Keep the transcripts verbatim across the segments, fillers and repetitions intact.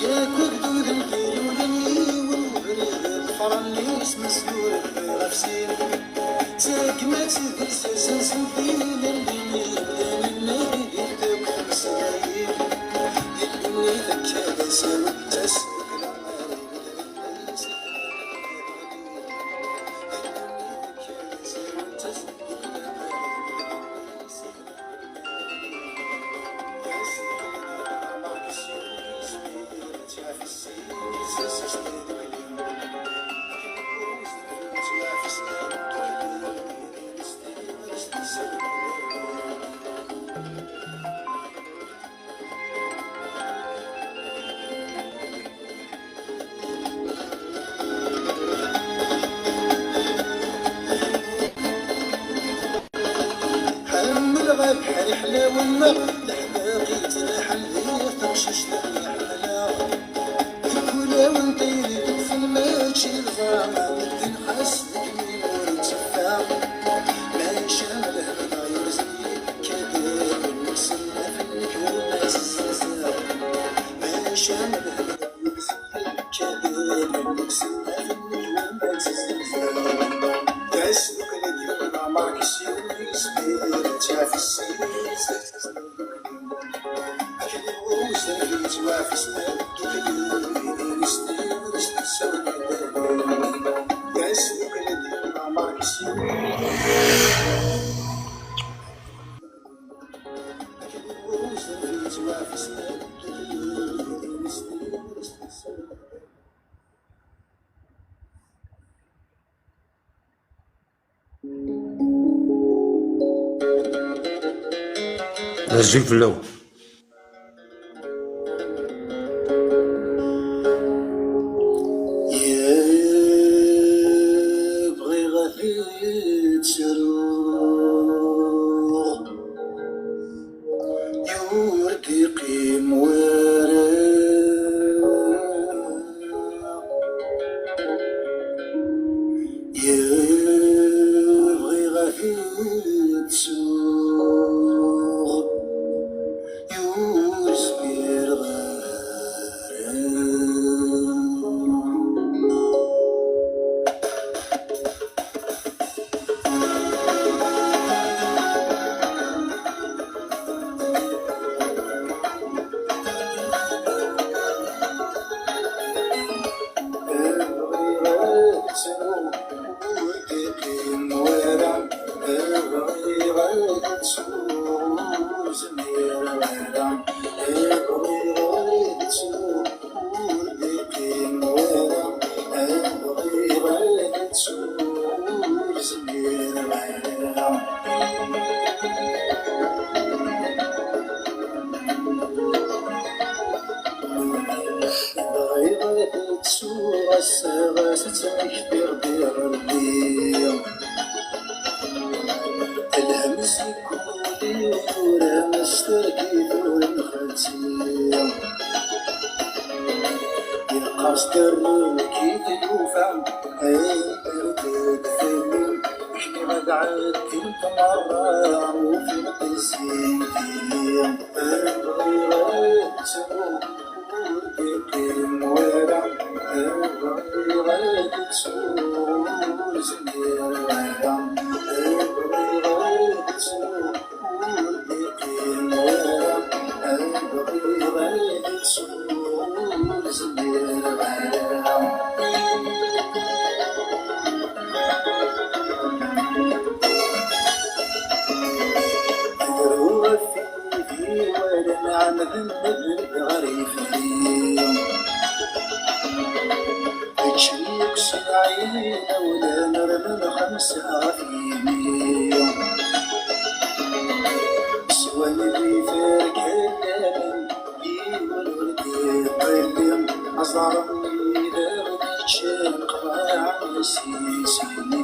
Yak wagduden d-ilulen yiwen ubrid, ḍefren-is mezluren ɣef sin. D tagmat d lsas-nsen d ilelli n yimdanen-nni di tmesrayin. Di ddunit akka d asawen d tasdukla. Ḥemmleɣ abeḥri ḥlawen-nneɣ, leḥdaqa yettlaḥen di teqcict-nni ḥemmleɣ. Deg wulawen tayri tufen mačči lɣaṛa, medden xas deg yiwen ur tteffeɣ. Maca lehmel ɣer-s yekka-d, ur nsellef nekk ur la zzenzeɣ. Maca lehmel ɣer-s yekka-d, ur nsellef nekk ur la zzenzeɣ. Tasdukla d yiwen Mark s yiwen yisbir, ttafessin. Azul fell-awen. Bɣiɣ ad t-id-ttruɣ. Ur d-iqqim wara. Bɣiɣ ad t-id-ttuɣ. Ur zmireɣ ara. Bɣiɣ ad ttruɣ, ur d-iqqim wara. Bɣiɣ ad ttruɣ, ur zmireɣ ara. Bɣiɣ ad ttruɣ, ur d-iqqim wara. Bɣiɣ ad ttruɣ, ur zmireɣ ara. Bɣiɣ ad ttuɣ ass-a, ɣas ad tmektiɣ di Rebbi. Lhem seg wul-iw tura, s targit ur nxetti. Yeqqers-d rrug i tlufa, ay d-teflem, kniɣ ad ɛeddint merra, ur tent-ssintili. Bɣiɣ ad ttruɣ, ur d-iqqim wara. Bɣiɣ ad ttruɣ, ur zmireɣ ara. Bɣiɣ ad ttruɣ, ur d-iqqim wara. Bɣiɣ ad ttruɣ, ur zmireɣ ara. Ruɣ ɣef wid iwalan ɛemmden ad rren ɣer yifri. Ččen akk s lɛin awlan rnan xemsa ɣef yimi. Swan di terkallamen, yiwen ur d-iqqim, aẓar-nni d aɣ-d-ččan qḍaɛen s yisini.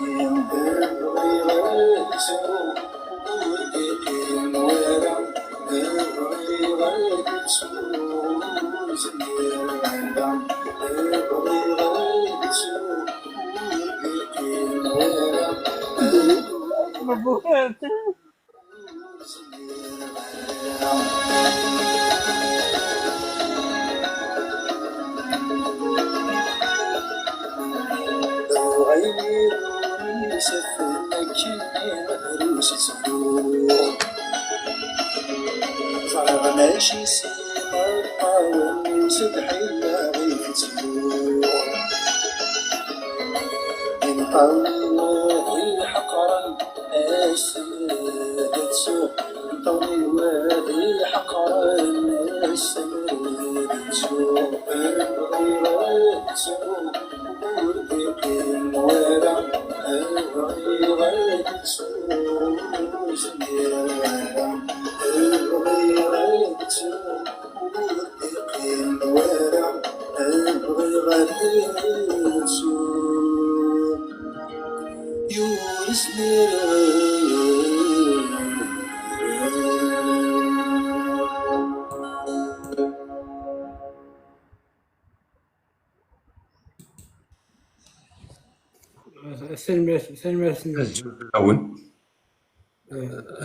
Tanemmirt, tanemmirt. Azul fell-awen.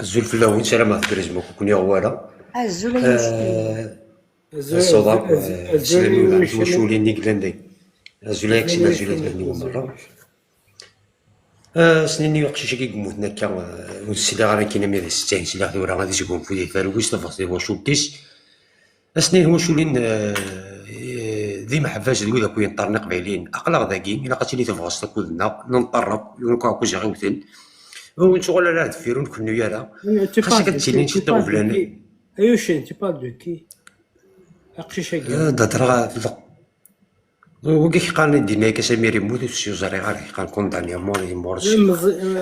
Azul fell-awen, ssarameɣ tgerrzem akk, ur ken-yuɣ wara. Azul ay imcekkiden. Azul, azul, azul, azul, azul i tiwaculin i yellan dagi. Azul ay aksin, azul ay tiwaculin merra. As-nini uqcic-agi yemmuten akka, ur sliɣ ara akken ami d setta, sliɣ tura ad isgunfu di talwist, tabɣest di twacult-is. As-nini twaculin d imeḥbas d wid akk yenṭerren iqbayliyen. Aql-aɣ dagi, ilaq ad tili tebɣest akked-nneɣ, nenṭerr akk, yiwen akk aɛekkaz i ɣ-iwten. Ur nettuɣal ara ar deffir, ur nkennu ara. Xas akka d-ttilin ci tiɣeblan. Ayucen, tu parles de qui? Aqcic-agi. D-hedreɣ ɣef Wigi k-qqaren i d-yenna akka Samir yemmut, ur s-yuẓri ara, k-qqaren condamné à mort, yemmut.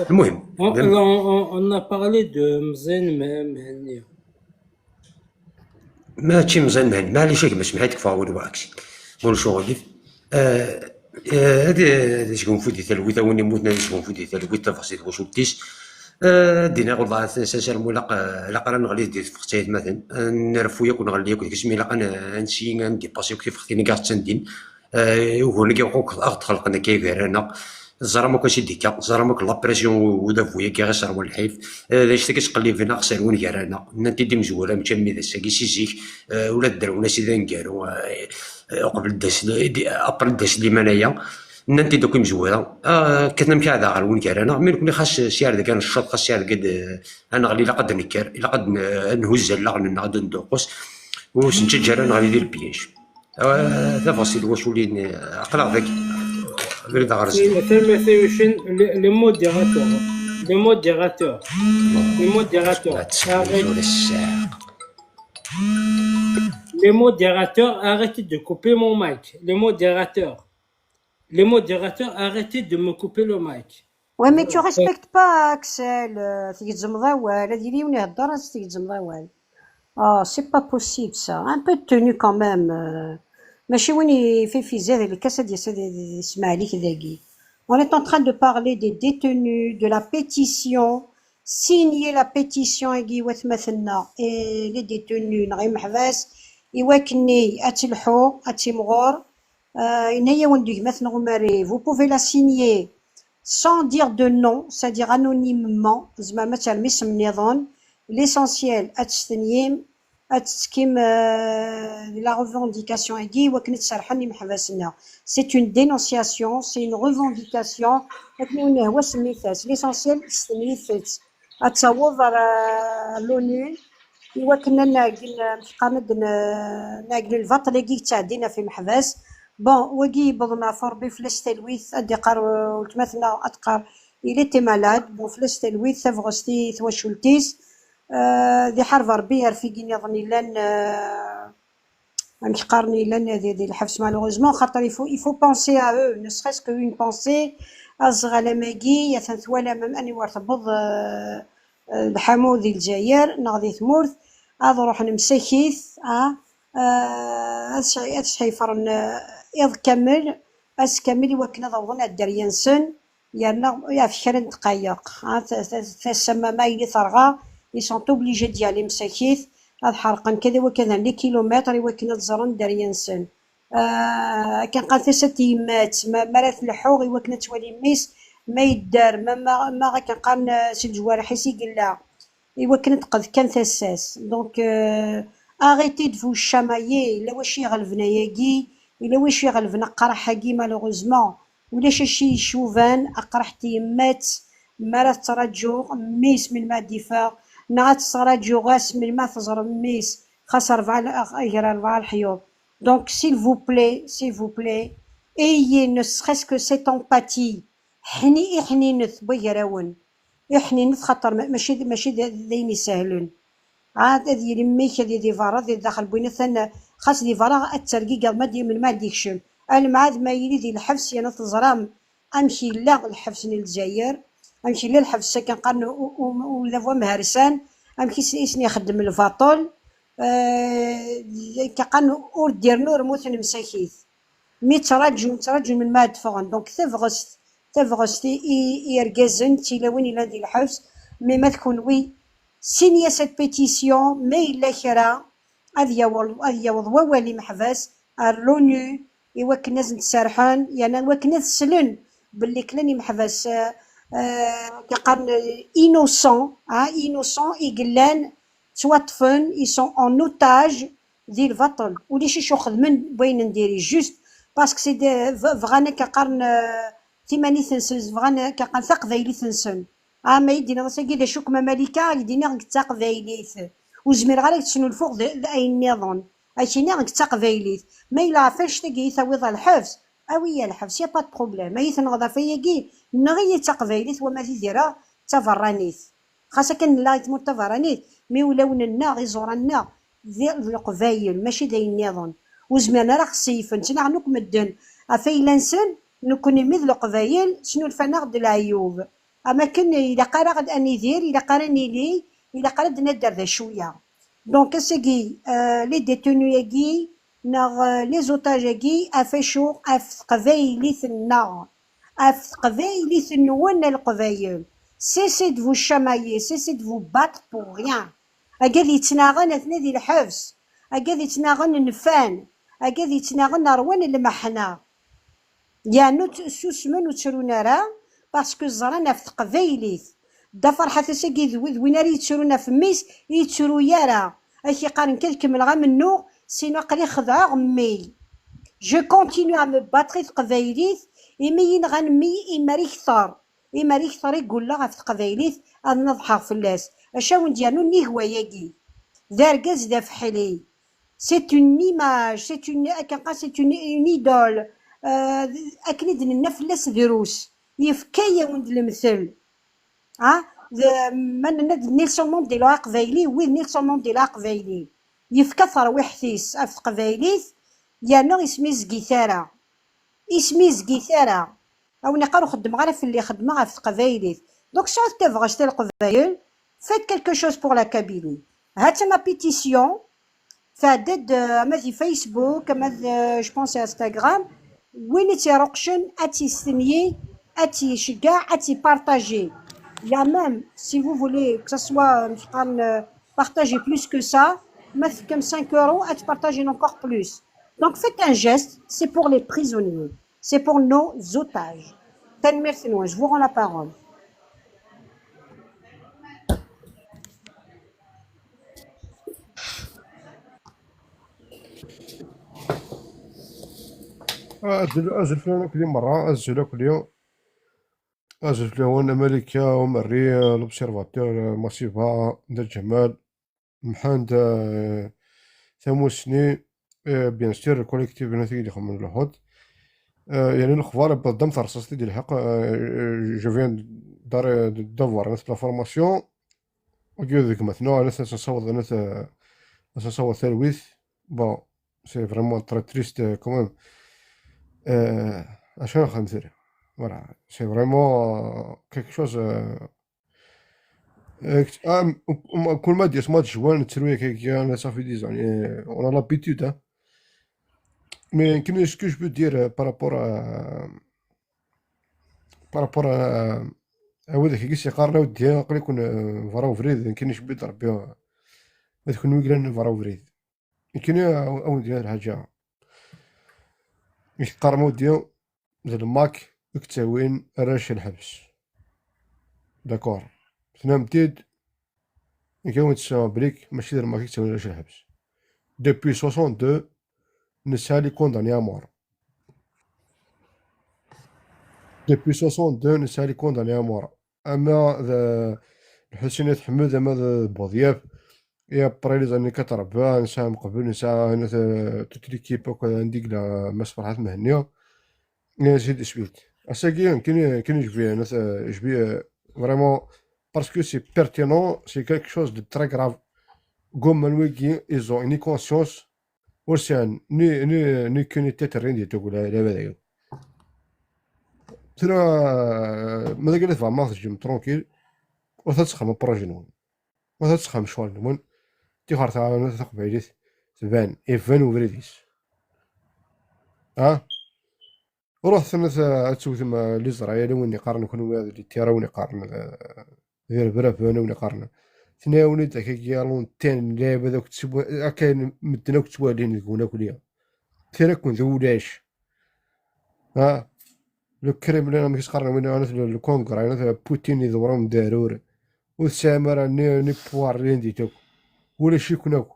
Lmuhim, on a parlé de Meẓyan Mhenni. Mačči Meẓyan Mhenni, maɛlic a gma, semḥ-it, kfeɣ win waɛks. Ur lecɣal-it. Ad isgunfu di talwit, a win yemmuten ad isgunfu di talwit, tabɣest i twacult-is. Ad d-iniɣ, wellah, s-, s-, asarmu ilaq, ilaq ara neɣli di tefɣet aytmaten. Ad nerfu yakk, neɣli yakk deg-s, mi ilaq ad n-, ad nesyi, ad ndipasi yakk tifextin i aɣ-ttandin. Uguren-agi akk ad ɣ-d-xelqen akka gar-aneɣ. Teẓram akk acu i d-ikka, teẓram akk la pression n udabu-agi i ɣ-iserwa lḥif. D acu-t-agi ttqelliben aɣ-serwen gar-aneɣ. Nnan-t-id imezwura, mačči am d ass-agi, si zik, ula d dderwen-as i d aneggaru, uqbel d ass, après d ass liman aya. Nnan-t-id akk imezwura, kkaten amek ara d-aɣ-rwun gar-aneɣ. Mi nekni xas s yar deg ad necceḍ, xas s yar deg ad, ad neɣli, ilaq ad d-nekker, ilaq ad n-, ad nhuzz allaɣen-nneɣ, ad d-nedduqqus. Ur s-nettaǧǧa ara ad neɣli di lebyaj. Tabɣest i twaculin, aql-aɣ dagi. Abrid ɣer zdat. Tanemmirt a Yucen, les, les modérateurs. Les modérateurs. Les modérateurs. Arrête. Les modérateurs, arrêtez de couper mon mic. Les modérateurs. Les modérateurs, arrêtez de me couper le mic. Ouais, mais tu respectes pas, Axel. Euh, tgezzmeḍ awal. Ad yili yiwen ihedder, ad s-tgezzmeḍ awal. Ah, c'est pas possible, ça. Un peu de tenue quand même. Euh, mačči win ififi zdat lkas ad d-yas ad d-, d-, yesmeɛlik dagi. On est en train de parler des détenus, de la pétition. Signer la pétition-agi, watmaten-nneɣ, et les détenus, neɣ imeḥbas, i wakken ad telḥu, ad timɣur. Euh, yenna-yawen-d gma-tneɣ Umari, vous pouvez la signer sans dire de nom, c'est-à-dire anonymement, tzemrem ad terrem isem nniḍen. L'essentiel, ad testenyim, ad tettekkim, euh, la revendication-agi, i wakken ad serḥen imeḥbas-nneɣ. C'est une dénonciation, c'est une revendication. Akken i wen-yehwa semmit-as. L'essentiel, stenyit-tt. Ad taweḍ ɣer, euh, l'ONU, i wakken ad nɛeggen, amek qqaren, ad n-, nɛeggen lbaṭel-agi yettɛeddin ɣef imeḥbas. Bon, wagi yewweḍen ɣef Rebbi, fell-as talwit, ad d-iqqar, euh, weltma-tneɣ, ad tqqar, il était malade. Bon, fell-as talwit, tabɣest i twacult-is. Euh, ad iḥareb Rebbi ɣef wigi nniḍen yellan, euh, amek qqaren, yellan di, di lḥebs, malheureusement, xaṭer il faut, il faut penser à eux, ne serait-ce qu'une pensée. Aẓɣal am wagi, atan twalam am aniwer tewweḍ, euh, euh, lḥamu di Lezzayer neɣ di tmurt, ad ruḥen msakit, ah, euh, ad sɛ-, ad sḥifren, euh, iḍ kamel, ass kamel, i wakken ad awḍen ar dderya-nsen. yerna ɣef kra n ddqayeq, ha, ta- ta- tasa ma ma yili terɣa, ils sont obligés d'y aller msakit, ad ḥerqen kada wa kada n les kilomètres i wakken ad ẓren dderya-nsen. Ah, akken qqaren tasa n tyemmat, ma, ma ara tleḥḥu i wakken ad twali mmi-s ma yedder, ma, ma, ma akken qqaren, ah, si leǧwareḥ-is i yella, i wakken ad teqqed kan tasa-s. Donc, euh, arrêtez de vous chamailler, yella wacu iɣelben ayagi, yella wacu iɣelben aqraḥ-agi, malheureusement. Ulac acu icuban aqraḥ n tyemmat, mi ara tettraǧu mmi-s melmi ad d-iffeɣ, neɣ ad tettraǧu ɣas melmi ad teẓrem mmi-s, xas rebɛa, gar rebɛa leḥyuḍ. Donc, s'il vous plaît, s'il vous plaît, ayez ne serait-ce que cette empathie. Ḥni, iḥninet n wagrawen. Iḥninet xaṭer ma- mačči d- mačči d d ayen isehlen. Ɛad ad yili mmi-k ad yili berra, di daxel n win atan, xas di berra ad tergigeḍ ma d-, melmi ad d-ikcem. Almɛad ma yili di lḥebs, yerna teẓram amek yella lḥebs n Lezzayer, amek yella lḥebs akken qqaren u- u- u- ulabu amhersan, amek i s- i sen-ixeddem lbaṭel, eh, akken qqaren ur d-irnu rmuten msakit. Mi ttraǧun, ttraǧun melmi ad d-ffɣen. Donc, tabɣest, tabɣest i, i, i yergazen d tilawin yellan di lḥebs, mais ma d kunwi, signez cette pétition, ma yella kra, ad yaweḍ, ad yaweḍ wawal imeḥbas ar l'ONU, i wakken ad sen-serḥen, yerna i wakken ad slen belli klan imeḥbas, euh, euh, qqaren innocent, ah, innocent, i yellan ttwaṭṭfen, ils sont en otage di lbaṭel. Ulac acu xedmen wayen n diri, juste parce que c'est des- b- bɣan akka qqaren, euh, timanit-nsen, bɣan akka qqaren taqbaylit-nsen. Ah, ma yi-d-tiniḍ ass-agi d acu-kem a Malika, ad k-d-iniɣ nekk d taqbaylit. Ur zmireɣ ara ad k-d-snulfuɣ d d ayen nniḍen. Ad k-iniɣ nekk d taqbaylit. Ma yella ɣef annect-agi i tawiḍ ɣer lḥebs, awi-yi ɣer lḥebs, y a pas de problème. Ma yi-tenɣeḍ ɣef ayagi, nneɣ-iyi d taqbaylit, wama d idireɣ d taberranit. Xas akken nella i tmurt taberranit, mi ulawen-nneɣ, iẓuran-nneɣ, d d Leqbayel, mačči d ayen nniḍen. Ur zmiren ara ad ɣ-seyfen, ttnaɣen akk medden ɣef ayla-nsen, nekkni mi d Leqbayel, snulfan-aɣ-d leɛyub. Am akken ilaq ara ad nidir, ilaq ara nili, ilaq ara d-nadder d acu-ya. Donc, ass-agi, euh, les détenus-agi, neɣ, euh, les otages-agi, ɣef acu? Ɣef teqbaylit-nneɣ. Ɣef teqbaylit-nwen a Leqbayel. Cessez de vous chamailler, cessez de vous battre pour rien. Agad yettnaɣen atni di lḥebs. Agad yettnaɣen nfan. Agad yettnaɣen ṛwan lmeḥna. Yernu tt- susmen ur ttrun ara, parce que ẓran ɣef teqbaylit. Dda Ferḥat ass-agi d wi- d win ara yettrun ɣef mmi-s, ur yettru ara. Ak iqqaren kan kemmleɣ amennuɣ, sinon aql-i xedɛeɣ mmi. Je continue à me battre i teqbaylit, imi yenɣan mmi, imar ikter. Imar ikter i gulleɣ ɣef teqbaylit, ad naḍḥeɣ fell-as. Acu awen-d-yernu nnig wayagi? D argaz d afeḥli. C'est une image, c'est une, akken qqar, c'est une, une idole. Euh, akken i d-nenna fell-as drus. Yefka-yawen-d lemtel. Ha? D, ma nenna-d Nelson Mandela aqbayli, wi d Nelson Mandela aqbayli. Yefka tarwiḥt-is ɣef teqbaylit, yerna ismizgit ara. Ismizgit ara. Awen iqqar ur xeddmeɣ ara fell-i, xeddmeɣ ɣef teqbaylit. Donc sɛut tabɣest a Leqbayel, faites quelque chose pour la Kabylie. Ha-tt-an la pétition, tɛedda-d, euh, ama di Facebook, ama d, euh, je pense, Instagram. Win i tt-iruqcen, ad tt-yestenyi, ad tt-iceggeɛ, ad tt-ipartaji. Il y a même, si vous voulez, que ce soit, euh, euh, partager plus que ça, ma tefkam cinq euros, ad tpartajen encore plus. Donc faites un geste, c'est pour les prisonniers, c'est pour nos otages. Tanemmirt-nwen, je vous rends la parole. Azul, azul fell-awen akk di merra, azul akk di. Azul fell-awen a Malika, Umerri, l'observateur, Masiba, Dda Lǧamal, Mḥend, eh, Tamusni, eh, bien sûr, le collectif n At Yid ixemmen lḥut. Eh, yani lexbar iwweḍ-d am terṣaṣt i d-ilḥeq, eh, je viens d'ar-, d'avoir l'information. Wagi d gma-tneɣ, ad as-nessaweḍ, ad as-nessaweḍ talwit. Bon, c'est vraiment très triste, euh, quand même. Euh, acu ara nexdem tura? Voilà, c'est vraiment, euh, quelque chose, euh, euh, ah, m- m- كل ما ديت ماتش جوان تروي كي كي انا صافي ديزون، يعني، on a l'habitude, hein. Mais كيما ce que je veux dire, euh, par rapport à, par rapport à, à widak i s-yeqqaren, a weddi, aql-iken, euh, berra ubrid, nekkini icebbi-d Rebbi, ma d kenwi yellan berra ubrid. Nekkini, a, a weddi, lḥaǧa i k-qqaren, a weddi, d lmak i yettawin arrac n lḥebs. D'accord. Tennam-t-id, nekk a wen-d-ssawleɣ belli mačči d lmak i yettawin arrac n lḥebs. Depuis soixante-deux, nesɛa les condamnés à mort. Depuis soixante-deux, nesɛa les condamnés à mort. Ama d Lḥusin At Ḥmed, ama d Buḍyaf, et après les années quatre-vingts, nesɛa Meqbel, nesɛa, euh, toute l'équipe akk, anda i yella Mass Ferḥat Mhenni, et ainsi de suite. Ass-agi, nekkini, nekkini je vais, euh, je vais, euh, vraiment, parce que c'est pertinent, c'est quelque chose de très grave. Gomman wigi, ils ont une conscience, ur sɛan ni, ni, ni queue ni tête, rien du tout, la, la, la. Tura, euh, ma d akka tebɣam ad teǧǧem tranquille, ur tettxemmim projet-nwen. Ma tettxemmim ccɣel-nwen, tixer tɛawen taqbaylit, tban, iban ubrid-is. Ha? Ruḥet ad, ad tewtem, eh, les Israéliens, win iqqaren kenwi d les Terres, win iqqaren, eh, d irebraben, win iqqaren. Tenna-yawen-id akka, ya longtemps, lɛibad akk ttwa-, akka medden akk ttwalin deg-wen akk liya. Tira-ken d ulac. Ha? Le Kremlin, amek i s-qqaren win, anat le, le Congrès, anat Putin iḍewwer am darur. Ur tesɛim ara ni, ni pouvoir, rien du tout. Ulac-iken akk.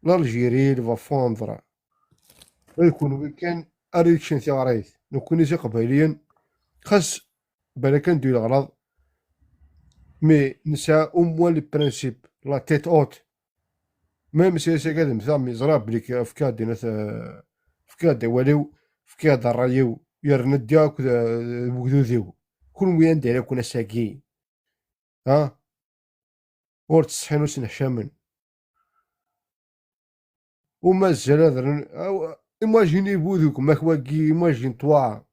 L'Algérie, elle va fondre. D kunwi kan ara yeččen tiɣrit. Nekkni d Iqbayliyen, xas balak ad neddu i leɣlaḍ, mais nesɛa au moins les principes, la tête haute. Même si ass-agi ad mmteɣ, mi ẓriɣ belli fkiɣ-d inat, eh, fkiɣ-d awal-iw, fkiɣ-d ṛṛay-iw, yerna ddiɣ akked, eh, wegdud-iw. Kunwi anda ara ken ass-agi? Ha? Ur ttsetḥin, ur sneḥcamen. U mazal ad rren-, aw-, imagine-vous deg umak wagi, imagine-toi.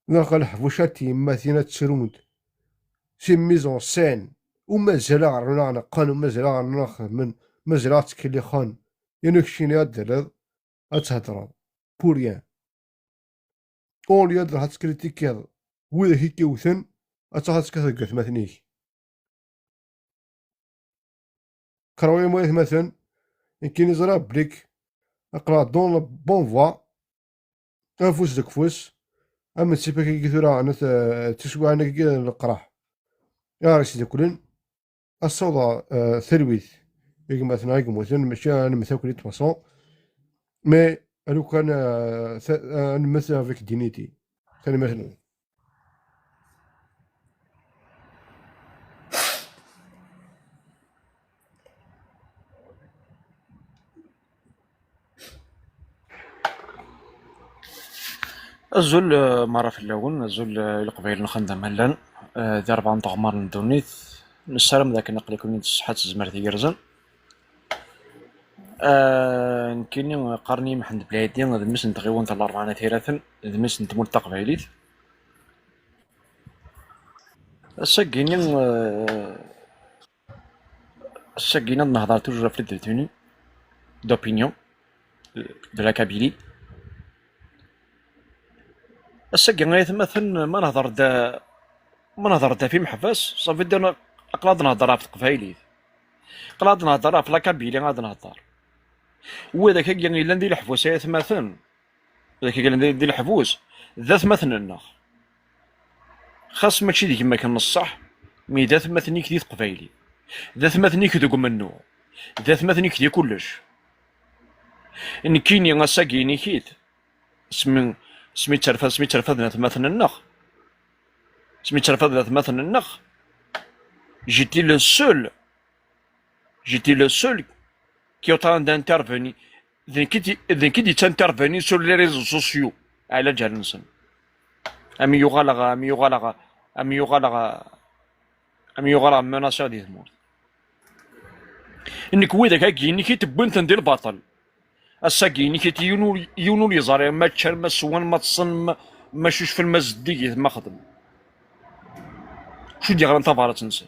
Neɣ leḥbucat yemmatin ad ttrunt. Si mise en scène. U mazal ad rren ad neqqen, u mazal ad rren ad xedmen, mazal ad ttkellixen. Yerna keččini ad d-telliḍ, ad thedreḍ. Pour rien. Au lieu ad truḥ ad tkritikiḍ widak i k-iwten, ad truḥ ad tekkateḍ deg atmaten-ik. Krawi ma atmaten, nekkini ẓriɣ belli aql-aɣ dans la bonne voie, afus deg ufus, am tsipak-agi tura, anat, eh, tiswiɛin-agi n leqraḥ. Ar isduklen, ad ssawḍeɣ, eh, talwit i gma-tneɣ i yemmuten, mačči ad nemmet akk de toute façon, mais lukan, eh, ta-, eh, ad nemmet avec dignité. Tanemmirt-nwen. Azul, eh, mara fell-awen, azul, eh, i Leqbayel n xandama llan, eh, di rebɛa n teɣmar n ddunit. Nessaram d akken aql-iken di ṣṣeḥḥa d tezmert igerrzen. Eh, nekkini qqaren-iyi Mḥend Blɛidi, d mmi-s n tɣiwant n Larebɛa n At Iraten, d mmi-s n tmurt taqbaylit. Ass-agi-ni, eh, ass-agi-ni ad nehḍer toujours ɣef la détenue d'opinion de la Kabylie. Ass-agi, ay atmaten, ma nehḍer-d, ma nehḍer-d ɣef imeḥbas, ça veut dire aql-aɣ ad nehḍer ɣef teqbaylit. Aql-aɣ ad nehḍer ɣef la Kabylie, ad nehḍer. Widak-agi yellan di leḥbus, ay atmaten, widak-agi yellan di, di leḥbus, d atmaten-nneɣ. Xas mačči d gma-k n ṣṣeḥ, mi d atmaten-ik di teqbaylit, d atmaten-ik deg umennuɣ, d atmaten-ik di kullec. Nekkini ass-agi inik-it, asmi, asmi tterfa-, asmi tterfaden atmaten-nneɣ, asmi tterfaden atmaten-nneɣ, j'étais le seul, j'étais le seul qui est en train d'intervenir. D nekk i d, d nekk i d-yettintervenir sur les réseaux sociaux. Ɛla ǧal-nsen. Am yuɣal ɣ-, am yuɣal ɣ-, am yuɣal ɣ-, am yuɣal ɣ menaceur di tmurt. Nekk widak-agi inik-it wwin-ten di lbaṭel. Ass-agi inik-it yiwen ur, yiwen ur yeẓri ma ččan, ma swan, ma ṭṭsen, ma, ma cucfen, ma zeddigit, ma xedmen. Ur d-yeɣran tabrat-nsen.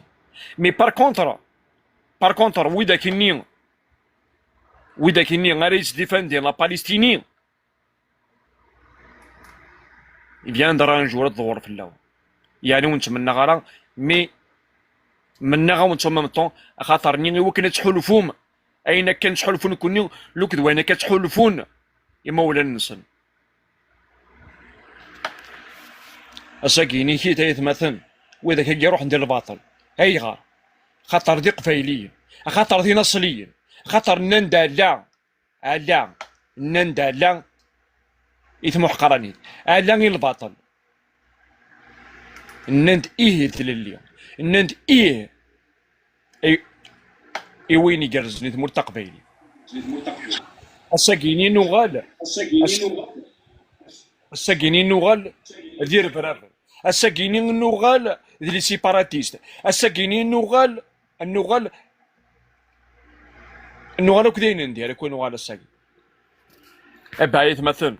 Mais par contre, par contre, widak-nni, widak-nni ara yesdifandin la Palestine, Il viendra un jour ad tḍewwer fell-awen. Yeɛni ur nettmennaɣ ara, mais mennaɣ-awen-tt en même temps, axaṭer-nni i wakken ad tḥulfum, ayen akka nettḥulfu nekkni, luked wayen akka ttḥulfun imawlan-nsen. Ass-agi ini-k-id, ay atmaten, widak-agi ruḥen di lbaṭel. Ayɣer? Axaṭer d iqbayliyen, axaṭer d inaṣliyen, axaṭer nnan-d ala, ala, nnan-d ala i tmuḥqranit, ala i lbaṭel. Nnan-d ih i tlelli, nnan-d ih i, i wayen igerrzen i tmurt taqbaylit. Ass-agi-ni nuɣal, ass-, ass-agi-ni nuɣal d irebraben. Ass-agi-ni nuɣal d les séparatistes. Ass-agi-ni nuɣal, nuɣal, nuɣal akk d ayen n dir, akk nuɣal ass-agi. Abɛi atmaten,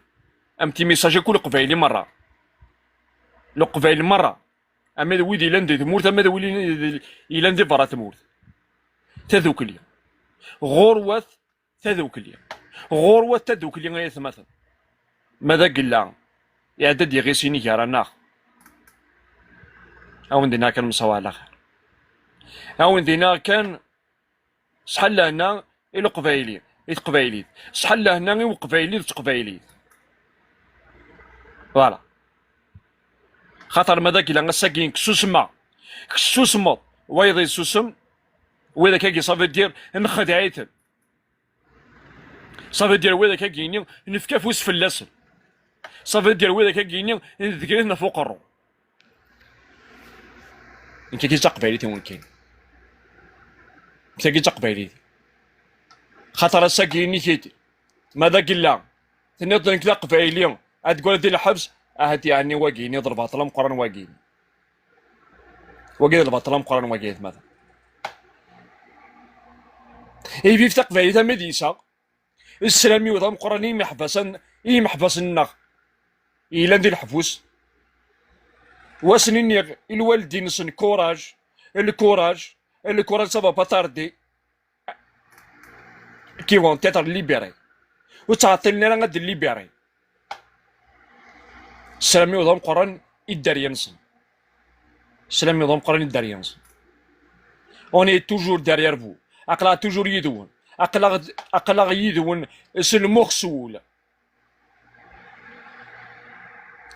am timisaji akk leqbayli merra. Leqbayel merra. Ama d wid yellan di tmurt, ama d wid yellan di berra tmurt. Tadukli. Ɣurwat tadukli. Ɣurwat tadukli, ay atmaten. Ma d agella, iɛedda-d yiɣisi-nni gar-aneɣ. A wen-d-iniɣ kan msawa ɛla xir. A wen-d-iniɣ kan, sḥal lehna i leqbayli, i teqbaylit. Sḥal lehna i uqbayli d teqbaylit. Voilà. Xaṭer ma d agella ass-agi nekk susmeɣ, kečč susmeḍ, wayeḍ yessusem, widak-agi ça veut dire nxedɛ-iten. Ça veut dire widak-agi-nni nefka afus fell-asen. Ça veut dire widak-agi-nni nedger-iten ɣef uqerru. Nekk-agi d taqbaylit i wen-kan. Nekk-agi d taqbaylit. Xaṭer ass-agi ini-k-id, ma d agella, tenniḍ-d nekk d aqbayli, ad deg wara di lḥebs, ahat yeɛni wagi-ni d lbaṭel ameqqran wagi-ni. Wagi d lbaṭel ameqqran wagi, atmaten. Ihi vive taqbaylit armi d iseɣ. Sslam-iw d ameqqran i yimeḥbas-, i yimeḥbas-nneɣ yellan di leḥbus. Wa sen-iniɣ i lwaldin-nsen courage, le courage, le courage, ça va pas tarder. Qui vont être libérés. Ur ttɛeṭṭilen ara ad d-libérés. Sslam-iw d ameqqran i dderya-nsen. Sslam-iw d ameqqran i dderya-nsen. On est toujours derrière vous. Aql-aɣ toujours yid-wen. Aql-aɣ, aql-aɣ yid-wen s lmux s wul.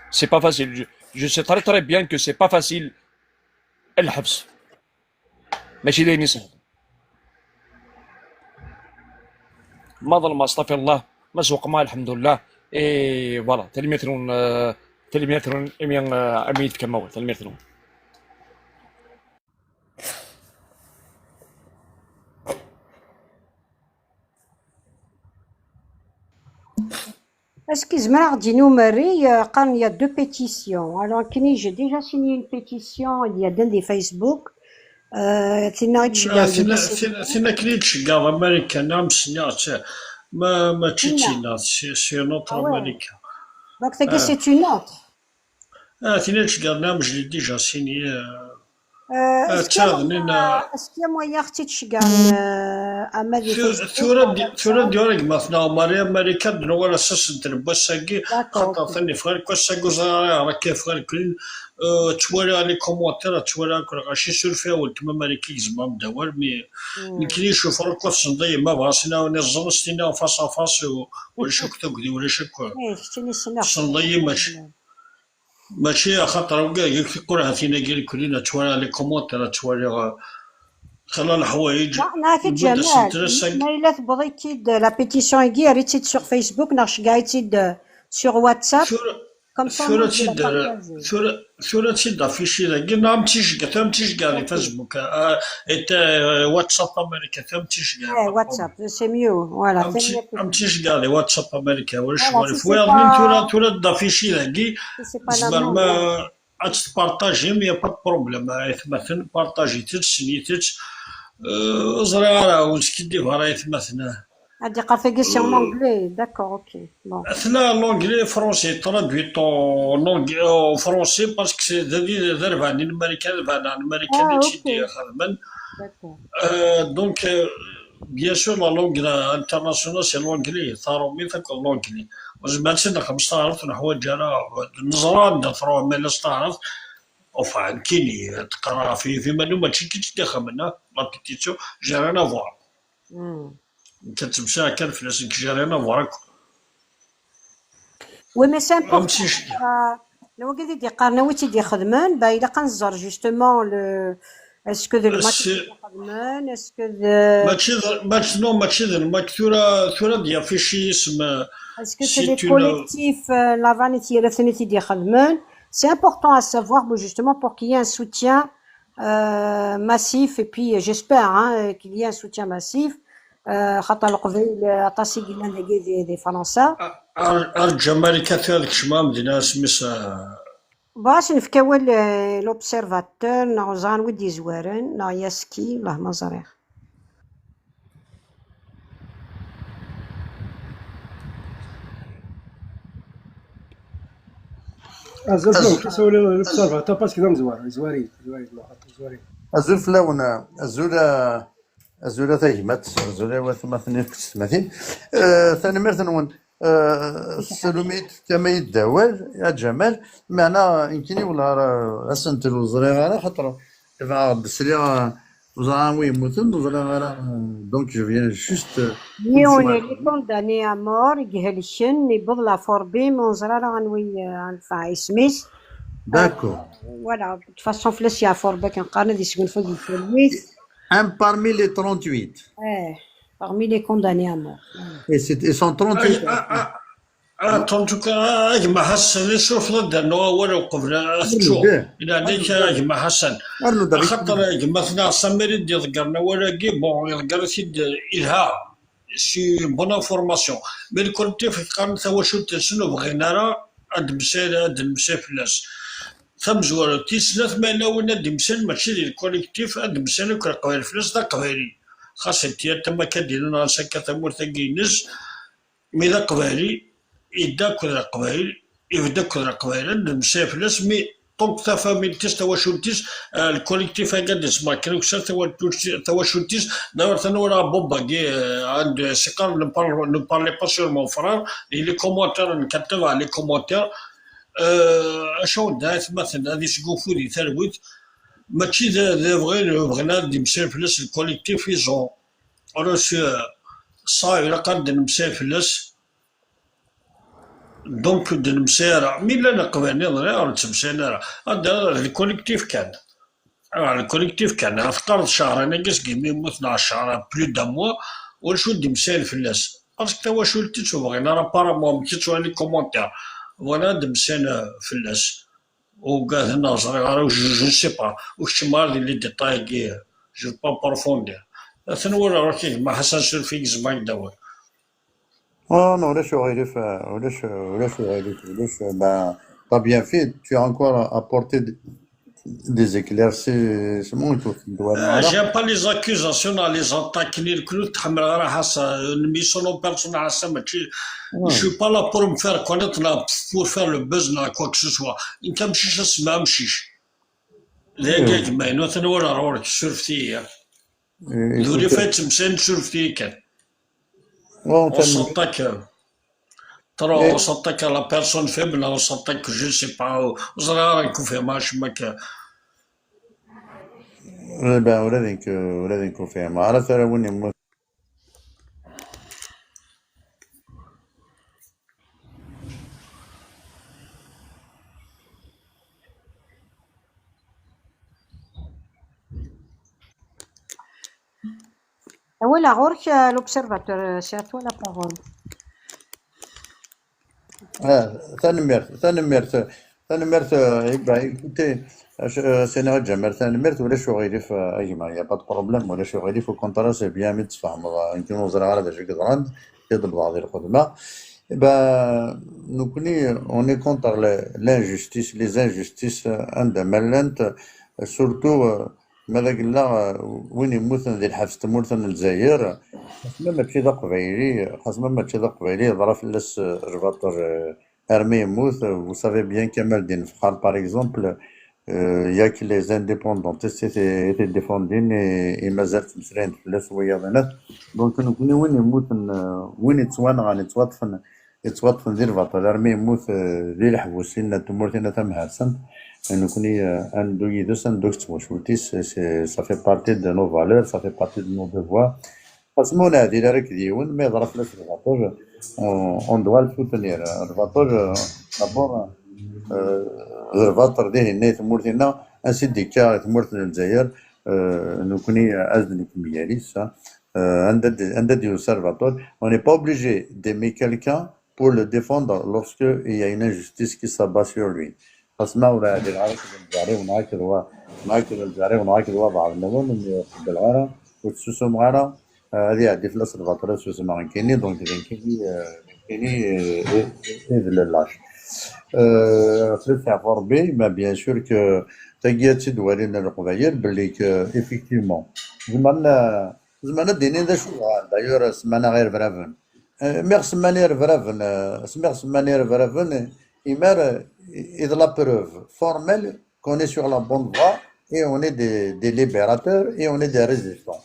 C'est pas facile. Je, je sais très, très bien que c'est pas facile. Lḥebs. Mačči d ayen isehlen. Ma ḍelmeɣ, astaɣfirullah, ma zewqeɣ, lḥemdullah. Et voilà, tanemmirt-nwen, euh, tanemmirt-nwen imi, euh, imi yi-tefkam awal, tanemmirt-nwen. Est-ce que zemreɣ ad d-iniɣ umerri, euh, qqaren il y a deux pétitions. Alors, nekkini, j'ai déjà signé une pétition, il y a dans des Facebook. Euh, tinna i tceggɛeḍ, ah, tinna, tinna, tinna akken i d-tceggɛeḍ Américain, am sniɣ-tt, ma, mačči d tinna, c'est, c'est une autre Américain. Donc, tagi, c'est une autre. Ah, tin ad ceggɛen am je l'ai déjà signé. Euh, est-ce qu'il y a moyen, est-ce qu'il y a moyen ad tt-id-ceggɛen, euh, ama di Facebook, tura, tura d-yura gma-tneɣ Mari Amarika, d-nuɣal ass-a s ddreb wass-agi, xaṭer tin yeffɣen deg wass-agi ur ẓriɣ ara ayɣer akka yeffɣen nekni. Euh, ttwaliɣ les commentaires, ttwaliɣ akk lɣaci, suref-iyi a weltma Marika, gezmeɣ-am-d awal, mais nekni je suis franc, tessneḍ-iyi, ma bɣiɣ ad s-iniɣ iẓẓan, ad s-t-iniɣ face à face, ulac akk tagdi, ulac akk. Tessneḍ-iyi mačči. Mačči axaṭer wagi, yak tikkura ha tin-agi nekkni ad ttwaliɣ les commentaires, ad ttwaliɣ, euh, xala leḥwayeǧ. Neɣ, neɣ ad t-id-jerrneɣ. Ma yella tewweḍ-ik-id la pétition-agi, err-itt-id sur Facebook, neɣ ceggeɛ-itt-id, euh, sur WhatsApp. Comme ça, tura tt-id, tura, tura tt-id affiché dagi, neɣ am tt-id-ceggeɛ, tura am tt-id-ceggeɛ di Facebook, euh, et, euh, WhatsApp Américain. Am ticeggeɛ. Eh, WhatsApp, c'est mieux. Voilà, am ticeggeɛ di WhatsApp Américain, ulac aɣilif. Wiyaḍ-nni tura, tura d-affiché dagi, tzemrem ad tt-tpartajim, y a pas de problème. Ay atmaten, partajit-tt, snit-tt. Euh, ur ẓriɣ ara, ur skiddibeɣ ara, ay atmaten. Ad iqqar tagi c'est en anglais, d'accord, ok. Bon. Tella en anglais, français, traduit en ang-, en français, parce que c'est, d, d, d arebɛa n Marikan, arebɛa n Marikan i tt-id-ixedmen. D'accord. Euh, donc, euh, Bien sûr, la langue internationale, c'est l'anglais. Taṛumit akked l'anglais. Ur nezmir ad tt-id-nexdem s taɛrabt, ur neḥwaǧ ara. Neẓra anda truḥ, ma yella s taɛrabt, enfin, nekkini, teqqar ɣef yiman-iw, mačči kečč i tt-ixedmen, ah, la pétition, j'ai rien à voir. Nekk ad ttmesxiṛeɣ kan fell-as, nekk j'ai rien à voir akk. Oui, mais c'est important. Am si je- Ah, la wagi i d-yeqqaren, wi tt-id-ixedmen, bah, ilaq ad nẓer justement le, est-ce que d lmatif i d-ixedmen, est-ce que d Mačči d, mačči, non, mačči d lmak, tura, tura d-yafici isem, euh, est-ce que c'est les collectifs, euh, la vanne i t-ixedmen. C'est important à savoir, bon, justement, pour qu'il y ait un soutien euh, massif, et puis euh, j'espère hein, qu'il y ait un soutien massif. Euh, خاطر Leqbayel, euh, aṭas i yellan dagi di, di Fransa. Ar-, arǧa Malika, tura ad kecmeɣ amedya isem-is, euh, Bon, ad s-nefk awal, euh, l'observateur, neɣ ẓran wi d-yezwaren, neɣ Yaski, Allah ma ẓriɣ. Azul fell-awen, ur tessawaleḍ l'observateur parce que d amezwaru, yezwar-iyi, yezwar-iyi, yezwar-iyi. Azul fell-awen, azul a, azul a tagmat, azul a watmaten akked tsetmatin. Eh, tanemmirt-nwen. Eh, tessalum-iyi-d, tefkam-iyi-d awal, a Ǧamal. Meɛna, nekkini wellah ar asentel ur ẓriɣ ara, xaṭer tebɛeɣ-d, sliɣ, eh, ur ẓriɣ ara wi yemmuten, ur ẓriɣ ara, eh, donc je viens juste, eh, Yiwen, il est condamné à mort, i ihelken, yewweḍ la fourbi, ma ur neẓri ara anwi, eh, enfin, isem-is. D'accord. Voilà, de toute façon, fell-as yeɛfur, bakken qqaren ad yesgunfu di talwit. Un parmi les trente-huit. Eh, parmi les condamnés à mort. Et c'est, ils sont trente-huit. Ah, ah, ah, en tout cas, ah, a gma Ḥasan, i surfeḍ ad d-rnuɣ awal uqbel ad teččuḍ. Ila ɛlayk, a gma Ḥasan. Axaṭer gma-tneɣ Samir i d-iḍeggren awal-agi, bon, iḍegger-it-id ilha. C'est une bonne information. Mais le collectif, qqaren tawacult-nsen ur bɣin ara ad d-nemsay, ad d-nemsay fell-as. Tamezwarut, tis snat, ma yella win ad d-imsayen, mačči di le collectif, ad d-msayen akk leqbayel fell-as, d aqbayli. Xas d tiyat tama akka d-yennan ɣas akka tamurt-agi ines, mi d aqbayli, yedda akked leqbayel, ibedd akked leqbayel, ad d-nemsay fell-as, mi donc tafamilt-is, tawacult-is, eh, le collectif-agi ad d-ismeɣ kra ukessar, tawacult-is, d'ailleurs, atan walaɣ Bob-agi, eh, ad s-iqqar, ne parle, ne parlez pas sur mon frère, di les commentaires, nkatab ɣer les commentaires, eh, acu d aytmaten, ad isgunfu di talwit, mačči d, d, bɣin, bɣin ad d-imsayen fell-as, le collectif, ils ont reçu, eh, ça, ilaq ad d-nemsay fell-as, Donc, ur d-nemsay ara. Mi llan leqbayel nniḍen, ur ttemsayen ara. Anda, le collectif kan. Ah, le collectif kan. Ɣef teqqareḍ cehran-agi seg imi yemmut neɣ cehran, plus d'un mois, ulac ur d-imsayen fell-as. Parce que tawacult-is ur bɣin ara, apparemment, amek i ttwalin les commentaires. Bɣan ad d-msayen, euh, fell-as. Ugaden neɣ ẓriɣ ara, je, je ne sais pas. Ur keččmeɣ ara di les détails-agi, je veux pas approfondir. Atan walaɣ akk gma Ḥasan, suref-iyi, gezmeɣ-ak-d awal. Non, non, ulac uɣilif, euh, ulac, ulac uɣilif, ulac, euh, ben, t'as bien fait, tu as encore apporté d-, des éclaircissements, il faut que tu dois Euh, j'aime pas les accusations, les attaques, ni le clou, tḥemmel ara Ḥasan, euh, ne me sonne personne Ḥasan, mačči, je suis pas là pour me faire connaître, là, pour faire le buzz, là, quoi que ce soit. Nekk amcic, asma amcic. D agi, a gma-inu, atan walaɣ ɣur-k, surfet-iyi. D urif ay ttemsayen, surfet-iyi kan. On s'attaque. Trop, on s'attaque à la personne faible, on s'attaque, je sais pas, ur ẓriɣ ara nekk ur fhimeɣ acemma akka. Eh ben, ula d nekk, ula d nekk ur fhimeɣ ara. Tura win yemmuten. Awal ɣur-k, euh, l'observateur, euh, c'est à toi la parole. Ah, tanemmirt, tanemmirt, tanemmirt, euh, eh ben, écoutez, euh, Sina Ǧamal, tanemmirt, ulac uɣilif, euh, a gma, y a pas de problème, ulac uɣilif, au contraire, c'est bien mi d-tfehmeḍ, euh, nekk ur ẓriɣ ara d acu i yeḍran, i d-wwḍeɣ di lxedma. Eh ben, nekkni, on est contre les, l'injustice, les injustices, euh, anda ma llant, euh, surtout, euh, ma d agella, euh, win yemmuten di lḥebs n tmurt n Lezzayer, xas ma mačči d aqbayli, xas ma mačči d aqbayli, yeḍra fell-as, euh, lbaṭel, euh, armi yemmut, euh, vous savez bien Kamaldin Fxar, par exemple, Euh, yak les indépendantistes i t-, i t-id-ifundin, i, i mazal ttmeslayen fell-as wiyaḍ-inet. Donc, nekkni win yemmuten, euh, win yettwanɣan, yettwaṭṭfen, yettwaṭṭfen di lbaṭel, armi yemmut, euh, di leḥbus-inna n tmurt-inna tamhersent, nekkni, euh, ad neddu yid-s, ad neddu akked twacult-is, c'est, ça fait partie de nos valeurs, ça fait partie de nos devoirs. Xas ma ur neɛdil ara akked yiwen, ma yeḍra fell-as lbaṭel, on, on doit le soutenir. Lbaṭel, euh, d'abord, euh, d lbaṭel dihin i tmurt-inna, ansi d-ikka i tmurt n Lezzayer, euh, nekkni, euh, ad d-nekmel, hein. Euh, anda d-, anda d-yusa lbaṭel. On n'est pas obligé d'aimer quelqu'un pour le défendre lorsque il y a une injustice qui s'abat sur lui. Xas ma ur ɛdileɣ ara akked lǧar-iw, neɣ akked wa, neɣ akked lǧar-iw, neɣ akked wa, ḍeɛf-nwen, ur qebbleɣ ara, ur ttsusumeɣ ara, euh, ad iɛeddi fell-as lbaṭel, ad susmeɣ nekkini, donc d nekkini, euh, d nekkini, euh, i, i, i d lellac. Euh, ɣef lettaɛfu Rebbi, mais bien sûr que tagi ad tt-id-walin Leqbayel, belli que, effectivement, zemren, euh, zemren ad d-inin d acu bɣan. D'ailleurs, semman-aɣ irebraben. Euh, mi ɣ-semman irebraben, euh, mi ɣ-semman irebraben, imar, euh, i d la preuve formelle qu'on est sur la bonne voie et on est des, des libérateurs et on est des résistants.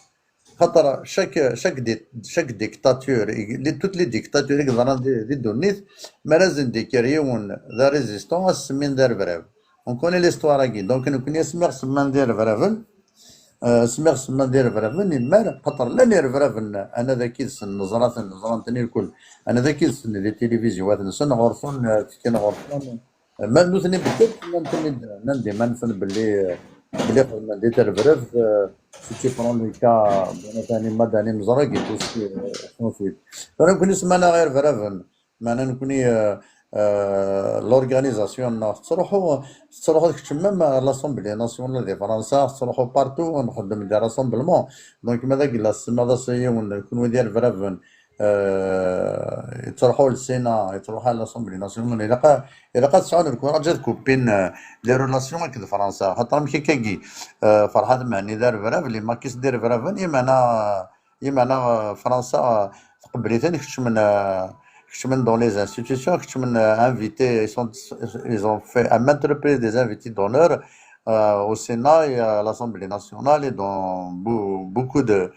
Xaṭer chaque, chaque di-, chaque dictature, i-, les, toutes les dictatures i yeḍran di, di ddunit, mi ara sen-d-ikker yiwen d résistant, ad s-semmin d arebrab. On connaît l'histoire-agi. Donc, nekkni asmi ɣ-semman d irebraben, euh, asmi ɣ-semman d irebraben, imar, xaṭer llan irebraben, anad-agi dsen, neẓra-ten, neẓran-ten irkul, anad-agi dsen di tilivizyuwat-nsen, ɣur-sen, euh, fkan ɣur-sen, ma nutni beddel, nnan-ten-id, nnan-d iman-nsen belli, belli xedmen di trebrebt, euh, si tu prends le cas de Nathan Madani, neẓra-t-id aussi, euh, ensuite. Tura nekkni semman-aɣ irebraben, meɛna nekkni, euh, euh, l'organisation-nneɣ tettruḥu, tettruḥu tkeččem même ɣer l'Assemblée nationale di Fransa, tettruḥu partout, nxeddem des rassemblements. Donc, ma d agella tsemmaḍ-as i yiwen, kunwi d irebraben, euh, yettruḥu le Sénat, yettruḥu à l'Assemblée nationale, ilaq a-, ilaq ad sɛun lkuraǧ ad kuppin, euh, les relations akked Fransa. Xaṭer amek akkagi, euh, Ferḥat Mhenni d arebrab, les maquis d irebraben, imeɛna, imeɛna, euh, Fransa, euh, tqebbel-iten, keččmen, euh, keččmen dans les institutions, keččmen, euh, invités, ils sont, ils ont fait à maintes reprises des invités d'honneur, euh, au Sénat et à l'Assemblée nationale et dans beau-, beaucoup de,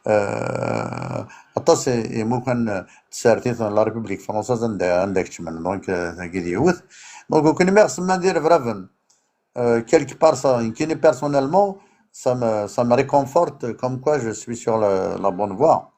euh, aṭas i, imukan n tsertit n la République française anda, anda keččmen. Donc, euh, tagi d yiwet. Donc, nekkni mi ɣ-semman d irebraben, euh, quelque part, ça, nekkini personnellement, ça me, ça me réconforte comme quoi je suis sur le, la bonne voie.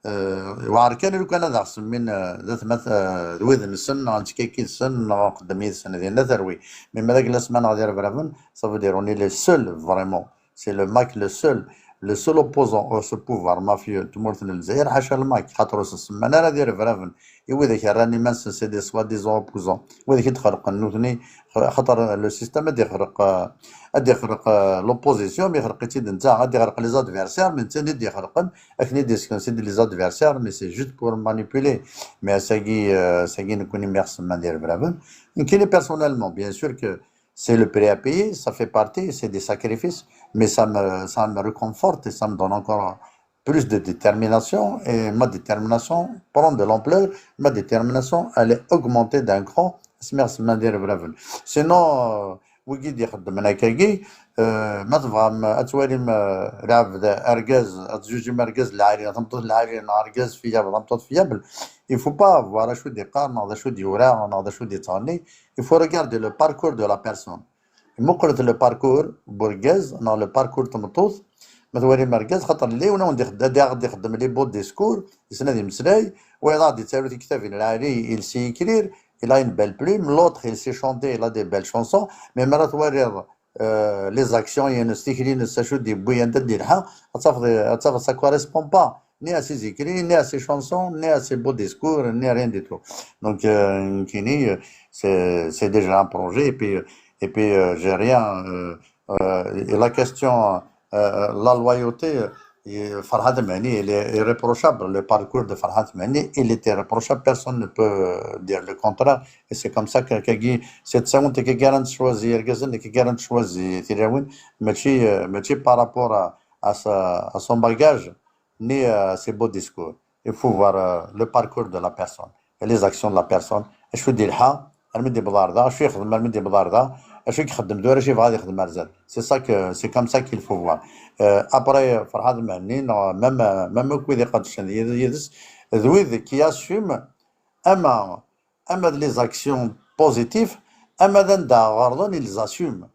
Euh, yewɛer kan lukan ad aɣ-semmin, euh, d atmat, euh, d wid-nsen, neɣ nettkaki deg-sen, neɣ nxeddem yid-sen dinna, terwi. Mais ma d agella semman-aɣ d irebraben, ça veut dire on est les seuls, vraiment. C'est le MAK le seul, le seul opposant à ce pouvoir mafieux n tmurt n Lezzayer, ḥaca le MAK, xaṭer ur sen-semman ara d irebraben. I widak rran iman-nsen, c'est des soi-disant opposants. Widak i d-xelqen nutni, xaṭer le système ad ixelq, euh, ad ixelq, euh, l'opposition, mi ixelq-itt-id netta, ad ixelq les adversaires, mais netta i d-ixelqen, akken i d-iseknen, c'est les adversaires, mais c'est juste pour manipuler. Mais ass-agi, euh, ass-agi nekkni mi ɣ-semman d irebraben. Nekkini personnellement, bien sûr que c'est le prix à payer, ça fait partie, c'est des sacrifices, mais ça me, ça me réconforte et ça me donne encore plus de détermination, et ma détermination prend de l'ampleur, ma détermination, elle est augmentée d'un cran. Asmi ɣ-semman d irebraben. Sinon, euh, wigi d-ixeddmen akkagi, euh, ma tebɣam ad twalim, euh, lɛebd argaz, ad tjujim argaz lɛali, tameṭṭut lɛali, neɣ argaz fiable, tameṭṭut fiable, il faut pas voir acu d-iqqar, neɣ d acu d-yura, neɣ d acu d-yettɣenni. Il faut regarder le parcours de la personne. Muqlet le parcours n urgaz neɣ le parcours n tmeṭṭut. Ma twalim argaz, xaṭer lli yiwen ad aɣ-d-ixeddem les beaux discours, yessen ad imeslay, wayeḍ ad aɣ-d-yettaru tiktabin lɛali, il sait écrire, il a une belle plume, l'autre, il sait chanter, il a des belles chansons, mais mi ara twaliḍ, euh, les actions-ines, tikli-ines, acu d-yewwi, anda d-yelḥa, ad tafeḍ, ad tafeḍ, ça correspond pas ni à ses écrits, ni à ses chansons, ni à ses beaux discours, ni à rien du tout. Donc, euh, nekkini, euh, c'est, c'est déjà un projet, et puis, euh, et puis, euh, j'ai rien, euh, euh, et la question, euh, la loyauté, euh, Farhat Mehni, il est irréprochable. Le parcours de Farhat Mehni, il est irréprochable. Personne ne peut, euh, dire le contraire. Et c'est comme ça que, que Guy, c'est ça, on te garant choisi, garant choisi, machi, euh, machi par rapport à, à sa, à son bagage, ni, euh, ses beaux discours. Il faut voir, euh, le parcours de la personne et les actions de la personne. Acu d-yelḥa armi d-yewweḍ ɣer da, acu yexdem armi d-yewweḍ ɣer da, Acu i ixeddem tura, acu yebɣa ad ixdem ar zdat. C'est ça que, c'est comme ça qu'il faut voir. Euh, après, Ferḥat Mhenni, neɣ même, même akk wid iqeddcen yid-, yid-s, d wid qui assument ama, ama d les actions positives, ama d anda ɣerḍen, ils assument.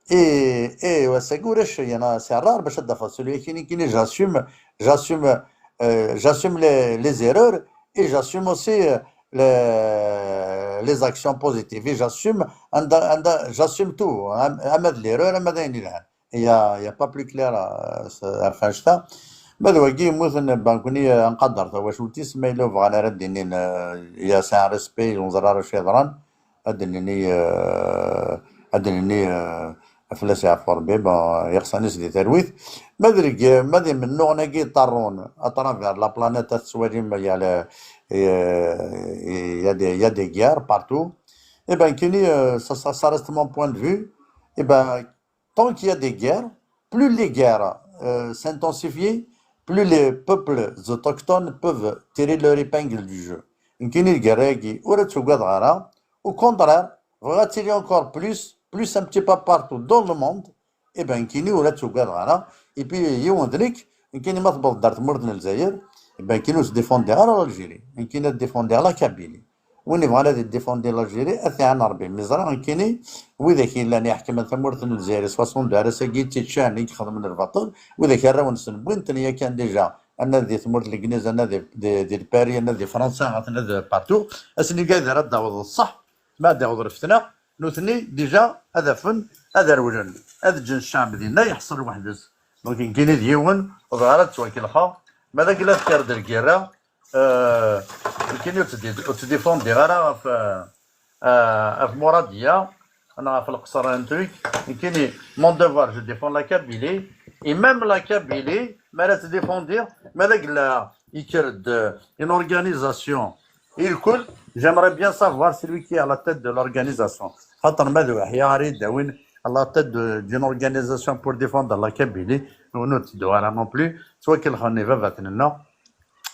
Et, et ass-agi ulac, il y en a, c'est rare bac ad d-tafeḍ celui qui, qui dit, j'assume, j'assume, euh, j'assume les, les erreurs et j'assume aussi, euh, les, les actions positives. Et j'assume, anda, anda, j'assume tout, am-, ama d l'erreur, ama d ayen yelhan. Il y a, il y a pas plus clair, euh, ɣef wannect-a. Ma d wagi yemmuten, ben, nekkni, euh, nqadder tawacult-is, ma yella ur bɣan ara ad d-inin, euh, il y a, c'est un respect, ur neẓri ara acu yeḍran, ad d-nini, euh, ad d-nini, euh, fell-as yeɛfu Rebbi, ben, iɣsan-is di talwit. Ma d lg-, ma d imennuɣen-agi yeṭṭarrun à travers la planète, ad tettwalim, il y a le, euh, il y a des, il y a des guerres partout. Eh ben, nekkini, euh, ça, ça, ça reste mon point de vue. Eh ben, tant qu'il y a des guerres, plus les guerres, euh, s'intensifient, plus les peuples autochtones peuvent tirer leur épingle du jeu. Nekkini lgerra-agi ur ad tugadeɣ ara. Au contraire, bɣiɣ ad tili encore plus, plus un petit peu partout dans le monde. Eh ben, nekkini ur ad tugadeɣ ara. Et puis, yiwen d nekk, nekkini ma tewweḍ-d ar tmurt n Lezzayer, eh ben, nekkini ur sdéfendiɣ ara l'Algérie. Nekkini ad défendiɣ la Kabylie. Win yebɣan ad idéfendi l'Algérie, ad t-iɛan Rebbi. Mi ẓriɣ nekkini, widak yellan iḥekmen tamurt n Lezzayer, soixante-deux ar ass-agi, d tiččan i ixedmen lbaṭel, widak arraw-nsen wwin-ten yakan déjà, anna di tmurt n Legliz, anna di, di, di Lpari, anna di Fransa, anna di partout. Ass-nni kan ara d-taweḍ ṣṣeḥ, ma ad d-taweḍ lfetna, nutni déjà ad afen, ad rewlen, ad ǧǧen ccɛeb dinna yeḥṣel weḥd-s. Donc nekkini d yiwen, ur bɣiɣ ara ad ttwakelxeɣ. Ma d akken la tekker-d lgirra, euh, nekkini ur ttdi-, ur ttdifundiɣ ara ɣef, euh, ɣef Muradiya, neɣ ɣef Leqṣer, un truc. Nekkini, mon devoir, je défends la Kabylie. Et même la Kabylie, ma ara ttdifundiɣ, ma d akken la yekker-d, euh, une organisation i lkul, j'aimerais bien savoir celui qui est à la tête de l'organisation. Xaṭer ma d weḥya ara yi-d-awin à la tête de, d'une organisation pour défendre la Kabylie, ur netteddu ara non plus, ttwakelxen ibabaten-nneɣ,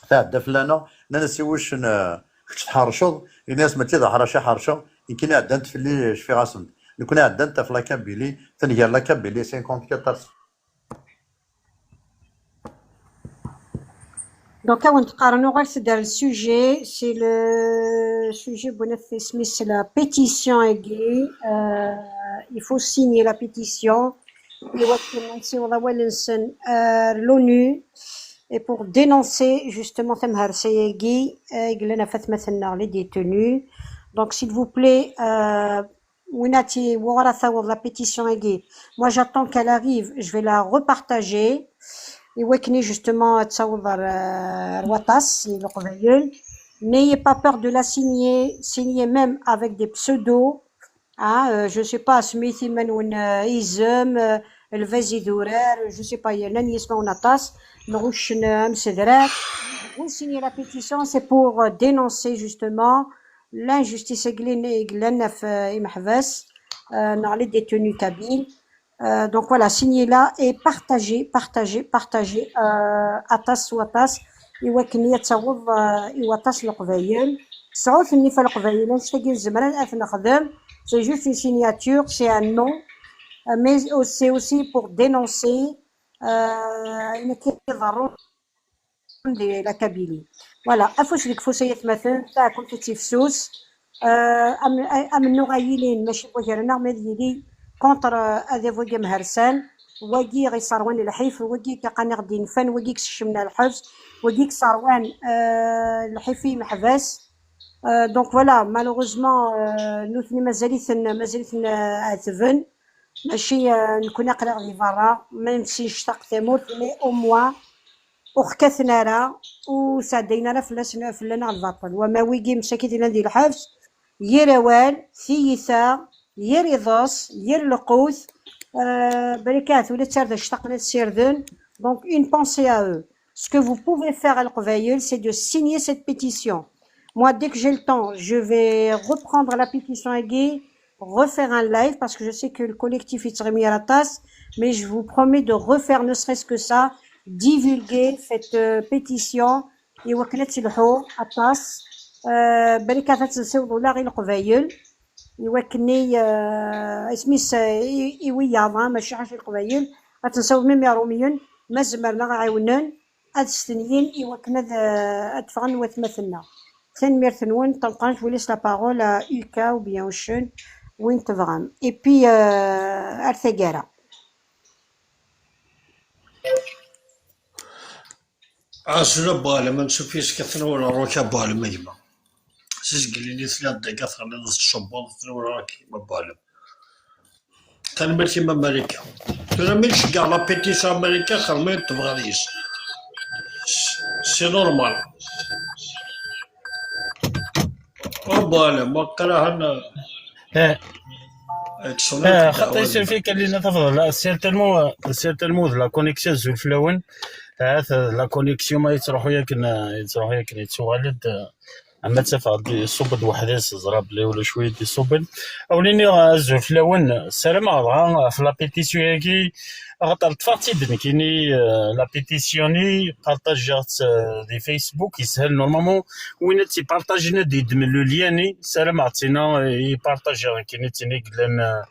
tɛedda fell-aneɣ, nnan-as i wuccen, euh, kečč tḥerceḍ, ini-as mačči d aḥrac i ḥerceɣ, nekkini ɛeddant fell-i, cfiɣ-asent. Nekkni ɛeddant ɣef la Kabylie, tenger la Kabylie cinquante-quatre. Donc, ad wen-d-qqaren, uɣalet-d ar le sujet, c'est le sujet, bu nafis, c'est la pétition-agi. Euh, il faut signer la pétition. I wakken ad nsiweḍ awal-nsen ar l'ONU, et pour dénoncer justement tamhersa-agi, euh, i yellan ɣef atmaten-nneɣ, les détenus. Donc, s'il vous plaît, euh, Winati, wuɣur ara taweḍ la pétition-agi? Moi, j'attends qu'elle arrive, je vais la repartager. I wakken justement ad taweḍ ar, ar waṭas n Leqbayel. N'ayez pas peur de la signer, signez même avec des pseudos. Ah, euh, je sais pas, semmit iman-nwen, euh, Izem, euh, Lbaz Idurar, je sais pas, llan yismawen aṭas, neɣ uccen, euh, amsedrat. Vous signez la pétition, c'est pour, euh, dénoncer justement l'injustice i yellan, i yellan ɣef, euh, imeḥbas, euh, neɣ les détenus kabyles. Euh, donc voilà, signez-la et partagez, partagez, partagez, euh, aṭas s waṭas, i wakken ad taweḍ, euh, i waṭas n Leqbayel. Sɛut nnif a Leqbayel, annect-agi nezmer ad t-nexdem. C'est juste une signature, c'est un nom, euh, mais c'est aussi pour dénoncer, euh, ayen akka iḍerrun di la Kabylie. Voilà, afus deg ufus ay atmaten, taɛkemt ad tifsus. Euh, am-, amennuɣ ad yilin, mačči n wagar-nneɣ, ma ad yili contre, euh, adabu-agi amhersan, wagi i ɣ-yesserwan lḥif, wagi i ɣ-d-yenfan, wagi i yessekcmen ar lḥebs, wagi i yesserwan, euh, lḥif i yimeḥbas. Euh, donc voilà, malheureusement, euh, nutni mazal-iten, mazal-iten, euh, ɛetben. Mačči, euh, nekkni aql-aɣ di berra, même si nectaq tamurt, mais au moins ur ɣ-kkaten ara, ur sɛeddayen ara fell-asen, fell-aneɣ lbaṭel. Wama wigi msakit yellan di lḥebs, yir awal, tiyita, yir iḍes, yir lqut, euh, balak ahat ula d tarda ctaqen ad ssirden. Donc, une pensée à eux. Ce que vous pouvez faire à Leqbayel, c'est de signer cette pétition. Moi, dès que j'ai le temps, je vais reprendre la pétition-agi, refaire un live, parce que je sais que le collectif est très mis à la tasse, mais je vous promets de refaire ne serait-ce que ça, divulguer cette, euh, pétition, i wakken ad telḥu aṭas. Euh, balak ad tensiwḍ ula i Leqbayel. i wakken i, eh, isem-is, eh, i, i wiyaḍ, ah, mačči ḥaca Leqbayel, ad ten-sawḍem i Iṛumyen, ma zemren ad ɣ-ɛiwnen, ad stenyin i wakken ad, eh, ad ffɣen watmaten-nneɣ. Tanemmirt-nwen, tameqqrant, je vous laisse la parole à Uka ou bien Uccen, win tebɣam. Et puis, eh, ar taggara. Azul a Buɛlam, ansuf yis-k a Tnawal Ṛuka a Buɛlam a gma. Si zgelli-nni telliḍ dagi teɣliḍ tettṣubbuḍ Tnawal Ṛuka a Buɛlam. Tanemmirt i Malika. Tura mi nceggeɛ la pétition Malika xir ma tebɣa deg-s. C'est normal. A Buɛlam, waqila han. Eh, eh, xaṭi, il suffit qu'elle ait une affaire là, certainement, euh, certainement de la connexion, Zulflawen. Ah, la connexion ma yettruḥu yakan, yettruḥu yakan, yettuɣal-d, eh, ama d tafeɣ-d iṣubb-d weḥd-s, ẓra belli ulac wi d-iṣubben. Awen-iniɣ, eh, azul fell-awen, ssarameɣ dɣa ɣef la pétition-agi, axaṭer ṭṭfeɣ-tt-id nekkini, eh, la pétition-nni, partagiɣ-tt, eh, di Facebook, yeshel, normalement, win ad tt-ipartajen ad d-yeddem le lien-nni, ssarameɣ d tinna, eh, i partagiɣ nekkini, d tin i yellan, eh,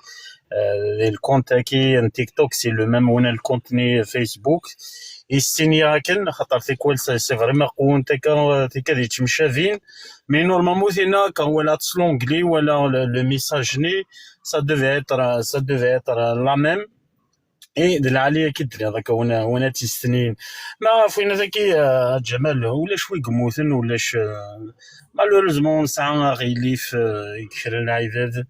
eh, di lkunt-agi n TikTok, c'est le même win lkunt-nni Facebook. Yessini akken, xaṭer tikwal c'est, c'est vraiment qwunt akka, eh, tikkad yettemcabin. Mais normalement, tinna, quand wala slongli, wala le, le message-nni, ça devait être, ça devait être la même. Et d lɛali akka i d-tenniḍ akka, win, win ad tt-yestnin. Ma ɣef win dagi, eh, a Ǧamal, ulac wi yemmuten, ulac, eh, malheureusement, nesɛa aɣilif, eh, i kra n lɛibad.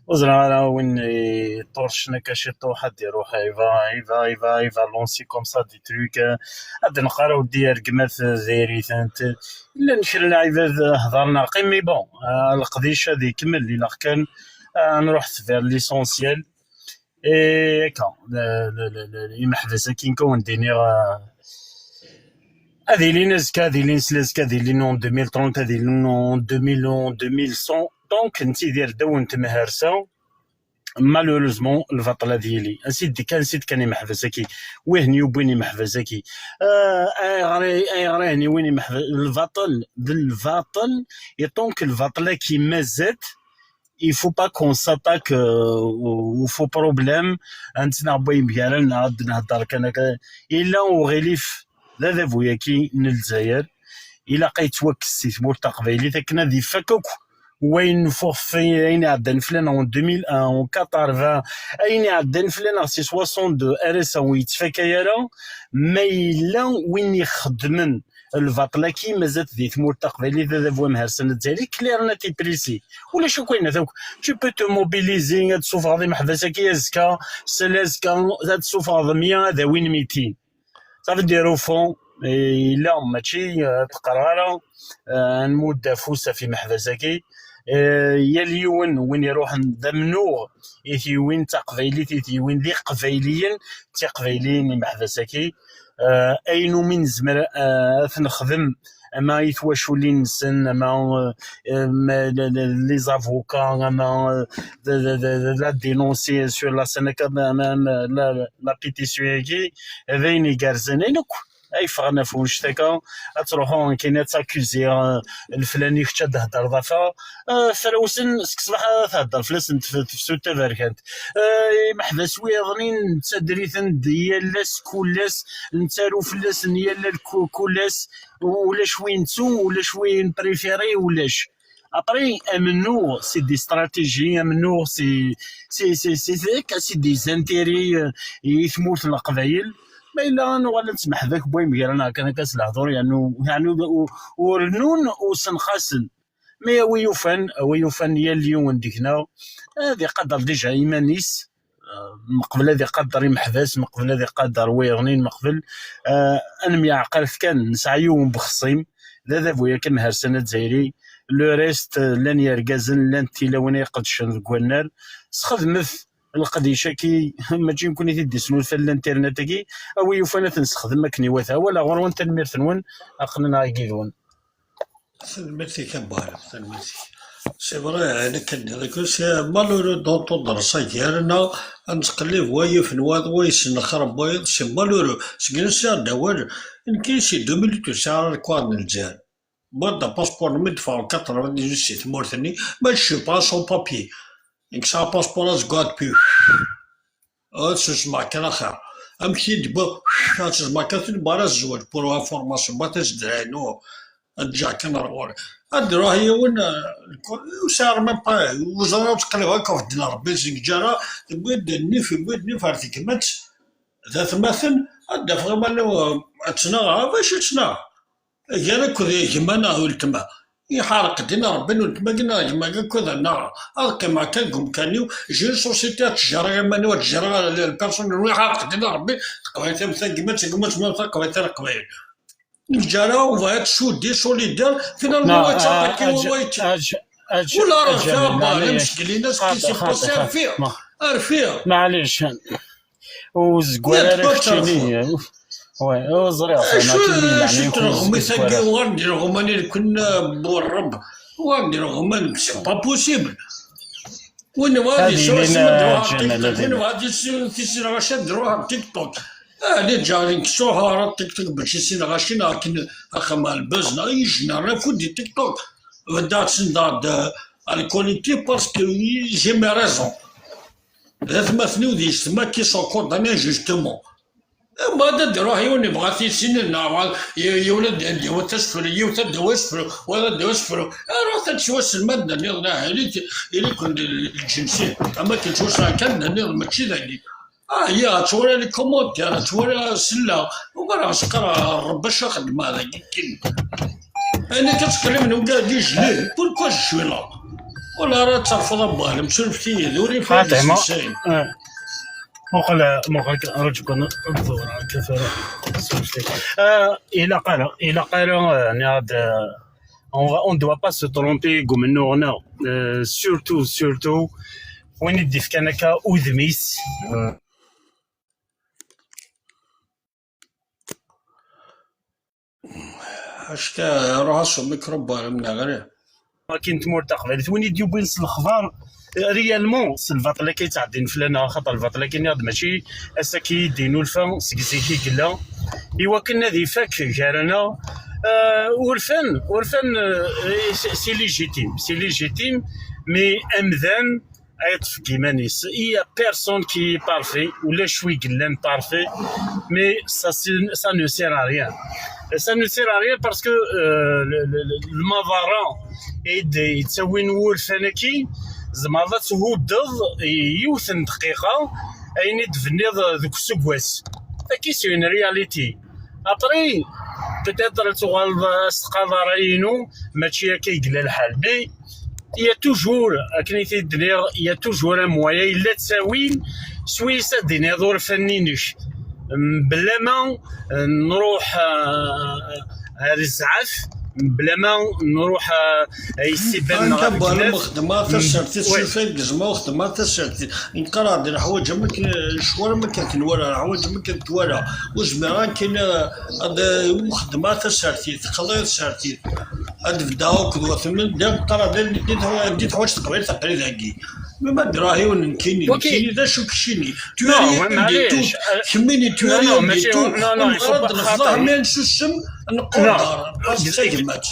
Ur ẓriɣ ara win iṭurcen akka ciṭuḥ ad d-iruḥ, iva, iva, iva, iva, lancer comme ça des trucs, eh, ad d-neqqar ur d-yergem at diri-tent. Llan kra n lɛibad, eh, hedren ar qim, mais bon, eh, leqdic ad ikemmel, ilaq kan, eh, ad nruḥ vers l'essentiel. Et akka, le, le, le, le, imeḥbas-agi, nekk ad wen-d-iniɣ, eh, ad ilin azekka, ad ilin slazekka, ad ilin en deux mille trente, ad ilin en deux mille, en deux mille cent. Donc, nettidir ddaw n temhersa. Malheureusement, lbaṭel ad yili. Ansi d-, ansi d-kkan imeḥbas-agi? Wihin yewwin imeḥbas-agi. Eh, ayɣer, ayɣer i hen-yewwin imeḥbas? Lbaṭel, d lbaṭel, et donc lbaṭel-agi mazal-t, il faut pas qu'on s'attaque, euh, au, au faux problème. Ad nettnaɣ n wayen yemgaren, neɣ ad d-nehder kan akka. Yella uɣilif d adabu-agi n Lezzayer. Ilaq ad yettwakkes si tmurt taqbaylit akken ad ifak akk wayen nfuɣ f-, ayen iɛeddan fell-aneɣ en deux mille un, en quatre-vingts, ayen iɛeddan fell-aneɣ si soixante-deux ar ass-a ur yettfakay ara. Ma yella win ixeddmen lbaṭel-agi, mazal-t di tmurt taqbaylit d adabu amhersan azzayri, clair, net et précis. Ulac akk ayen akk. Tu peux te mobiliser, ad tessufɣeḍ imeḥbas-agi azekka, sel azekka, ad tessufɣeḍ mya, ad awin mitin. Ça veut dire, au fond, eh, yella mačči, eh, teqqar ara, eh, ad nmudd afus ɣef imeḥbas-agi. Eh, yal yiwen win iruḥen d amennuɣ i t-yewwin d taqbaylit, i t-yewwin d iqbayliyen, d tiqbayliyin imeḥbas-agi. Eh, ayen umi nezmer, eh, ad t-nexdem, ama i twaculin-nsen, ama, eh, ma, le, le, les avocats, ama, eh, de, de, de, de la dénoncer sur la scène, ama, ama, la, la pétition-agi, d ayen igerrzen, ayen akk ay ffɣen ɣef wannect-agi, ad truḥu nekkini ad takuziḍ, eh, leflani, kečč ad d-theddreḍ ɣef-, eh, frawsen seg ṣṣbeḥ ad thedder fell-asen tef-, tefsut taberkant. Eh, imeḥbas wiyaḍnin ttadrin-ten yal ass, kul ass, nettaru fell-asen yal al-, ku-, kul ass, u-, ulac win nettu, ulac win préféré, ulac. Après, amennuɣ, c'est des stratégies, amennuɣ, c'est, c'est, c'est, c'est, c'est, c'est des intérêts, euh, i tmurt n Leqbayel. Ma yella ad nuɣal ad nesmeḥbak n wayen gar-aneɣ kan akka s lehdur, yernu, yernu u-, ur rennun, ur senqasen. Mais a wi yufan, a wi yufan yal yiwen deg-neɣ, ad iqader déjà iman-is, eh, meqbel ad iqader imeḥbas, meqbel ad iqader wayeḍnin, meqbel, eh, ad nemyeɛqal kan, nesɛa yiwen bexṣim, d adabu-agi amhersan azzayri. Le reste, eh, llan yergazen, llant tilawin ay iqeddcen deg wannar. Sxedmet leqdic-agi, mačči nekkni i t-id-isnulfan l'internet-agi, a wi yufan ad t-nessexdem akken iwata. Wala ɣur-wen, tanemmirt-nwen, aql-aneɣ yid-wen. Tanemmirt-ik a Buɛlam, tanemmirt-ik. C'est vrai, ayen akka d-tenniḍ, c'est malheureux d'entendre ça gar-aneɣ, ad nettqellib wa yifen wa, wa yesnexreb wayeḍ, c'est malheureux. Seg-nnes ad d-awal, nekk si deux mille huit ur sɛiɣ ara lekwaɣeḍ n Lezzayer. Wwiɣ-d apaspuṛ-nni mi d-ffɣeɣ quatre-vingt-dix-huit si tmurt-nni, mais je suis pas sans papier. Nekk sɛiɣ apaspuṛ azeggaɣ depuis. Ad tezmeɣ kan axir. Amek i d-wwiɣ ad tezmeɣ kan, tin wara zzwaǧ pour information, ma tazedra-inu ad ǧǧeɣ kan ar ɣur-i. Ad d-ruḥ yiwen, eh, ur sɛiɣ même pas, ur ẓriɣ, ur ttqellibeɣ akk ɣef ddin n Ṛebbi, seg ǧara tewwi-d nnif, yewwi-d nnif ar tegmat, d atmaten, ad d-afeɣ iman-iw, eh, ad ttnaɣeɣ, bac i ttnaɣeɣ. Gar akked gma neɣ weltma. Iḥerq ddin n Ṛebbi n weltma-agi neɣ gma-agi akked annaɣ. Ad qqimeɣ kan deg umkan-iw, j'ai une société ad ttjerriɣ iman-iw, ad ttjerriɣ la personne, iḥerq ddin n Ṛebbi, teqbaylit am tagmat, tagmat ma taqbaylit a leqbayel. Neǧǧara, on va être soudés, solidaires, finalement, wa yettaṭaki, wa yettaṭaki. Wala rfiɣ, a Rebbi, ala msegli-nas, qu'est-ce qui se passe, rfiɣ, rfiɣ. Maɛlic. Ur zeggar ara keččini. Ur ẓriɣ. Acu, acu n tneɣmit-agi, ur d-ineɣman irken, bu Ṛebb, ur d-ineɣman, c'est pas possible. Win yebɣa ad yesɛu asma ad iruḥ ar TikTok, win yebɣa ad yesɛu tisin ɣaci ad iruḥ ar TikTok. Ah, li ǧarin ksur ara TikTok bac isin ɣaci neɣ akken axxam ar lbaz neɣ yijnar afud di TikTok. Beddaɣ tsendaɣ-d, euh, alcoolité parce que j'ai mes raisons. D atmaten-iw d yessetma qui sont condamnés injustement. Mbeɛd ad d-iruḥ yiwen yebɣa tisin, neɣ yiwen ad d-yawi asefru, yiwet ad d-tawi asefru, wayeḍ ad d-yawi asefru. Ruḥet ad tettwaselmad nniḍen, ahil ili-ken d lǧens-iw. Am akken ttwassɛen kan nniḍen, mačči dagi. Ah, ya, ad twala les commentaires, ad twala, selleɣ. Ugareɣ s qqareɣ, Rebbi acu xeddmeɣ dagi, kin. Ayen akka ttqelliben ugar di jlil, pourquoi je suis là? Wala ara terfeḍ a Bwalim, surfet-iyi-d, ur ifad isensayen. Muqel, muqel, rǧu kan ad ẓewreɣ akka tura. Ah, ilaq ara, ilaq ara, ah, niɣ-d, ah, on va, on doit pas se tromper deg umennuɣ-nneɣ. Ah, surtout, surtout, win i d-ifkan akka udem-is. Ah. Acka, ruḥ-as umikrubu ar mneɣ. Akin tmurt taqbaylit, win i d-yewwin s lexbar, réellement, s lbaṭel akka yettɛeddin fell-aneɣ, axaṭer lbaṭel akka nniɣ-d mačči ass-agi i d-yennulfa, seg zik i yella, i wakken ad ifak gar-aneɣ. Euh, urfan, urfan, euh, c'est, c'est légitime, c'est légitime, mais amdan ad yeṭṭef deg yiman-is. Il y a personne qui est parfait, ulac wi yellan parfait, mais ça, c'est, ça ne sert à rien. Ça ne sert à rien parce que, euh, le, le, le, lmaḍerra i d-yettawin wurfan-agi, tzemreḍ ad thuddeḍ i yiwet n dqiqa ayen i d-tebniḍ deg useggas. Taki, c'est une réalité. Après, peut-être ad tuɣaleḍ, euh, s tqaḍara-inu, mačči akka i yella lḥal. Mais il y a toujours, akken i t-id-nniɣ, il y a toujours un moyen, yella ttawil, swayes ad d-tiniḍ urfan-inek. Mebla ma, euh, nruḥ, euh, ar zzɛaf, mebla ma nruḥ, euh, ay s-iban neɣ ar gma-tneɣ. Xedmeɣ tasertit, surfan gezmeɣ xedmeɣ tasertit. Nqarɛ-d neḥwaǧ am akken, lecɣal am akken tenwala, neḥwaǧ am akken twala. Ur zmireɣ akken, eh, ad, eh, xedmeɣ tasertit, xḍiɣ tasertit. Ad beddeɣ akked watmen, d ameqqran, d, d, d teḥwaǧ teqbaylit aql-i dagi. Mi ma d-iruḥ yiwen nekkini, nekkini d acu keččini? Tu es rien du tout, kemmini tu es rien du tout. Nqarɛ-d nefḍeḥ, mi nsusem, nquder, parce que d tagmat.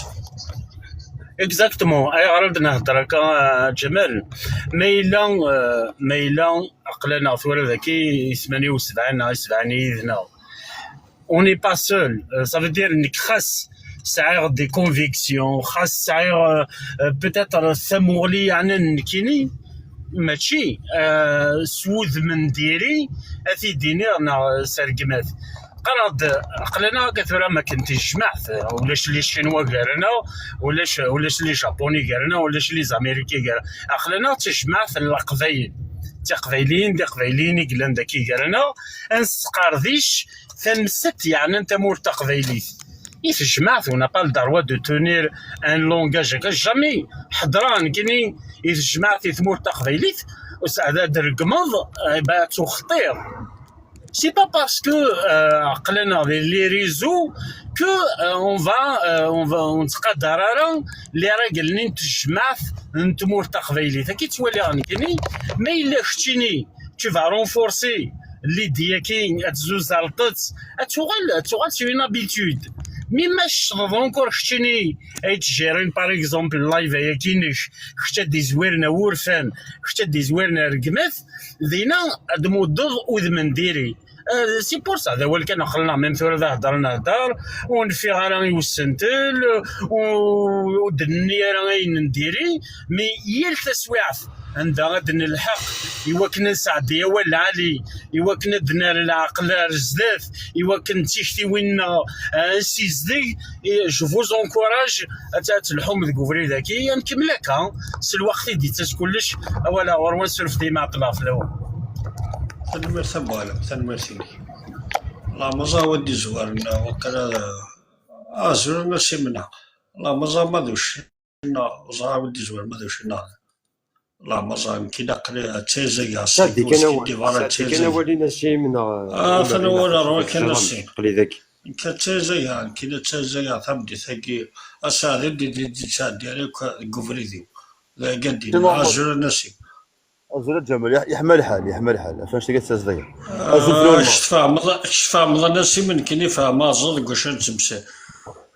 Exactement. Ayɣer ad nehder akka, a Ǧamal? Ma yella, eh, ma yella aql-aneɣ tura dagi i tmanya u sebɛin neɣ i sebɛin yid-neɣ. On n'est pas seul. Euh, ça veut dire, nekk xas sɛiɣ des convictions, xas sɛiɣ, euh, euh, peut-être tamuɣli yeɛnan nekkini, mačči, euh, s wudem n diri, ad t-id-iniɣ neɣ s rregmat. Qqareɣ-d, aql-aneɣ akka tura am akken tejmaɛt, ulac les Chinois gar-aneɣ, ulac, ulac les Japonais gar-aneɣ, ulac les Américains gar-aneɣ. Aql-aneɣ d tejmaɛt n Leqbayel, d Tiqbayliyin, d Iqbayliyen i yellan dagi gar-aneɣ, ad nesqerdic tamsalt yeɛnan tamurt taqbaylit. I tejmaɛt, on n'a pas le droit de tenir un langage, jamais. Ḥeḍreɣ nekkini i tejmaɛt i tmurt taqbaylit, ad d-tregmeḍ, eh, ben, ad tuxeṭṭiḍ. C'est pas parce que, euh, aql-aneɣ di les réseaux que, euh, on va, euh, on va, ur nettqadar ara les règles-nni n tejmaɛt n tmurt taqbaylit. Akka i ttwaliɣ nekkini, ma yella keččini, tu vas renforcer l'idée-agi, ad tzuzaleḍ-tt, ad tuɣal, ad tuɣal c'est une habitude. Mi ma tecḍeḍ encore keččini ay yettjirin, par exemple, live ayagi-inek, kečč ad d-izwiren a wurfan, kečč ad d-izwiren a rregmat, dinna ad d-muddeḍ udem n diri. Euh, c'est pour ça, d awal kan aql-aneɣ même tura d ahedder nhedder, ur nfiɣ ara i usentel, ur d-nenni ara ayen n diri, mais yal taswiɛt anda ad d-nelḥeq i wakken ad nesɛeddi awal lɛali, i wakken ad d-nerr leɛqel ar zdat, i wakken d tiktiwin-nneɣ, eh, ad nsizdeg. Et je vous encourage ad, ad telḥum deg ubrid-agi, ad nkemmel akka s lweqt i d-yettas kullec. Awal ɣur-wen, surfet-iyi ma ɛeṭṭleɣ fell-awen. Tanemmirt a Buɛlam, tanemmirt-inek. Lameẓa wa d-izwaren, wakala, azul a Nna Simna. Lameẓa ma d ucci-nneɣ, ẓra wa d-izwaren ma d ucci-nneɣ. Lameẓa, nekk ilaq ad tazagaɣ, sadi kan awal, sadi kan awal i Nasim neɣ? Ah, atan awal ar wakan Nasim. Aql-i dagi. Nekk ad tazagaɣ, nekk ad tazagaɣ tameddit-agi, asaɛd i d-yettɛeddi ara akk deg ubrid-iw. D agandi, azul a Nasim. Azul a Ǧamal, yeḥ-, yeḥma lḥal, yeḥma lḥal. Ɣef annect-agi ad tazagaɣ. Azul fell-awen. Kečč tfehmeḍ, kečč tfehmeḍ a Nasim, nekkini fehmeɣ aẓ deg wacu nettemsal.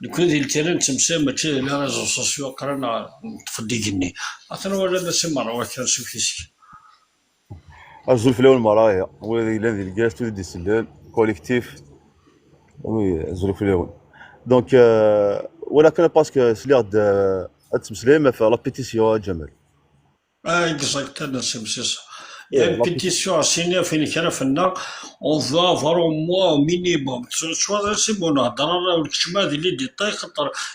Nekkni di lkira nettemsal, mačči di les réseaux sociaux, aql-aneɣ neṭṭef-d igenni. Atan wala a Nasim merra wakan s ufisek. Azul fell-awen merra, ya. Wid yellan di lgaz, wid d-isellen, collectif. Oui, azul fell-awen. Donc, euh, wala kan parce que sliɣ-d, euh, ad tmeslayem ɣef la pétition, a Ǧamal. Ah, exact, a Nasim, c'est ça. Il y a une pétition à signer, fin kra fenna, on veut avoir au moins un minimum. Soit c'est bon, on a dans la, le chemin de l'idée,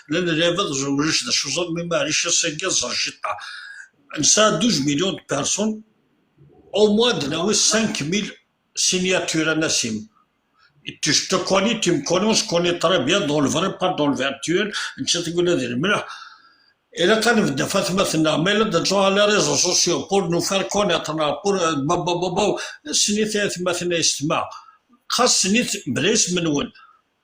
llan lɛibad ulac d acu ẓer, mi maɛlic ass-agi ẓer ciṭṭaḥ. Nesɛa douze millions de personnes, au moins d nawi cinq mille signatures a Nasim. Et tu, je te connais, tu me connais, on se connaît très bien dans le vrai, pas dans le virtuel. Netta tgul ad ilmel. Ilaq ad nbedd ɣef atmaten-nneɣ, ma yella d-nettruḥ les réseaux sociaux pour nous faire connaître, neɣ pour, euh, ba, ba, ba, ba, snit ay atmaten ay yessetma. Xas snit bla isem-nwen.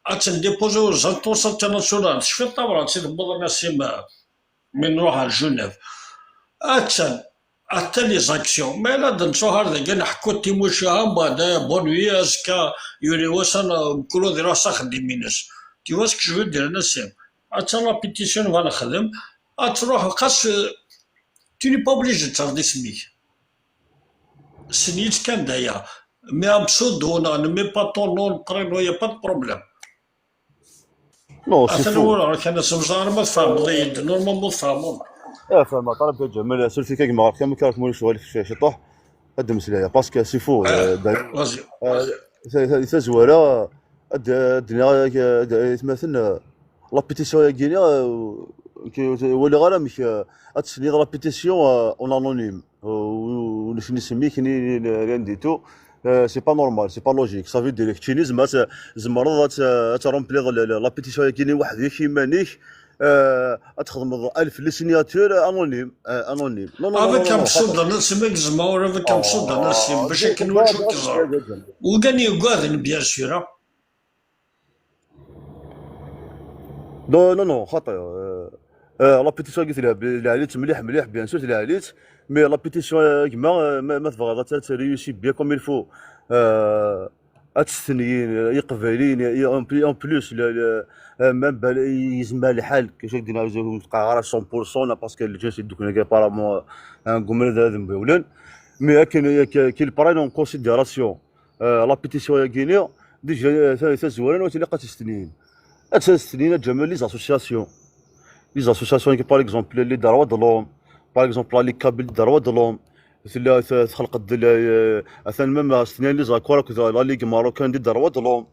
Ad tendipuziḍ aux instances internationales. Tecfiḍ tabrat i tewweḍ a Nasim, mi nruḥ ar Genève. Attan, attan les actions. Ma yella d-nettruḥ ar dagi neḥku timucuha, mbeɛd, eh, bonne nuit, azekka yuli wass, mkul ad iruḥ s axeddim-ines. Tu vois ce que je veux dire, a Nasim? Attan la pétition, va nexdem. Ad truḥ, xas, euh, tu n'es pas obligé de terreḍ isem-ik. Sens-itt kan d aya. Mais un pseudo, neɣ ne mets pas ton nom, le prénom, y a pas de problème. Non, c'est faux. Atan walaɣ kan asemẓar ma tfehmeḍ-iyi-d, normalement tfehmeḍ. Eh, fehmeɣ, ṭaleb ya Ǧamal, surtout kagma ɣer kam kart mulac ɣalif ciṭuḥ. Ad d-mmeslayeɣ, parce que c'est faux, euh, d'ailleurs, euh, ta-, ta-, tazwara, ad, ad d-nniɣ, ad, ad, aytmaten, euh, la pétition-agi-nni, euh, ki-, ur walaɣ ara amek, euh, ad tesniḍ la pétition, euh, en anonyme, euh, ulac ni isem-ik, ni, ni, ni rien du tout. Euh, c'est pas normal, c'est pas logique. Ça veut dire, keččini, zemreḍ ad, ad, ad trempliḍ la, la, la pétition-agi-nni weḥd-k, iman-ik, euh, ad txedmeḍ alef les signatures, euh, anonyme, euh, anonyme. Non, non, non, avec non, non, un pseudo, a Nasim, avec un pseudo, a Nasim, bac akken ur ttwakkzeɣ. Ugan yugaden, bien sûr, hein. Non, non, non, xaṭi. Euh, euh, la pétition-agi tleɛɛel-itt mliḥ, mliḥ, bien sûr, tleɛɛel-itt. Mais la pétition, euh, gma, euh, ma, ma tebɣiḍ ad tt-, ad tt-réussi bien comme il faut, euh, ad testenyin, euh, Iqbayliyen, et en plus, en plus, le, le, euh, même, ben, yezmer lḥal, que je dis, ur tqeɛɛer à cent pour cent, là, parce que le jeu, c'est donc, apparemment, euh, un goumen de, de, mais akken, euh, que, qu'ils prennent en considération, euh, la pétition-agi-nni, déjà, euh, ta-, tazwara, ur tilaq ad testenyin. Ad testenyin, a Ǧamal, les associations. Les associations, par exemple, les droits de l'homme, par exemple, la Ligue kabyle des droits de l'homme, tella t-, txelq-d la, euh, atan même stenyan les accords akked la Ligue marocaine des droits de l'homme,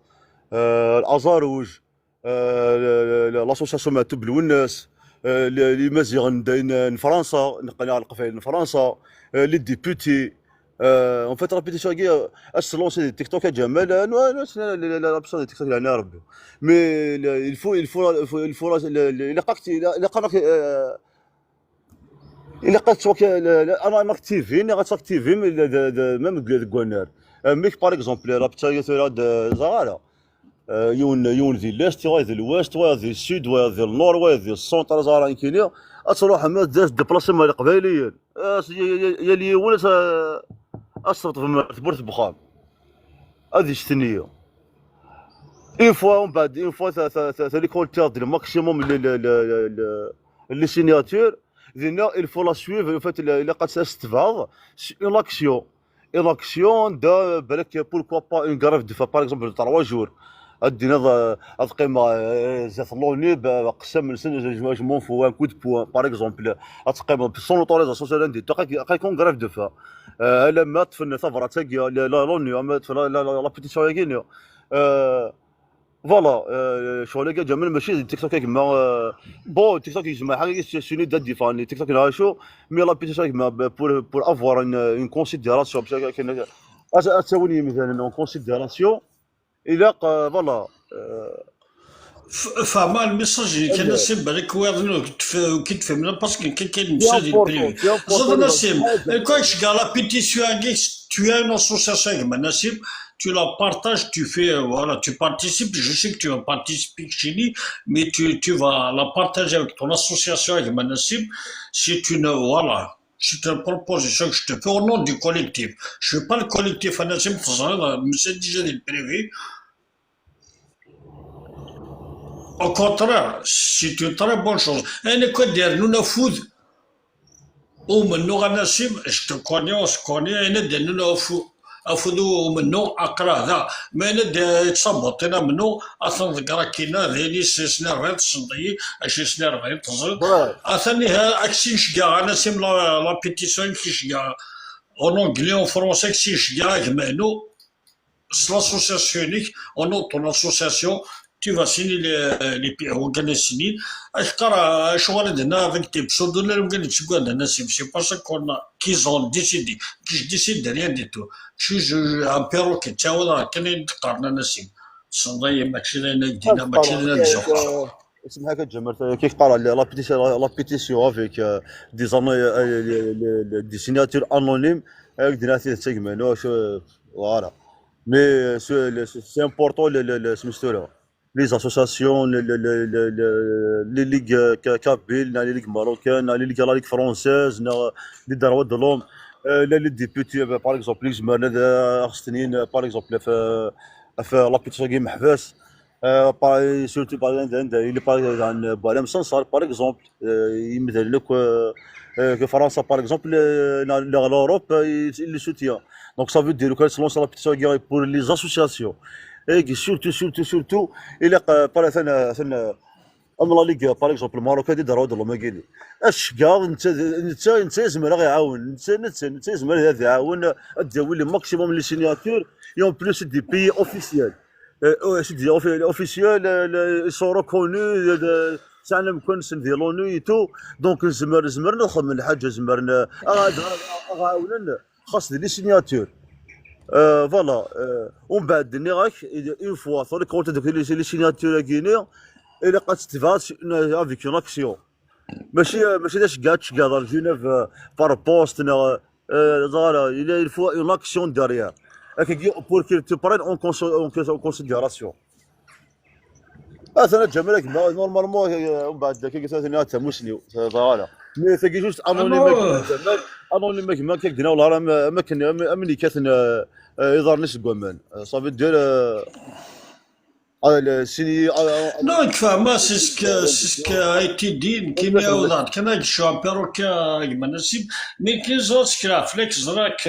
euh, l'Azar Rouge, euh, le, le, le, l'association Matoub Lwennas, euh, le, les Imaziɣen n, n Fransa, neqqen ar Leqbayel n Fransa, euh, les députés. Euh, en fait, la pétition-agi, euh, ad se lancer des TikTok, a Ǧamal, euh, non, non, c'est la, la, la, la pétition des TikTok, là, Rabbi. Mais le, il faut, il faut, il faut, il faut, le, le, ilaq ad k-, ilaq, ilaq ad k-, euh, ilaq ad tettwak-, le, le, ad, ad aktivin, ad aktivin, le, de, de, même deg, deg wannar. Euh, mais par exemple, la pétition, tura d-, ẓer ara. Euh, yiwen, yiwen di l'est, wayeḍ di l'ouest, wayeḍ di sud, wayeḍ di le nord, wayeḍ di centre, ẓer ara nekkini. Ad truḥem, ad, ad déplacem ar Leqbayliyen. As-, y-, y-, y-, yal yiwen as-, as-teṭṭfem tewwurt n wexxam. Ad istenyi. Une fois, on va dire, une fois, ça, ça, ça, ça récolté le maximum les, les, les, les, les signatures, dinna, il faut la suivre, en fait, il a, il a qu'à se tebɛeḍ, c'est une action. Une action de, balak, pourquoi pas une grève de faim, par exemple, de trois jours. Ad-dinna, ad, ad qqimeɣ, euh, zdat l'ONU, ba, qessam-nsen, je, je, je m'en fous, un coup de poing, par exemple. Ad qqimeɣ sans autorisation, c'est lundi, aql-ik en grève de faim. Euh, alamma ṭṭfen tabrat-agi, la, la, l'ONU, ama ṭṭfen la, la, la, la pétition-agi, euh, Voilà, euh, ccɣel-agi a Ǧamal, mačči d TikTok a gma, euh, bon, TikTok yezmer ḥaga, c'est une idée différente, TikTok neɣ acu, mais la pétition a gma, pour, pour avoir une, une considération, parce que, ad, ad tawin yimdanen en considération, ilaq, euh, voilà, euh, F- fehmeɣ lmessage-nni kan, a Sib, balak wayeḍ-nni ur k-d-fehmen, parce que kan kan c'est lmessage di important, privé. c'est important, Ẓeḍ, les Nassim, enfants, quoi, je gars la pétition-agi, tu as une association a gma Nassim, tu la partages, tu fais, euh, voilà, tu participes, je sais que tu vas participer chez lui, mais tu, tu vas la partager avec ton association a gma Nassim, c'est une, euh, voilà, c'est une proposition que je te fais au nom du collectif. Je suis pas le collectif, a Nassim, mais c'est déjà des privés. Au contraire, c'est une très bonne chose. Ayen akk ad d-irnun afud umennuɣ, a Nassim, je te connais, on se connaît, ayen ad d-irnun afud, afud umennuɣ, aql-aɣ da. Ma ayen ad d-yettsaboṭin amennuɣ, atan deg Rakina, d ayen i s-, s-nerbiḍ, tessneḍ-iyi, acu i s-nerbiḍ, teẓriḍ. Voilà. Atan iha, ad k-tt-in-ceggɛeɣ, a Nassim, la, la pétition i k-tt-in-ceggɛeɣ. En anglais, en français, ad k-tt-in-ceggɛeɣ a gma-inu. S l'association-ik, au nom de ton association, tu vas signer les, les pi-, wigad-nni ad k-qqareɣ acuɣer i d-nniɣ avec des pseudonymes, wigad yettaggaden, a Nassim, c'est pas ça qu'on a, qu'ils ont décidé, que je décide de rien du tout. Je suis un perroquet, ttawiɣ akken i d-qqaren, a Nassim. Tessneḍ-iyi, mačči d ayen ay d-yenna, mačči d ayen ay d-zuxxeɣ. Semḥ-ak a Ǧamal, kif qqareɣ, la, la pétition, la pétition avec, euh, des, ano- euh, les, les, les, des signatures anonymes, avec des natifs de segment, non, je- voilà. Mais, euh, c'est le- c'est important, le- le- le- ce monsieur-là. Les associations, le- le- le- le- le- les ligues, euh, ka- kabyles, les ligues marocaines, les ligues, la Ligue française, les droits de l'homme, euh, les, les députés, euh, par exemple, les maires, euh, Arsenal, euh, par exemple, euh, la pétition qui m'a fait, euh, par- surtout par exemple, il est par exemple, Boualem Sansal, par exemple, euh, il me donne le que, euh, que France, par exemple, euh, dans, dans l'Europe, euh, il, il le soutient. Donc ça veut dire que selon ça, la pétition pour les associations. Et que surtout, surtout, surtout, il est, euh, par exemple, euh, euh, am la Ligue, par exemple, marocaine des droits de l'homme, gini. Acu gare, netta, netta, netta yezmer ad iɛawen, netta, netta, netta yezmer ad iɛawen, ad d-yawi le maximum les signatures, et en plus, c'est des pays officiels. Euh, ouais, c'est des offi- officiels, euh, le- ils sont reconnus, euh, de- sɛan amkan-nsen di l'ONU et tout. Donc, nezmer, nezmer ad nexdem lḥaǧa, nezmer n-, ad, ad, ad ɛawnen, xas d les signatures. Euh, voilà. Euh, umbeɛd, nniɣ-ak, une fois, tura kawent les, les signatures-agi-ni, ilaq ad tetbeɛ avec une action. Mačči, mačči d aceggeɛ, ad tceggɛeḍ ar Genève, euh, par poste, neɣ, euh, voilà, il y a, il faut une action derrière. Akkagi, pour que tu prennes en, conso- en cons- en considération. Atan a Ǧamal, a gma, normalement, euh, umbeɛd, akkagi, atan a tamusni-w, voilà. Mais tagi juste anonyme, a gma, Ǧamal, anonyme, a gma, kak dina, wala, am, am akken, am, am nekkaten, euh, euh, iḍarren-is deg waman. Euh, ça veut dire, euh, ah, le, sini, ah, ah, Non, fehmeɣ, c'est ce que, c'est ce qui a été dit, nekkini awḍeɣ-d kan ad yeccuɛ perroquet a gma Nassim, mais nekkini ẓriɣ sekreɣ fell-ak, ẓriɣ-k,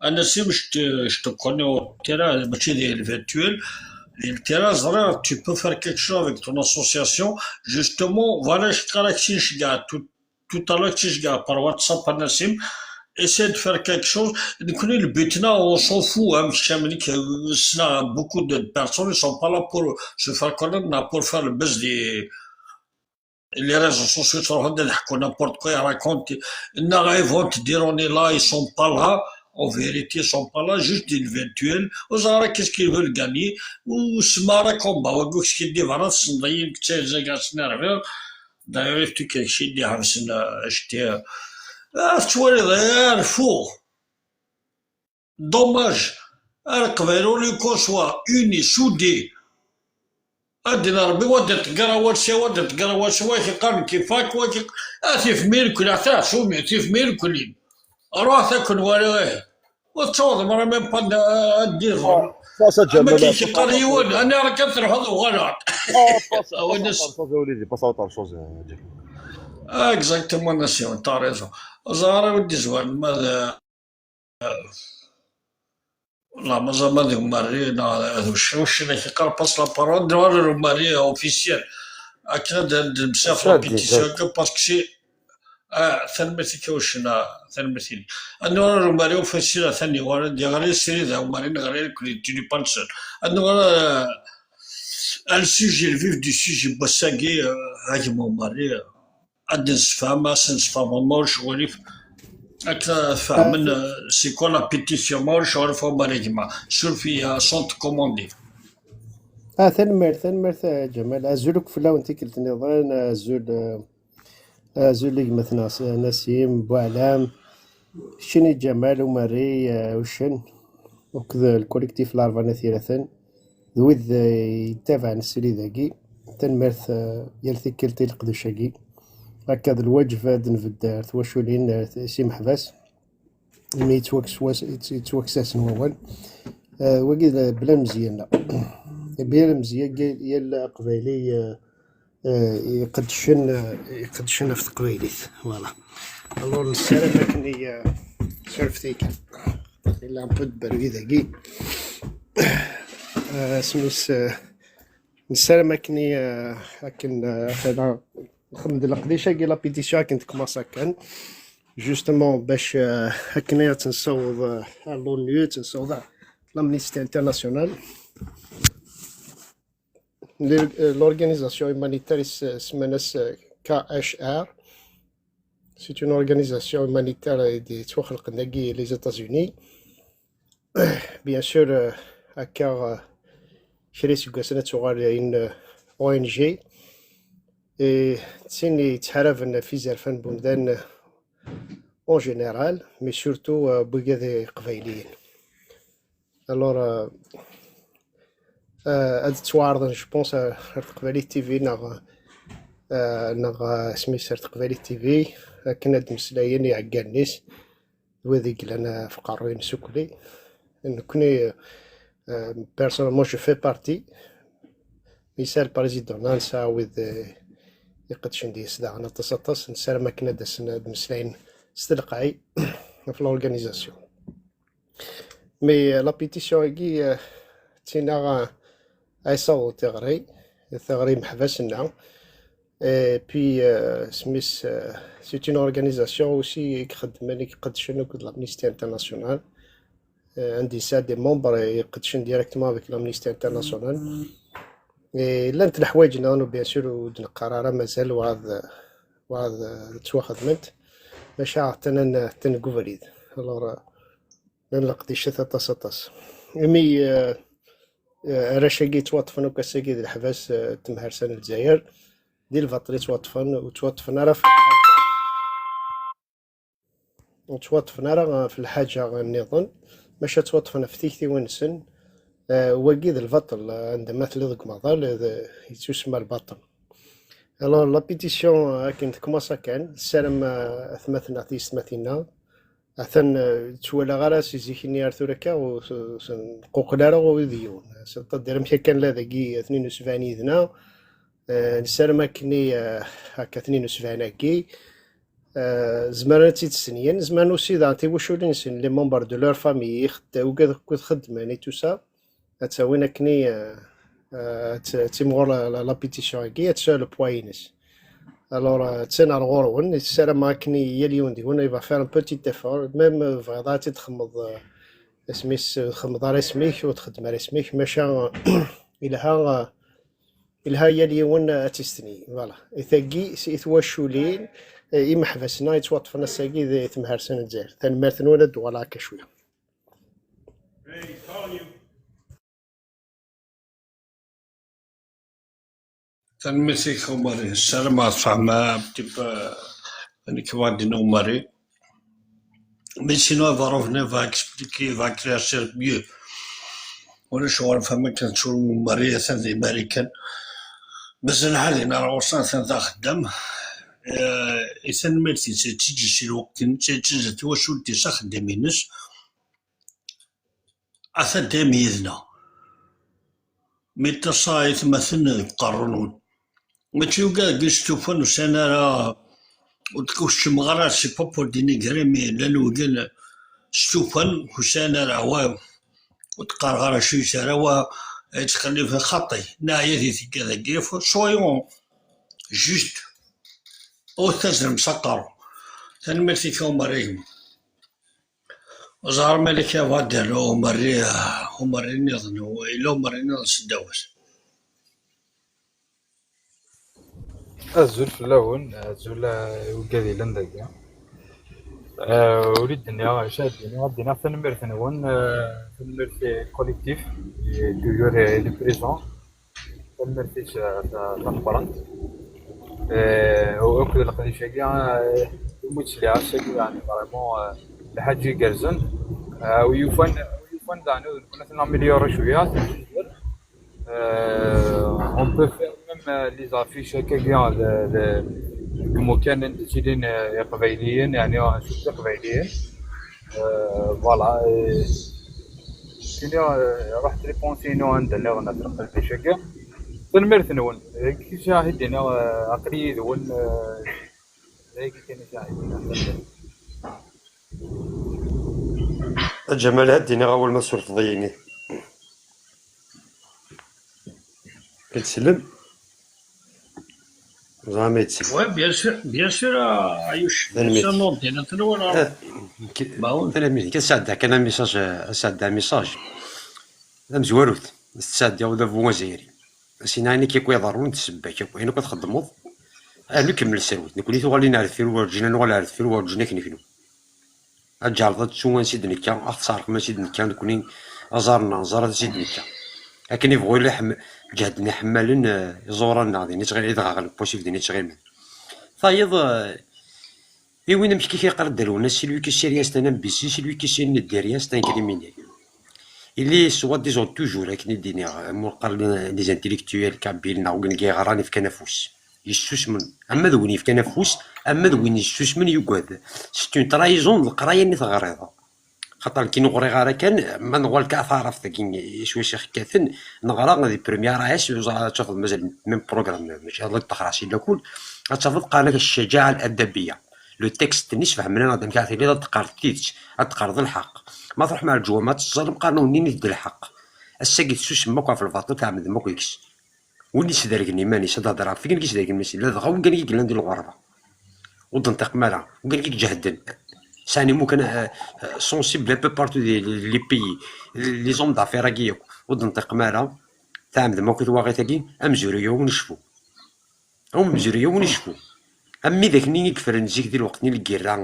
a Nassim, je te, je te connais au terrain, mačči di le virtuel, di le terrain, ẓriɣ, tu peux faire quelque chose avec ton association, justement, voilà, je qqareɣ-ak, si nceggeɛ tout, tout à l'heure, si nceggeɛ par WhatsApp a Nassim, essaie de faire quelque chose. Nekkni, le but-nneɣ, on s'en fout, hein, kečč am nekk, ssneɣ beaucoup de personnes, ils sont pas là pour se faire connaître, neɣ pour faire le buzz des, les réseaux sociaux, ttruḥun ad ḥkun n'importe quoi, ils racontent, neɣ ils vont te dire, on est là, ils sont pas là, en vérité, ils sont pas là, juste des virtuels, ur ẓriɣ ara qu'est-ce qu'ils veulent gagner, ur semma ara combat, wagi ur k-skiddibeɣ ara, tessneḍ-iyi, nekk d tirza gar-asen nerbiɣ, d'ailleurs, il faut que je dis, ah, tettwaliḍ, ah, rfuɣ. Dommage. Ar Leqbayel, au lieu qu'on soit unis, soudés. Ad d-nerbi, wa d-iṭegger awal s wa, wa d-iṭegger awal s wa, wa k-iqqaren kifak, wa k-, a tifem irkelli, a taɛsumi, tifem irkelli. Ruḥet ad ken-waliɣ, ih. Ur tettaweḍ mara même pas ad d-iḍer. Passe à Djamel, amek i k-yeqqar yiwen, ani ara kan truḥeḍ uɣaleḍ. Ah, passe, passe à autre chose, a wlidi, passe à autre chose, a Djamel. Ah, exactement, a Siwan, t'as raison. Ẓer ara ur d-izwaren ma d, la, maẓa ma d umarri neɣ d uccen, uccen ak-yeqqar passe la parole, ad nuɣal ɣer umarri officiel. Akken ad d-nemsax la pétition akka, parce que c'est Ah, tanemmirt-ik a uccen, ah, tanemmirt-inek. Ad nuɣal ɣer umarri officiel, atan yuɣal ad d-yeɣli srid, a umarri neɣli nekkni d tunipansen. Ad nuɣal, ah, ar le sujet, le vif du sujet n wass-agi, ah, a gma umarri, ah, ad d-nessefhem, ad s-nessefhem, ma ulac aɣilif, akken ad fehmen, ah, c'est quoi la pétition, ma ulac aɣilif a umarri a gma. Suref-iyi, ah, sans te commander. Ah, tanemmirt, tanemmirt, a Ǧamal. Azul akk fell-awen tikkelt nniḍen, azul, eh, Azul a gma-tneɣ Nasim Buɛlam, keččini Ǧamal Umarri, eh, Uccen, akked lkolektif Larebɛa n At Yiraten, d wid, eh, yettabaɛen srid-agi. Tanemmirt, eh, yal tikkelt i leqdic-agi. Akka d lwaǧeb ad nbedd ar twaculin, eh, s imeḥbas, imi yettwakkes was-, yettwakkes-asen wawal. Eh, wagi d bla lemzeyya-nneɣ. Bla lemzeyya, yal, yal aqbayli, eh, eh, iqeddcen, eh, iqeddcen ɣef teqbaylit. Voilà. Alors, nessaram akken i, eh, surfet-iyi kan. Il y a un peu de bruit dagi. Eh, isem-is, eh, nessaram akken i, eh, akken, eh, akken nxeddem d leqdic-agi, la pétition akken tecmaṣ akken. Justement, bac, eh, akken ad tt-nessaweḍ, eh, à l'ONU, ad tt-nessaweḍ à l'Amnesty International. L-, l'organisation humanitaire is-, semman-as, euh, K H R. C'est une organisation humanitaire, euh, i d-yettwaxelqen dagi les États-Unis. Bien sûr, euh, akka, euh, kra iseggasen ad tuɣal d ayen, euh, O N G. Et d tin yettḥaraben ɣef izerfan n wemdan, euh, en général, mais surtout, euh, n wigad iqbayliyen. Alors, euh, euh, ad ttwaɛerḍen, je pense, euh, ar Teqbaylit T V neɣ, euh, neɣ, euh, isem-is ar Teqbaylit T V, akken ad d-mmeslayen iɛeggalen-is d wid i yellan, euh, ɣef uqerruy-nnes ukli. Nekkni, euh, personnellement, je fais partie. Yesɛa le président, nesɛa wid, euh, iqeddcen deg-s daɣen aṭas, aṭas. Nessaram akken ad d-asen ad d-mmeslayen s telqay ɣef l'organisation. Mais, euh, la pétition-agi, euh, d tin ara, euh, ad yessaweḍ tiɣri, tiɣri imeḥbas-nneɣ. Et puis, euh, isem-is, euh, c'est une organisation aussi i ixeddmen, i iqeddcen akked l'Amnesty International. Euh, anda yesɛa des membres i iqeddcen directement avec l'Amnesty International. Et llant leḥwayeǧ-nniḍen, bien sûr, ur d-neqqar ara mazal, waɛd, waɛd, euh, ttwaxedment. Maca atan, atan deg ubrid. Alors, euh, llan leqdicat aṭas, aṭas. Imi, euh, euh, arrac-agi yettwaṭṭfen akk ass-agi d leḥbas, euh, n temharsa n Lezzayer, di lbaṭel i ttwaṭṭfen, ur ttwaṭṭfen ara f-, ur ttwaṭṭfen ara ɣef lḥaǧa nniḍen, maca ttwaṭṭfen ɣef tiktiwin-nsen. Euh, wagi d lbaṭel, euh, anda ma telliḍ deg umaḍal, euh, d, yettusemma lbaṭel. Alors, la pétition, euh, akken tekmaṣ akken, tessaram, euh, atmaten-a, tiyessetmatin-a, atan, euh, ur ttwalaɣ ara si zik-nni ar tura akka, ur s-, ur sen-nquqel ara ula d yiwen. C'est-à-dire, amek akken la dagi, atnin usebɛin yid-neɣ, euh, nessaram akken i, euh, akka atnin usebɛin-agi, euh, zemren ad tt-id-stenyen, zemren aussi daɣen tiwaculin-nsen, les membres de leur famille, ixed-, ugad akked xeddmen et tout ça, ad tt-awin akken i, euh, euh, ad tt-, ad timɣur la, la, la pétition-agi, ad tesɛu le poids-ines. Alors, euh, attan ar ɣur-wen, ssarameɣ akken i yal yiwen deg-wen, il va faire un petit effort, même, euh, bɣiḍ ad tt-id-txedmeḍ, euh, isem-is, ur txedmeḍ ara isem-ik, ur txeddem ara isem-ik, maca, euh, ilha, euh, ilha yal yiwen, euh, ad tt-isteni. Voilà. I tagi, s-, i twaculin, euh, imeḥbas-nneɣ yettwaṭṭfen ass-agi di temharsa n Lezzayer. Tanemmirt-nwen, ad d-uɣaleɣ akka cwiya. Tanemmirt-ik a Umar, ssarameɣ tfehmem un petit peu, euh, amek i d-yenna Umar. Mais sinon, elle va revenir, va expliquer, va éclaircir mieux. Ulac ɣur-m fehmeɣ kan tura Umar atan di Marikan. Mazal ḥaden ar ɣur-s atan d axeddam. Euh, i tanemmirt-is, i d-teǧǧa si lweqt-nnes, i d-teǧǧa tawacult-is axeddam-ines. Ata dayem yid-neɣ. Mi ttaṣa aytmaten deg uqerru-nwen. Mačči ugad deg istufan ussan ara, ur d-keččmeɣ ara si papa ur d-inigri mi llan wigad stufan ussan ara, wa ur d-qqareɣ ara acu yettara, wa yettxellif xaṭi, neɛya di tigad-agi, soyons juste, ur tazzlem s aqerru. Tanemmirt-ik a Umer, a gma. Ẓer ma yella kra bɣa d-rnu umerri, umerri nniḍen, yella umerri nniḍen s ddaw-s. Azul fell-awen, azul i wigad yellan dagi. Eh, ur d-nniɣ acu ad d-iniɣ, ad d-iniɣ tanemmirt-nwen, eh, tanemmirt i collectif, i toujours i les présents. Tanemmirt-ik, eh, ta- tameqqrant. Eh, akked leqdic-agi, eh, umi ttliɣ ass-agi, yeɛni, vraiment, eh, lḥaǧa igerrzen. Eh, wi yufan, wi yufan daɣen ad nekun ad ten-améliorer cwiya, euh, on peut faire même, euh, les affiches akkagi, euh, de, de, deg imukan anda ttilin, euh, iqbayliyen, yeɛni, euh, surtout iqbayliyen. Euh, voilà, et sinon, euh, ruḥ triponsi-inu anda nniḍen ɣef leqdic-agi. Tanemmirt-nwen. Dagi kan i d-iniɣ, euh, aql-i yid-wen, euh, dagi kan i d-iniɣ. A Ǧamal, ad d-iniɣ awal ma surfeḍ-iyi-ni. Ad tsellem? Ẓer ma yettellem. Oui, bien sûr, bien sûr, a Ayuc. Tanemmirt. Nurdin, atan wala. Ah, k- tanemmirt. Ad sɛeddaɣ kan un message, ad sɛeddaɣ un message. D amezwarut, ad t-sɛeddiɣ adabu azzayri. Sin ayen akka iḍerrun, d ssebba-k akk, ayen akk ad txeddmeḍ. Rnu kemmel serwet. Nekni tuɣalin ar deffir, werǧin ad nuɣal ar deffir, werǧin ad k-neknu. Ad tǧeɛleḍ ad tettu ansi d-nekka, ad ɣ-tesɛerqem ansi d-nekka, nekni aẓar-nneɣ, neẓra ansi d-nekka. Akken i bɣu ila ḥem-, ǧehden iḥemmalen, eh, iẓuran-nneɣ, din i ttɣi-, i dɣa ɣleb wasif din i ttɣimin. Tayeḍ, eh, i win amek i k-yeqqar Dda Lwennas, celui qui sait rien, c'est un imbécile, celui qui sait rien, c'est un criminel. Ili soi-disant toujours, akken i d-iniɣ, ma qqaren les intellectuels kabyles neɣ win i yeɣran, yefkan afus. Yessusmen. Ama d win yefkan afus, ama d win yessusmen, yugad. C'est une trahison d leqraya-nni teɣriḍ. Xaṭer nekkin ur ɣriɣ ara kan, ma nuɣal kan taɛrabt-agi iswi-s i ɣ-kkaten, neɣra di première A S, ur ẓriɣ ad tafeḍ mazal même programme, mačči ad teɣra si lakul, ad tafeḍ qqaren-ak الشجاعة الأدبية. Le texte-nni sfehmen-aneɣ-d amek ara tiliḍ ad teqqareḍ tidet, ad teqqareḍ lḥeqq. Ma truḥem ar leǧwama ad teẓẓalem, qqaren-awen-init-d lḥeqq. Ass-agi tessusmem akk ɣef lbaṭel, tɛemmdem akk deg-s. Win yesdergen iman-is ad d-hedreɣ ɣef wigad i yesdergen iman-is, ladɣa wigad i yellan di lɣerba. Ur d-nṭiqem ara, wigad i iǧehden. Sɛan imukan, euh, euh, sensibles un peu partout di, di, les pays, les hommes d'affaires-agi yakk. Ur d-nṭiqem ara, tɛemmdem akk i twaɣit-agi, amezruy-a ur necfu. Amezruy-a ur necfu. Am widak-nni i yeffren zik di lweqt-nni n lgirra,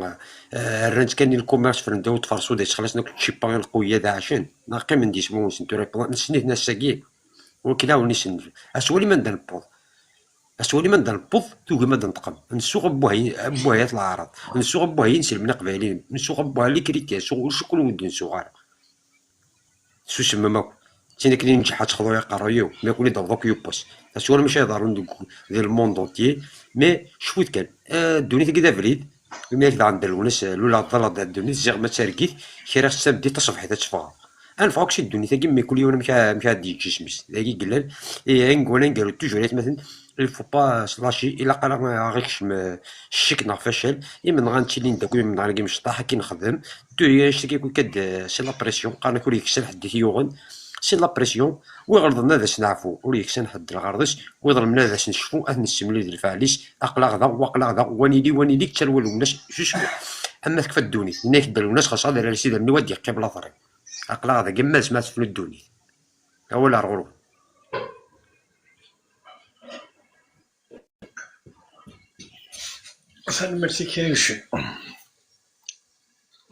euh, rran-tt kan i lkumers, ffren ddaw tferṣuda, yettxalaṣen akk tcipa i lquyya d aɛcen. Neɣ qqimen di isem-nsen tura, nessen-iten ass-agi. Ur kla ur nissen. Aswali ma nda newweḍ. Aswali ma nda newweḍ, tugim ad d-neṭqem. Nsuɣ abbuh ay-, abbuh ay at leɛraḍ. Nsuɣ abbuh ay inselmen iqbayliyen. Nsuɣ abbuh ay likriti. Nsuɣ ur cukul ur d-nsuɣ ara. Susmem akk. D tin akken i nǧeḥ ad texḍu i aqerruy-iw. Mi akken i d-awḍ akk yiwwas. Aswali maca iḍerrun deg, di le monde entier. Mais cfut kan. Eh, ddunit-agi d abrid. Imi ak daɣen Dda Lwennas, luleɣ ḍalleɣ-d ar ddunit, ziɣ ma d targit, kriɣ s tameddit taṣebḥit ad teffɣeɣ. Ad neffeɣ akk si ddunit-agi, mmi kul yiwen amek a, amek ara d-yeǧǧ isem-is. Dagi i yellan, eh, anegwan aneggaru toujours aytmaten, il faut pas se lâcher, ilaq ara aɣ-ikcem, eh, ccek neɣ facal, imenɣan ttilin-d akk, imenɣan-agi mecṭaḥ, akken nexdem, duri annect-agi akk ikad, eh, c'est la pression, qqaren-ak ur yeksan ḥedd i t-yuɣen, c'est la pression, wi ɣelḍen ad as-neɛfu, ur yeksan ḥedd lɣerḍ-is, wi ḍelmen ad as-necfu, ad t-nessemlil d lfeɛl-is, aql-aɣ da, waql-aɣ da, wa nili, wa nili, ttawal ulac, juste, ama tekfa ddunit, yenna-yak Dda Lwennas, xas ad rers idammen-iw ad d-yeqqim later-iw. Aql-aɣ dagi, ma d asma tefnu ddunit. Awal ar ɣur-wen. Tanemmirt-ik a Yuci.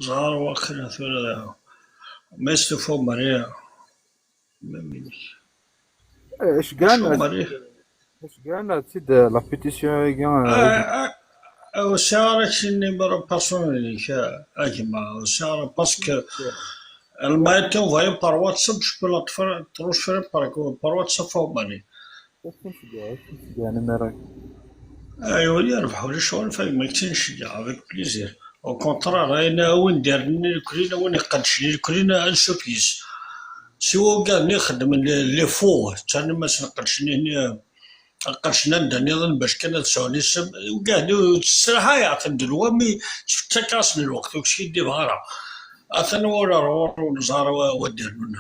Ẓer waqila tura ma yestufa Umer-, Mammik. Eh, iceggan Acu Marie? Iceggan-tt-id, eh, la pétition-agi, eh, Ah, ah, ah, ur sɛiɣ ara kra n numéro personnel-ik, a, a gma. Ur sɛiɣ ara, parce que elle m'a été envoyée par WhatsApp, je peux la tra-, transférer par, par WhatsApp à Marie. Iceggan, imir-a. Aywa, yerbeḥ ulac ɣur-f, a gma, ttneceggeɛ, avec plaisir. Au contraire, ayen a win d-irren i lekrin, a win iqeddcen i lekrin, ansuf yis. Si wawgan-nni xeddmen les faux, ttanen-asen qedcen-nni, qedcen anda nniḍen bac kan ad sɛun isem. Wawgan-nni ur ttesraḥayeɣ-ten d lwa mi ttfettak-asen lweqt ur skiddibeɣ ara. Atan wara ɣur ur neẓra wa d-irnun.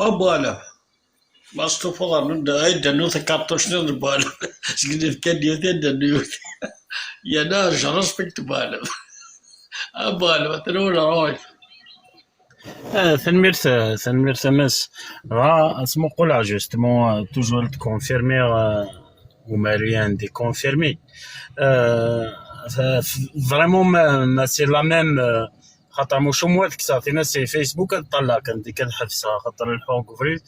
Abwalem, ma stufuḍ rnu-d, ay d-rnu takarṭuct-nni n Bwalem. Seg lefkan yiwet ay d-rnu yiwet. Yana, je respecte Bwalem. Abwalem, atan wala ɣur-k. Ah, tanemmirt, ah, tanemmirt a Mass. Dɣa ad smuquleɣ justement, ah, toujours ad confirmiɣ, ah, Umari andi confirmé. Ah, f- f- vraiment ma, ma c'est la même, ah, xaṭer muc umwa ad kkseɣ tin-a si Facebook ad ṭṭalleɣ kan deg ad ḥebseɣ xaṭer lḥuɣ deg ubrid.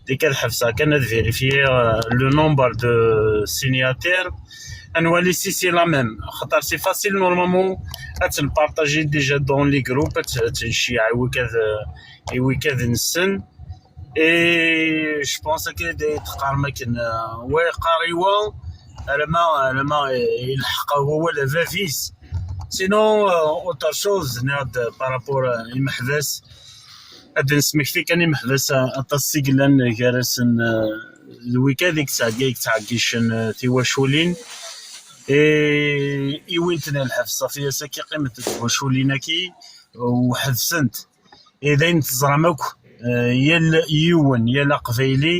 Deg ad ḥebseɣ kan ad vérifier, euh, le nombre de signataires. Ad nwali si c'est la même. Xaṭer c'est facile normalement ad tt-npartager déjà dans les groupes, ad tt- ad tt-nceyyeɛ i wikad, euh, i wikad nessen. Et je pense akka d teqqarem akken, euh, wa yeqqar i wa, alama, alama ilḥeq wawal a bab-is. Sinon, euh, autre chose, nniɣ-d par rapport, euh, imeḥbas, ad d-nesmekti kan imeḥbas, euh, aṭas i yellan gar-asen, euh, d wikad i yettɛeggi- i yettɛeggicen, euh, tiwaculin. Et iwin-ten ɣer lḥebs, ṣafi ass-agi qqiment-d twaculin-agi u ḥebsent. Et d ayen teẓram akk, euh, yal yiwen, yal aqbayli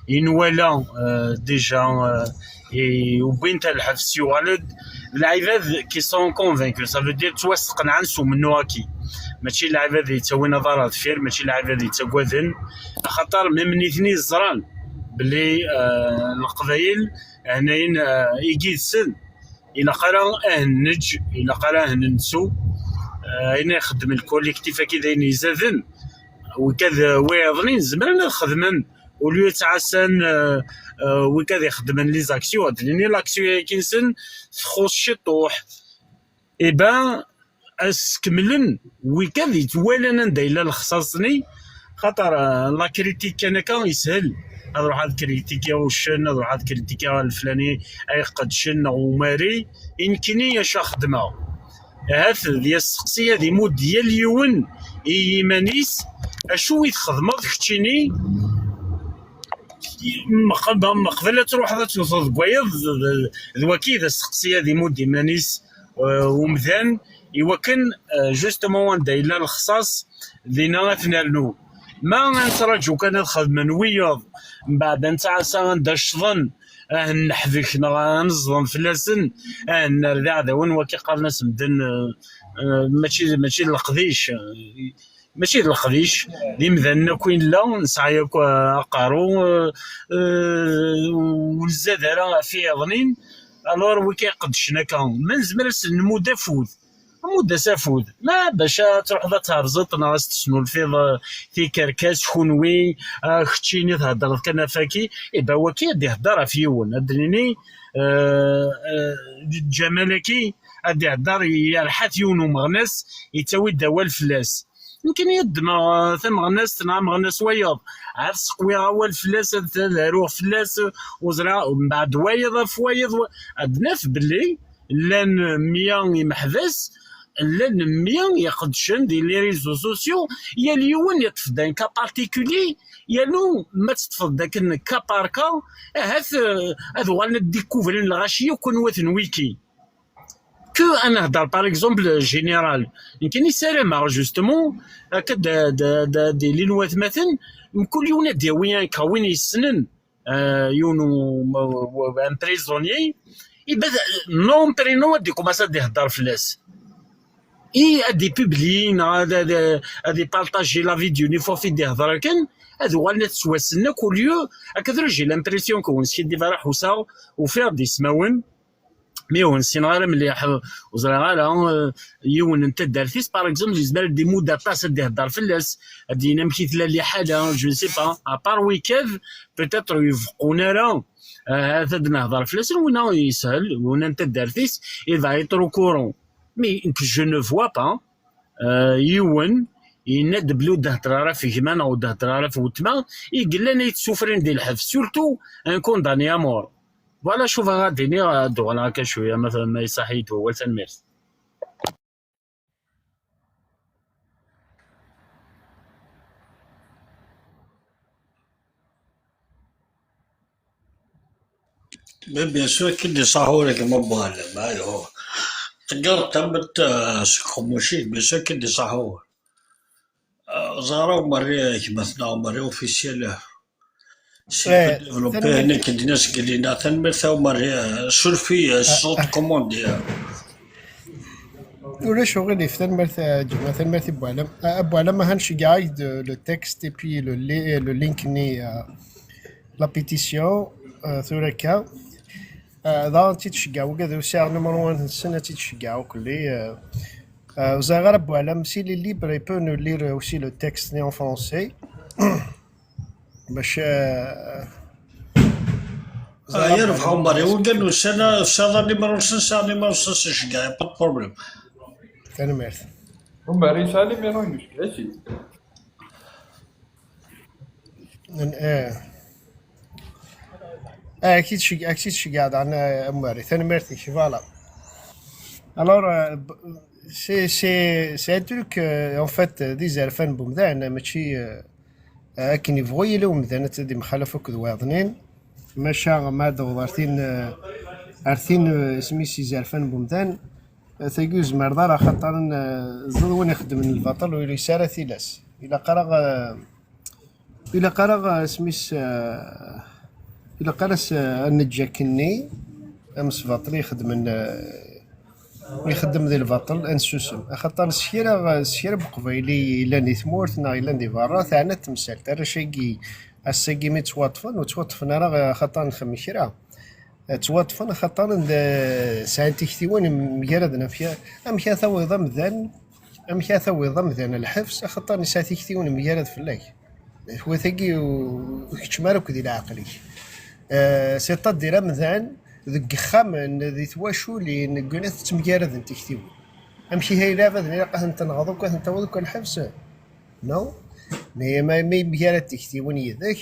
i nwala, euh, déjà, euh, i- wwin-t ɣer lḥebs yuɣal-d. D lɛibad qui sont convaincus, ça veut dire ttwasteqneɛen s umennuɣ-agi. Mačči d lɛibad yettawin aḍar ɣer deffir, mačči d lɛibad yettaggaden, axaṭer même nitni ẓran belli, euh, leqbayel hnayen, euh, i yid-sen. Ilaq ara ad neǧǧ, ilaq ara ad nentu, euh, ayen ixeddem lkolektif-agi d ayen izaden. Wikad, euh, wiyaḍnin zemren ad xedmen, au lieu ttɛassan, euh, euh, wikad ixeddmen les actions, ad d-nini l'action-agi-nsen txuṣ ciṭuḥ. Eh ben, ad skemmlen wikad yettwalan anda yella lexṣaṣ-nni, xaṭer, euh, la critique kan akka yeshel. Ad ruḥ ad critikiɣ uccen, ad ruḥ ad critikiɣ leflani ay qedcen neɣ umari, i nekkini acu xedmeɣ? Ahat d asteqsi ad imudd yal yiwen i yiman-is, acu i txedmeḍ keččini meq- meqbel ad truḥeḍ ad tewteḍ deg wayeḍ, d- d- d waki d asteqsi ad imudd iman-is, euh, umdan, i wakken, euh, justement anda yella lexṣaṣ, dinna ad t-nernu. Ma ad nettraǧu kan ad xedmen wiyaḍ, mbeɛd ad nettɛassa anda ccḍen, ah, neḥbek neɣ ad neẓḍem fell-asen, ah, nerr d iɛdawen, waki qqaren-as medden, euh, euh, mačči, mačči d leqdic, euh, mačči d leqdic, d imdanen akk i nella, nesɛa akk, euh, aqerru, euh, euh, ur nzad ara ɣef yiḍnin. Alors, wiki iqeddcen akka, ma nezmer ad sen-nmudd afud, nmudd-as afud. Ma bac ad truḥeḍ ad terẓeḍ neɣ ad s-tesnulfiḍ, euh, tikerkas, kunwi, ah, keččini theddreḍ kan ɣef waki, iba waki ad d-ihedder ɣef yiwen, ad d-nini, euh, euh, Ǧamal-agi ad d-ihedder yerḥa-t yiwen umeɣnas, yettawi-d awal fell-as. Nekkini ad ddmeɣ, uh, tameɣnast neɣ ameɣnas wayeḍ, ad seqwiɣ awal fell-as, ad, ad aruɣ fell-as, uh, ur ẓriɣ, mbeɛd wayeḍ ɣef wayeḍ, wa- ad naf belli llan mya imeḥbas, llan mya iqeddcen di les réseaux sociaux, yal yiwen yeṭṭef-d un cas particulier, yernu ma teṭṭfeḍ-d akken cas par cas, ahat, uh, ad uɣalen ad découvren lɣaci yakk anwa-ten wiki. Que ad nehder, par exemple, général. Nekkini ssarameɣ, justement, akka d, d, d, d ilin watmaten, mkul yiwen ad d-yawi un cas, win yessnen, euh, yiwen u- u- un prisonnier, iba d- non prénom ad d-ikumaṣ ad d-ihedder fell-as. I ad d-ipubliyi neɣ ad, ad, ad ipartaji la vidéo, une fois fi d-ihedder akken, ad uɣalen ad ttwassen akk, au lieu, akka d j'ai l'impression que wen skiddibeɣ ara ḥusseɣ, ufiɣ-d ismawen, mi ur ssineɣ ara mliḥ, ur ẓriɣ ara, euh, yiwen n taddart-is, par exemple, yezmer ad d-imudd aṭas, ad d-ihedder fell-as, ad d-yini amek i tella liḥala, je ne sais pas, à part wikad, peut-être ur ibeqqun ara, euh, ad d-nehder fell-asen, winna yeshel, winna n taddart-is, il va être au courant. Mais je ne vois pas, euh, yiwen yenna-d belli ur d-hedder ara ɣef gma neɣ ur d-hedder ara ɣef weltma, i yellan ay ttsufrin di lḥebs, surtout un condamné à mort. Voilà, cuf, ad d-iniɣ, ad d-uɣaleɣ akka cwiya, ma, ma iṣaḥ-iyi-d wawal, tanemmirt. Mais bien sûr, qui des sahur avec mon boile, mais oh. Regarde, t'as mis, euh, ce qu'on m'a dit, bien sûr, qui des sahur. Euh, Zara, on m'a dit, qui maintenant, on m'a dit officiel. Si tu développes, هناك الناس قال لنا تنميرت، on m'a dit, euh, surfi, euh, صوت commande, euh. Ulac uɣilif, tanemmirt a Ǧemma, tanemmirt i Buɛlam. A Buɛlam, aha nceggeɛ-ak-d le texte et puis le, li- le link-nni, euh, la pétition, euh, tura akka. Euh, daɣen ad tt-id-ceggeɛ, wigad ur sɛiɣ numéro un-nsen, ad tt-id-ceggeɛ ukelli. Euh, euh, ur ẓriɣ ara Buɛlam, s'il est libre, il peut nous lire aussi le texte-nni en français. Bac, euh, Ah, yerbeḥ Ɛumar, i wigad ussan-a, tesɛiḍ animru-nsen, tesɛiḍ animru-nsen, nceggeɛ, pas de problème. Tanemmirt. Ɛumar yesɛa animru-inu, ceggeɛ-it-id. N- eh. Eh, ak-tt-id ceg- ak-tt-id-ceggeɛ daɣen, eh, a Ɛumar, tanemmirt-ik, voilà. Alors, euh, b- c'est c'est c'est un truc, euh, en fait, euh, d izerfan n umdan, mačči, euh, akken yebɣu yili umdan ad d-imxalaf akked wayeḍnin, maca ma ad d-taweḍ ar tin, eh, ar tin, eh, isem-is izerfan n umdan, eh, tagi ur tezmireḍ ara, axaṭer, eh, ẓid win ixeddmen lbaṭel ur yelli ara tilas. Ilaq ara, eh, ilaq ara, eh, isem-is, eh, ilaq ara s- ad neǧǧ akkenni amesbaṭli ixeddmen, eh, ixeddem di lbaṭel, ad nsusem. Axaṭer s kra, s kra n Uqbayli yellan di tmurt neɣ yellan di berra, teɛna temsalt. Arrac-agi, ass-agi mi ttwaṭṭfen, ur ttwaṭṭfen ara axaṭer nxeddem kra. Ttwaṭṭfen axaṭer n-, sɛan tiktiwin mgaraden. Amek, amek ara tawiḍ amdan, amek ara tawiḍ amdan lḥebs, axaṭer nesɛa tiktiwin mgarad fell-ak? Twat-agi ur, ur keččem ara akk di leɛqel-ik. Euh, c'est-à-dire amdan deg yexxamen, di twaculin, deg win tettemgaradent tiktiwin. Amek ihi ileɛbaden ilaq ad ten-tenɣeḍ akk, ad ten-tawiḍ akk ɣer lḥebs? Non? Mais ma, ma yemgarad tiktiwin yid-k,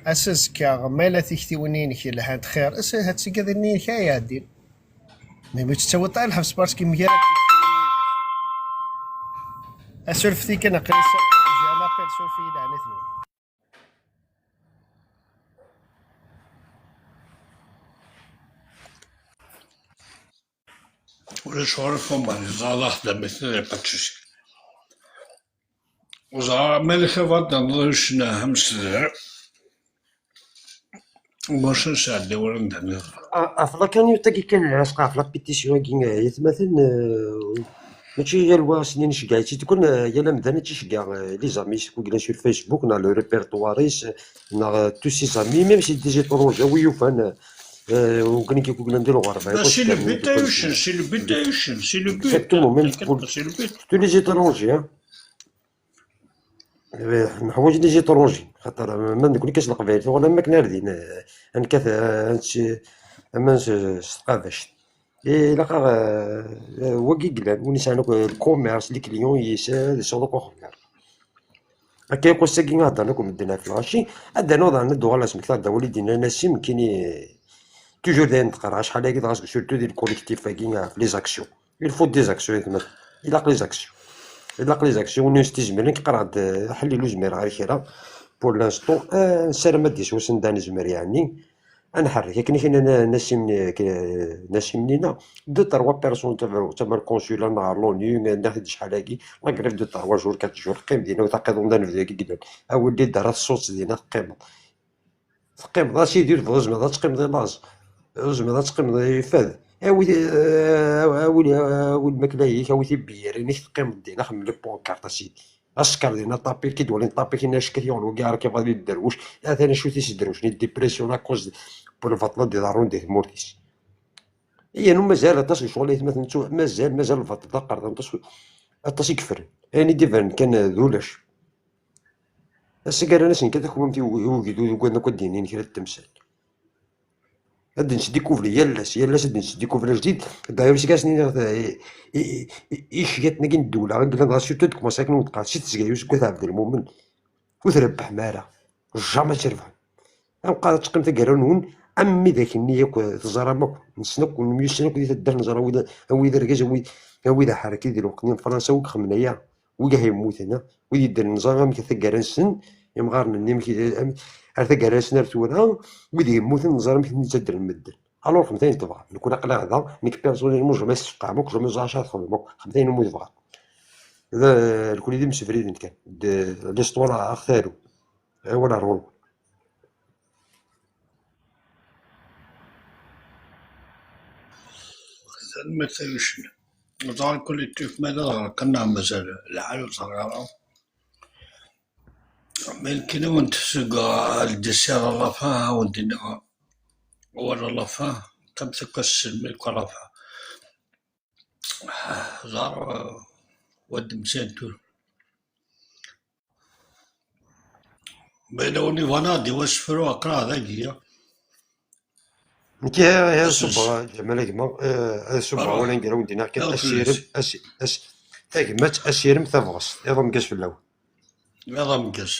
ass azekka ma yella tiktiwin-inek lhant xir, ass-, ad tigaḍ-nni-inek ara iɛeddin. Mais ma tettawiḍ ara lḥebs parce que yemgarad tiktiwin. Asurfet-iyi kan, aql-i s-, j'ai un appel, surfet-iyi leɛnaya-twen. Ulac ɣur-i Fumbari, ẓẓareɣ axeddam-is, pas de souci. Ur ẓriɣ ara ma yella kra bɣiɣ ad d-tiniḍ i ucennay amsedrar. Ulac, nesɛedda wala nda niḍra. Ɣef la cagnotte-agi kan, ɛasqa ɣef la pétition-agi, eh, yatmaten, eh, mačči yal wa s-nini nceggeɛ-itt-id, kun, eh, yal amdan ad tt-iceggeɛ, eh, les amis-is, ku yellan sur Facebook, neɣ le répertoire-is, neɣ, eh, tous ses amis, même si des étrangers, wi yufan, eh, eh, ugni ki ku yellan di lɣerba. Bah, c'est le but, ay uccen, c'est le but, ay uccen, c'est le but. Exactement, même pour tous les étrangers, hein. Eh, neḥwaǧ les étrangers, xaṭer, eh, ma nekni kan s leqbayel, tuɣal am wakken ar din, eh, ad nekkat, eh, ad nett-, aman s, s tqabact. Eh, ilaq-aɣ, eh, eh, wagi i yellan, win yesɛan akk, eh, le commerce, les clients, yis-, eh, ad yesɛuḍ akk axebbir. Akka yakk ass-agi ad d-rren akk medden ɣef lɣaci, ad d-rnuɣ daɣen ad d-uɣaleɣ ad smektaɣ-d awal i d-yenna Nassim, nekkini, toujours d ayen d-qqareɣ, acḥal-agi dɣa, surtout di le collectif-agi, ɣef les actions. Il faut des actions, yetma. Ilaq les actions. Ilaq les actions, win ur s-tizmiren, qqareɣ-d, eh, ḥellil ur zmireɣ ara kra. Pour l'instant, eh, nessaram ad d-yas wass anda nezmer, yeɛni, ad nḥerrek. Akken i k-yenna Nassim, Nassim-nni, deux, trois personnes, tama le consulat neɣ l'ONU, nniɣ-t-id acḥal-agi, la grève de trois jours, quatre jours, qqim dinna, ur taqiḍ anda nebdu-agi yellan. A win d-ara tṣutt dinna, teqqimeḍ. Teqqimeḍ, a sidi, ur tebɣiḍ, tzemreḍ ad teqqimeḍ i laẓ. Ur tezmireḍ ad teqqimeḍ i fad. Awi, awi, awi lmakla-ik, awi tibyirin-ik, teqqimeḍ dinna, xemmem les pancartes, a sidi. Asker dinna, ṭapil, ki d-walin ṭapil, kinna acka-t yuɣen wagi ara k-iɣaḍ di dderwec. Atan acu t-isderdwec, les dépressions, à cause n lbaṭel i d-iḍerrun di tmurt-is. Iyan mazal aṭas n lecɣal, aytmaten, mazal, mazal lbaṭel d aqerḍan, aṭas, aṭas i yeffren. Ayen i d-ibanen kan d ulac. Ass-agi rran-asen kan takmamt i u-, i ugdud, ugaden akk ad d-inin kra n temsal. Ad d-nettdikuvri yal ass, yal ass ad d-nettdikuvri ajdid. D'ailleurs, seg ass-nni, i, i, i, i icyaten-agi n ddewla i yellan dɣa, surtout deg Maṣer, akken i wen-d-qqareɣ, si tezga-yi useggas Ɛebdelmumen, ur trebbḥem ara. Jamais ad trebḥem. Am qqar ad teqqim taggara-nwen, am widak-nni akk teẓram akk, nessen akk, nemyussan akk di taddart, neẓra wid, a wid argaz, a wid, a wid aḥerki di lweqt-nni n Fransa, wi ixemmen aya, wi iha yemmuten, a wid yeddren, neẓra amek taggara-nsen, imɣaren-nni, amek, am-, ar taggara-nsen ar tura, wid yemmuten, neẓra amek ten-ttaddren medden. Alors xdem ayen tebɣa. Nekk aql-aɣ da, nekk personnellement jamais s-tfeqɛem akk, jamais ẓriɣ acu ara txedmem akk, xdem ayen umi tebɣa. D, nekni d imsebriden kan. D l'histoire a ɣ-taru. Iwala rol. Tanemmirt ay uccen. Ẓer kolektif ma d aɣerkan neɣ mazal lḥal ur ẓriɣ ara. Ma nekkini wen-d seg Aldisir a la fin, wen-d-iniɣ war a la fin, comme ça que c'est mille quoi la fin. Ẓer, euh, wa d-msant tura. Ma yella win yebɣan ad d-iwa asefru, aql-aɣ dagi. Nekk ihi, ihi ad ṣubbeɣ, Ǧamal a gma, eh, ad ṣubbeɣ awal aneggaru n dinna kan, asirem, as-, as-, tagmat, asirem, tabɣest, iḍ ameggaz fell-awen. Iḍ ameggaz.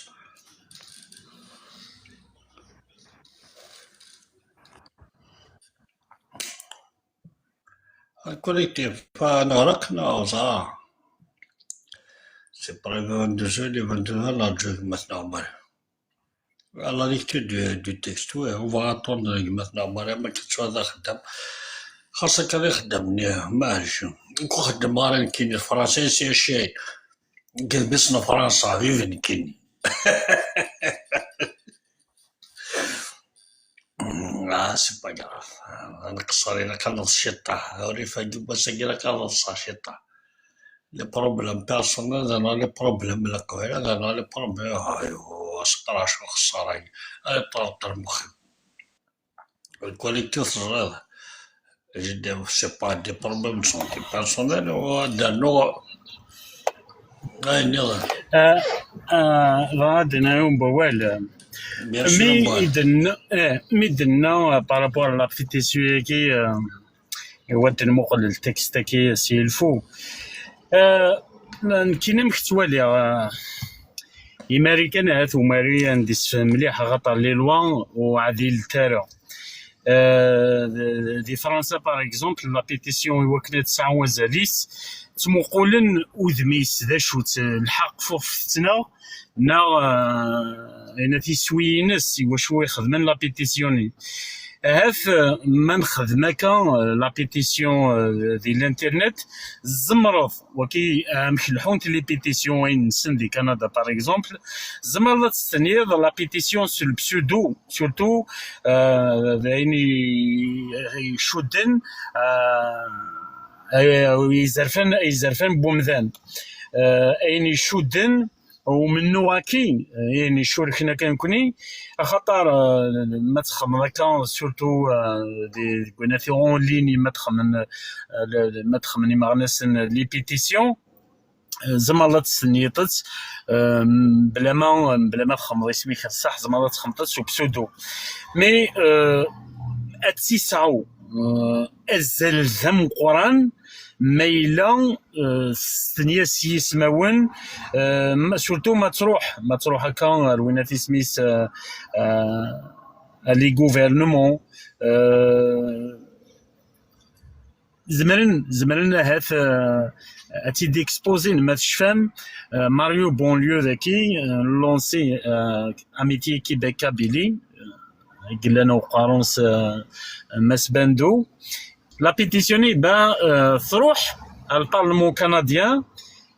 Collectif, neɣra-k neɣ ẓra. C'est pas les vingt-deux heures, les vingt-deux heures, la joue gma-tneɣ Mari. La lecture du, du texte, oui, on va attendre gma-tneɣ Mari, ma k-ttwad axeddam. Xas akka d ixeddam-nni, maɛlic. Nekk ur xeddmeɣ ara nekkini, Fransa, c'est chez. Deg yidles n Fransa, vive nekkini. Ah, c'est pas grave. Ad nqeṣṣer, ilaq ad neḍṣ ciṭṭaḥ. Ur ifak wass-agi, ilaq ad ḍṣeɣ ciṭṭaḥ. Les problèmes personnels, non, les problèmes la cohéra, non, les problèmes, ah, aseqrac, xeṣṣara. Ay ṭerṭer mexi. Le collectif, teẓriḍ. C'est pas des problèmes de santé personnelle, ad d-rnuɣ ayen nniḍen. Ah, ah, dɣa ad d-nɛum wawal. Bien sûr, mi i d-nenna, eh, mi d-nenna, eh, par rapport à la pétition-agi, eh, i wakken muqel le texte-agi, s'il faut. Eh, nekkini amek ttwaliɣ, eh, Imarikan ahat umari ad d-issefhem mliḥ, axaṭer les lois ur ɛdilent ara. Euh, di Fransa, par exemple, la pétition i wakken ad tesɛu azal-is, ttmuqulen udem-is d acu-tt, lḥeqq f uxeftettneɣ, neɣ, euh, ayen tiswi-ines i wacu i xedmen la pétition-nni. Ahat, euh, ma nexdem akka, euh, la pétition, euh, di l'internet, tzemreḍ, waki, amek lḥunt les pétitions ayen-nsen di Canada, par exemple, tzemreḍ ad testenyiḍ la pétition sur le pseudo, surtout, euh, d ayen i, i icudden, euh, ay-, izerfan, izerfan n wemdan. Euh, ayen icudden umennuɣ-agi, ayen icurken akka nekni, axaṭer, euh, ma txedmeḍ akka, surtout, euh, di, deg winati en ligne, ma txedmen, euh, le, le, ma txedmen imeɣnasen les pétitions, euh, tzemreḍ ad testenyiḍ-tt, euh, bla ma, bla ma txedmeḍ isem-ik ṣṣeḥ, tzemreḍ ad txedmeḍ-tt s pseudo. Mais, euh, ad tt-isɛu, euh, azal d ameqqran, ma yella, euh, testenya s yismawen, euh, ma, surtout ma tṛuḥ, ma tṛuḥ akka ar winat isem-is, euh, euh, à les gouvernements, euh, zemren, zemren ahat, euh, ad tt-id-exposin, ma tecfam, euh, Mario Bonlieu daki, euh, lancer, euh, Amitié Québec Kabylie, euh, i yellan uqarun s, euh, Mass Bando. La pétition-nni, ben, euh, tṛuḥ ar le Parlement canadien,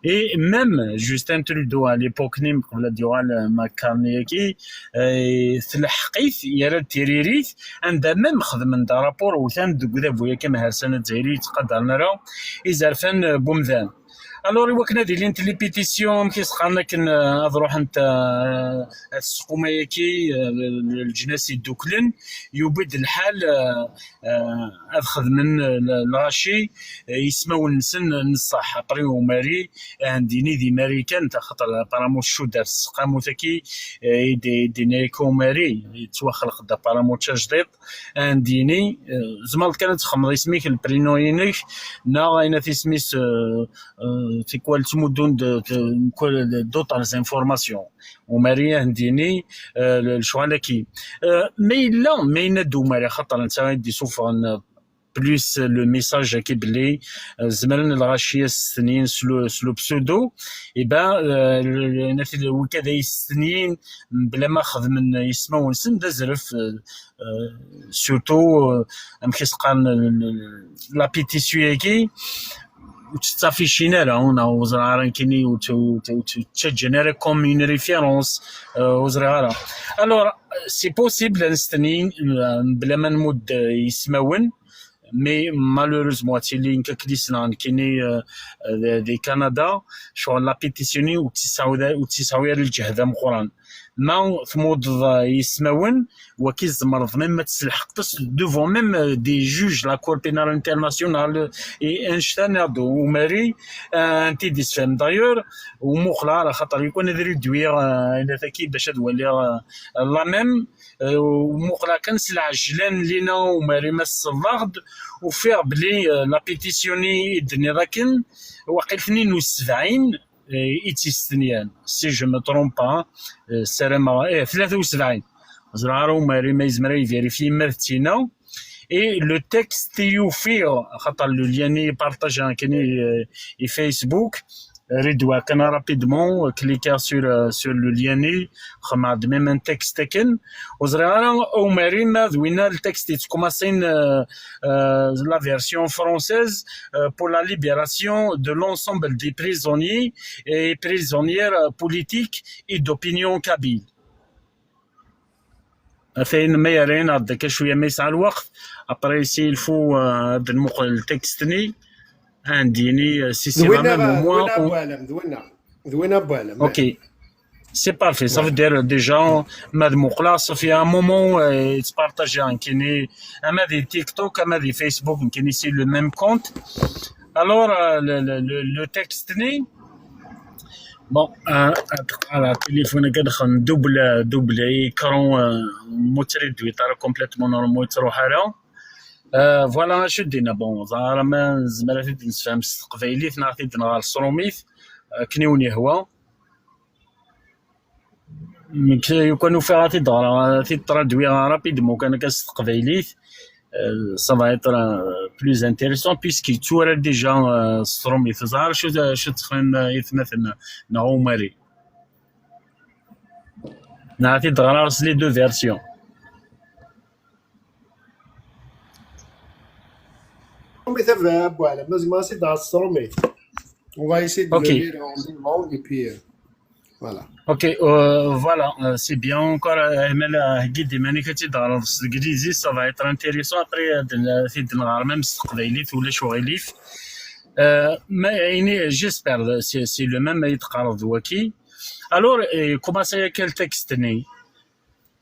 et même Justin Trudeau à l'époque-nni, qbel ad yuɣal, euh, McCartney-agi, euh, tleḥḥeq-it, yerra-d tiririt, anda même xedmen-d rapport, utan deg udabu-agi amhersan azzayri yettqadaren ara izerfan, euh, n wemdan. Alors, i wakken ad ilint les pétitions, amek i s-qqaren akken, euh, ad ruḥent, euh, at tseqquma-agi, euh, l-, l-, leǧnas yedduklen, yuwi-d lḥal, euh, euh, ad xedmen, euh, l-, lɣaci, euh, ismawen-nsen n ṣṣeḥ. Après umari, ad d-yini di Marikan, axaṭer apparemment tcudd ar tseqqamut-agi, euh, i d-, i d-yenna yakk umari, yettwaxleq-d apparemment d tajdiṭ, ad d-yini, euh, tzemreḍ kan ad txedmeḍ isem-ik, le prénom-inek, neɣ ayen at isem-is, euh, euh, tikwal ttmuddun d, d, mkul d, d'autres informations. Umari ad d-yini, euh, le, lecɣal-agi. Euh, ma yella, ma yenna-d umari, axaṭer netta i d-isuffɣen, euh, plus le message-agi belli, euh, zemren lɣaci ad stenyin s le, s le pseudo, et ben, euh, le, le, nati-, wigad ay stenyin, bla ma xedmen yismawen-nsen, d azref, euh, euh, surtout, euh, amek i s-qqaren, le, le, la pétition-agi, ur tt-ttaficin ara, neɣ ur ẓriɣ ara nekkini, ur tt-, ur tt-, ur tt-ttaǧǧan ara comme une référence, euh, ur ẓriɣ ara. Alors, c'est possible ad nestni, euh, bla ma nmudd, euh, ismawen, mais malheureusement, ad tili nekk akken i ssneɣ nekkini, euh, euh, di, di Canada, ccɣel la pétition-nni ur tt-yesɛi ara, ur tt-yesɛi ara lǧehd ameqqran. Ma tmuddeḍ, euh, ismawen, waki tzemreḍ même ad teslḥeqeḍ devant même, euh, des juges, la Cour pénale internationale, et annect-a nniɣ-d umari, euh, anti d-isfhem. D'ailleurs, ur muqleɣ ara, xaṭer yukan ad réduiɣ, euh, ayen-agi bac ad waliɣ, euh, la même, euh, ur muqleɣ kan s lɛejlan lina umari ma tselleɣ-d, ufiɣ belli, euh, la pétition-nni i d-tenniḍ akken, waqil tnin u sebɛin, euh, i tt-yestenyan, si je me trompe pas, euh, ssarameɣ, eh, tlata u sebɛin. Ẓriɣ ara umari ma yezmer ad yvérifier ma d tina. Et le texte i ufiɣ, xaṭer le lien-nni partager akken i, euh, i Facebook, réduire kan rapidement, cliquer sur, euh, sur le lien-nni, xedmeɣ-d même un texte akken. Ur ẓriɣ ara umari ma d winna le texte yettkumaṣin, euh, euh, la version française, euh, pour la libération de l'ensemble des prisonniers et prisonnières politiques et d'opinion kabyle. Atan ma yerra-aneɣ-d akka cwiya ma yesɛa lweqt. Après, s'il faut, euh, ad nmuqel le texte-nni, ad d-yini, euh, si c'est vraiment au moins, on- D winna, d winna. Ok. C'est parfait. Ça veut dire déjà, ma d muqleɣ, ça fait un moment, euh, yettpartaji nekkini, ama di TikTok, ama di Facebook, nekkini c'est le même compte. Alors, euh, le, le, le, le texte-nni, bon, euh, ad qqareɣ téléphone-agi ad xedmeɣ double, double écran, euh, ma ur tt-réduiɣ ara complètement, normalement ur yettruḥ ara. Euh, voilà, acu d-yenna, bon, ẓer ma nezmer ad t-id-nessefhem s teqbaylit neɣ ad t-id-nɣer s trumit, euh, akken i wen-yehwa. Nekk, lukan ufiɣ ad t-id-ɣreɣ, ad t-id-traduiɣ rapidement kan akka s teqbaylit, euh, ça va être, euh, plus intéressant puisque yetturar déjà, euh, s trumit. Ẓer acu, acu ttxemmimen, euh, aytmaten neɣ umari. Neɣ ad t-id-ɣreɣ s les deux versions. Trumit a Bou Ɛlam, ma zemreɣ ad t-id-ɣreɣ s trumit. On va essayer de le lire en deux langues et puis, euh, voilà. Ok, euh, voilà, euh, c'est bien encore, euh, Ahmed, euh, heggi-d iman-ik ad t-id-ɣreḍ s teglizit, ça va être intéressant. Après, euh, ad t-id-nɣer même s teqbaylit, ulac uɣilif. Euh, mais, euh, j'espère, c'est, c'est le même, ay d-teqqareḍ waki. Alors, euh, commencer avec quel texte-nni ?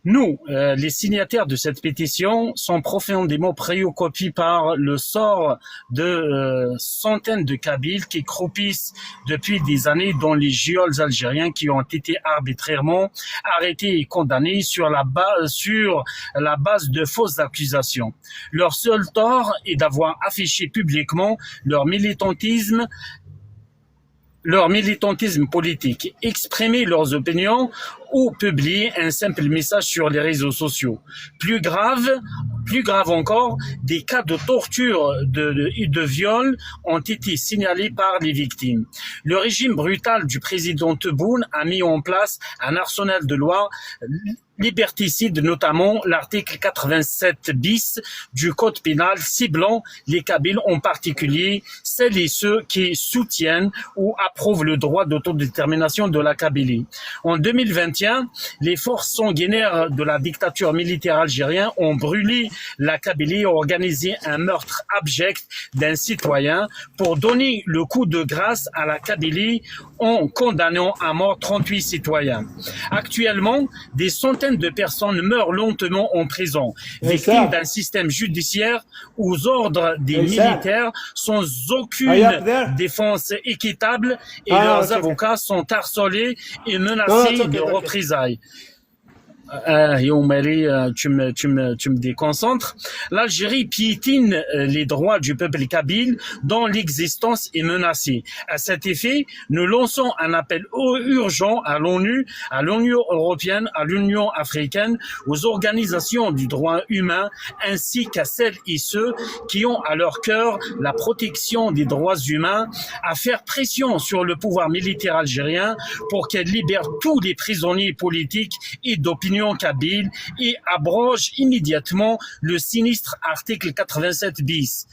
Nous, euh, les signataires de cette pétition, sont profondément préoccupés par le sort de, euh, centaines de Kabyles qui croupissent depuis des années dans les geôles algériens, qui ont été arbitrairement arrêtés et condamnés sur la ba-, sur la base de fausses accusations. Leur seul tort est d'avoir affiché publiquement leur militantisme leur militantisme politique, exprimer leurs opinions ou publier un simple message sur les réseaux sociaux. Plus grave, plus grave encore, des cas de torture de, de, et de viol ont été signalés par les victimes. Le régime brutal du président Tebboune a mis en place un arsenal de lois liberticides, notamment l'article quatre-vingt-sept bis du code pénal ciblant les Kabyles, en particulier celles et ceux qui soutiennent ou approuvent le droit d'autodétermination de la Kabylie. En deux mille vingt et un, les forces sanguinaires de la dictature militaire algérienne ont brûlé la Kabylie et organisé un meurtre abject d'un citoyen pour donner le coup de grâce à la Kabylie en condamnant à mort trente-huit citoyens. Actuellement, des centaines de personnes meurent lentement en prison, victimes d'un système judiciaire aux ordres des militaires, sans aucune défense équitable, et leurs avocats sont harcelés et menacés de représailles. Euh, Yomari, euh, tu me, tu me, tu me déconcentres. L'Algérie piétine euh, les droits du peuple kabyle dont l'existence est menacée. À cet effet, nous lançons un appel urgent à l'ONU, à l'Union européenne, à l'Union africaine, aux organisations du droit humain, ainsi qu'à celles et ceux qui ont à leur cœur la protection des droits humains, à faire pression sur le pouvoir militaire algérien pour qu'elle libère tous les prisonniers politiques et d'opinion kabyle et abroge immédiatement le sinistre article quatre-vingt-sept bis.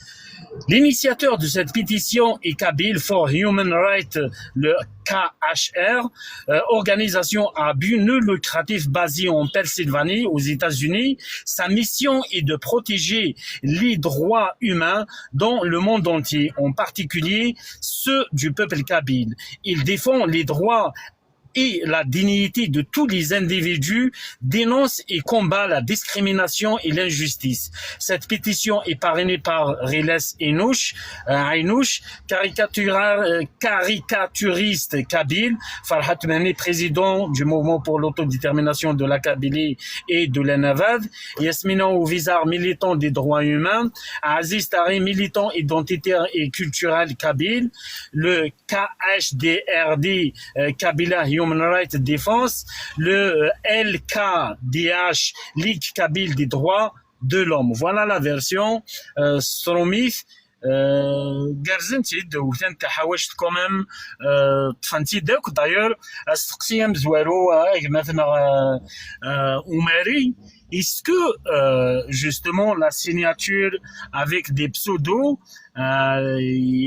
L'initiateur de cette pétition est Kabyle for Human Rights, le K H R, euh, organisation à but non lucratif basée en Pennsylvanie, aux États-Unis. Sa mission est de protéger les droits humains dans le monde entier, en particulier ceux du peuple kabyle. Il défend les droits et la dignité de tous les individus, dénonce et combat la discrimination et l'injustice. Cette pétition est parrainée par Riles Inouch, euh, Ainouch, caricatura- euh, caricaturiste kabyle, Farhat Mehni, président du mouvement pour l'autodétermination de la Kabylie et de la Navad, Yasmina Ouvizar, militant des droits humains, Aziz Tari, militant identitaire et culturel kabyle, le K H D R D, euh, Kabila Human Rights Defense, le euh, L K D H, Ligue Kabyle des droits de l'homme. Voilà la version euh, Stromith. Euh, gerzen-tt-id, wten taḥawact quand même, euh, ṭṭfen-tt-id akk. D'ailleurs, asteqsi amezwaru, euh, gma-tneɣ euh, euh, Umari, est-ce que euh, justement la signature avec des pseudos, euh,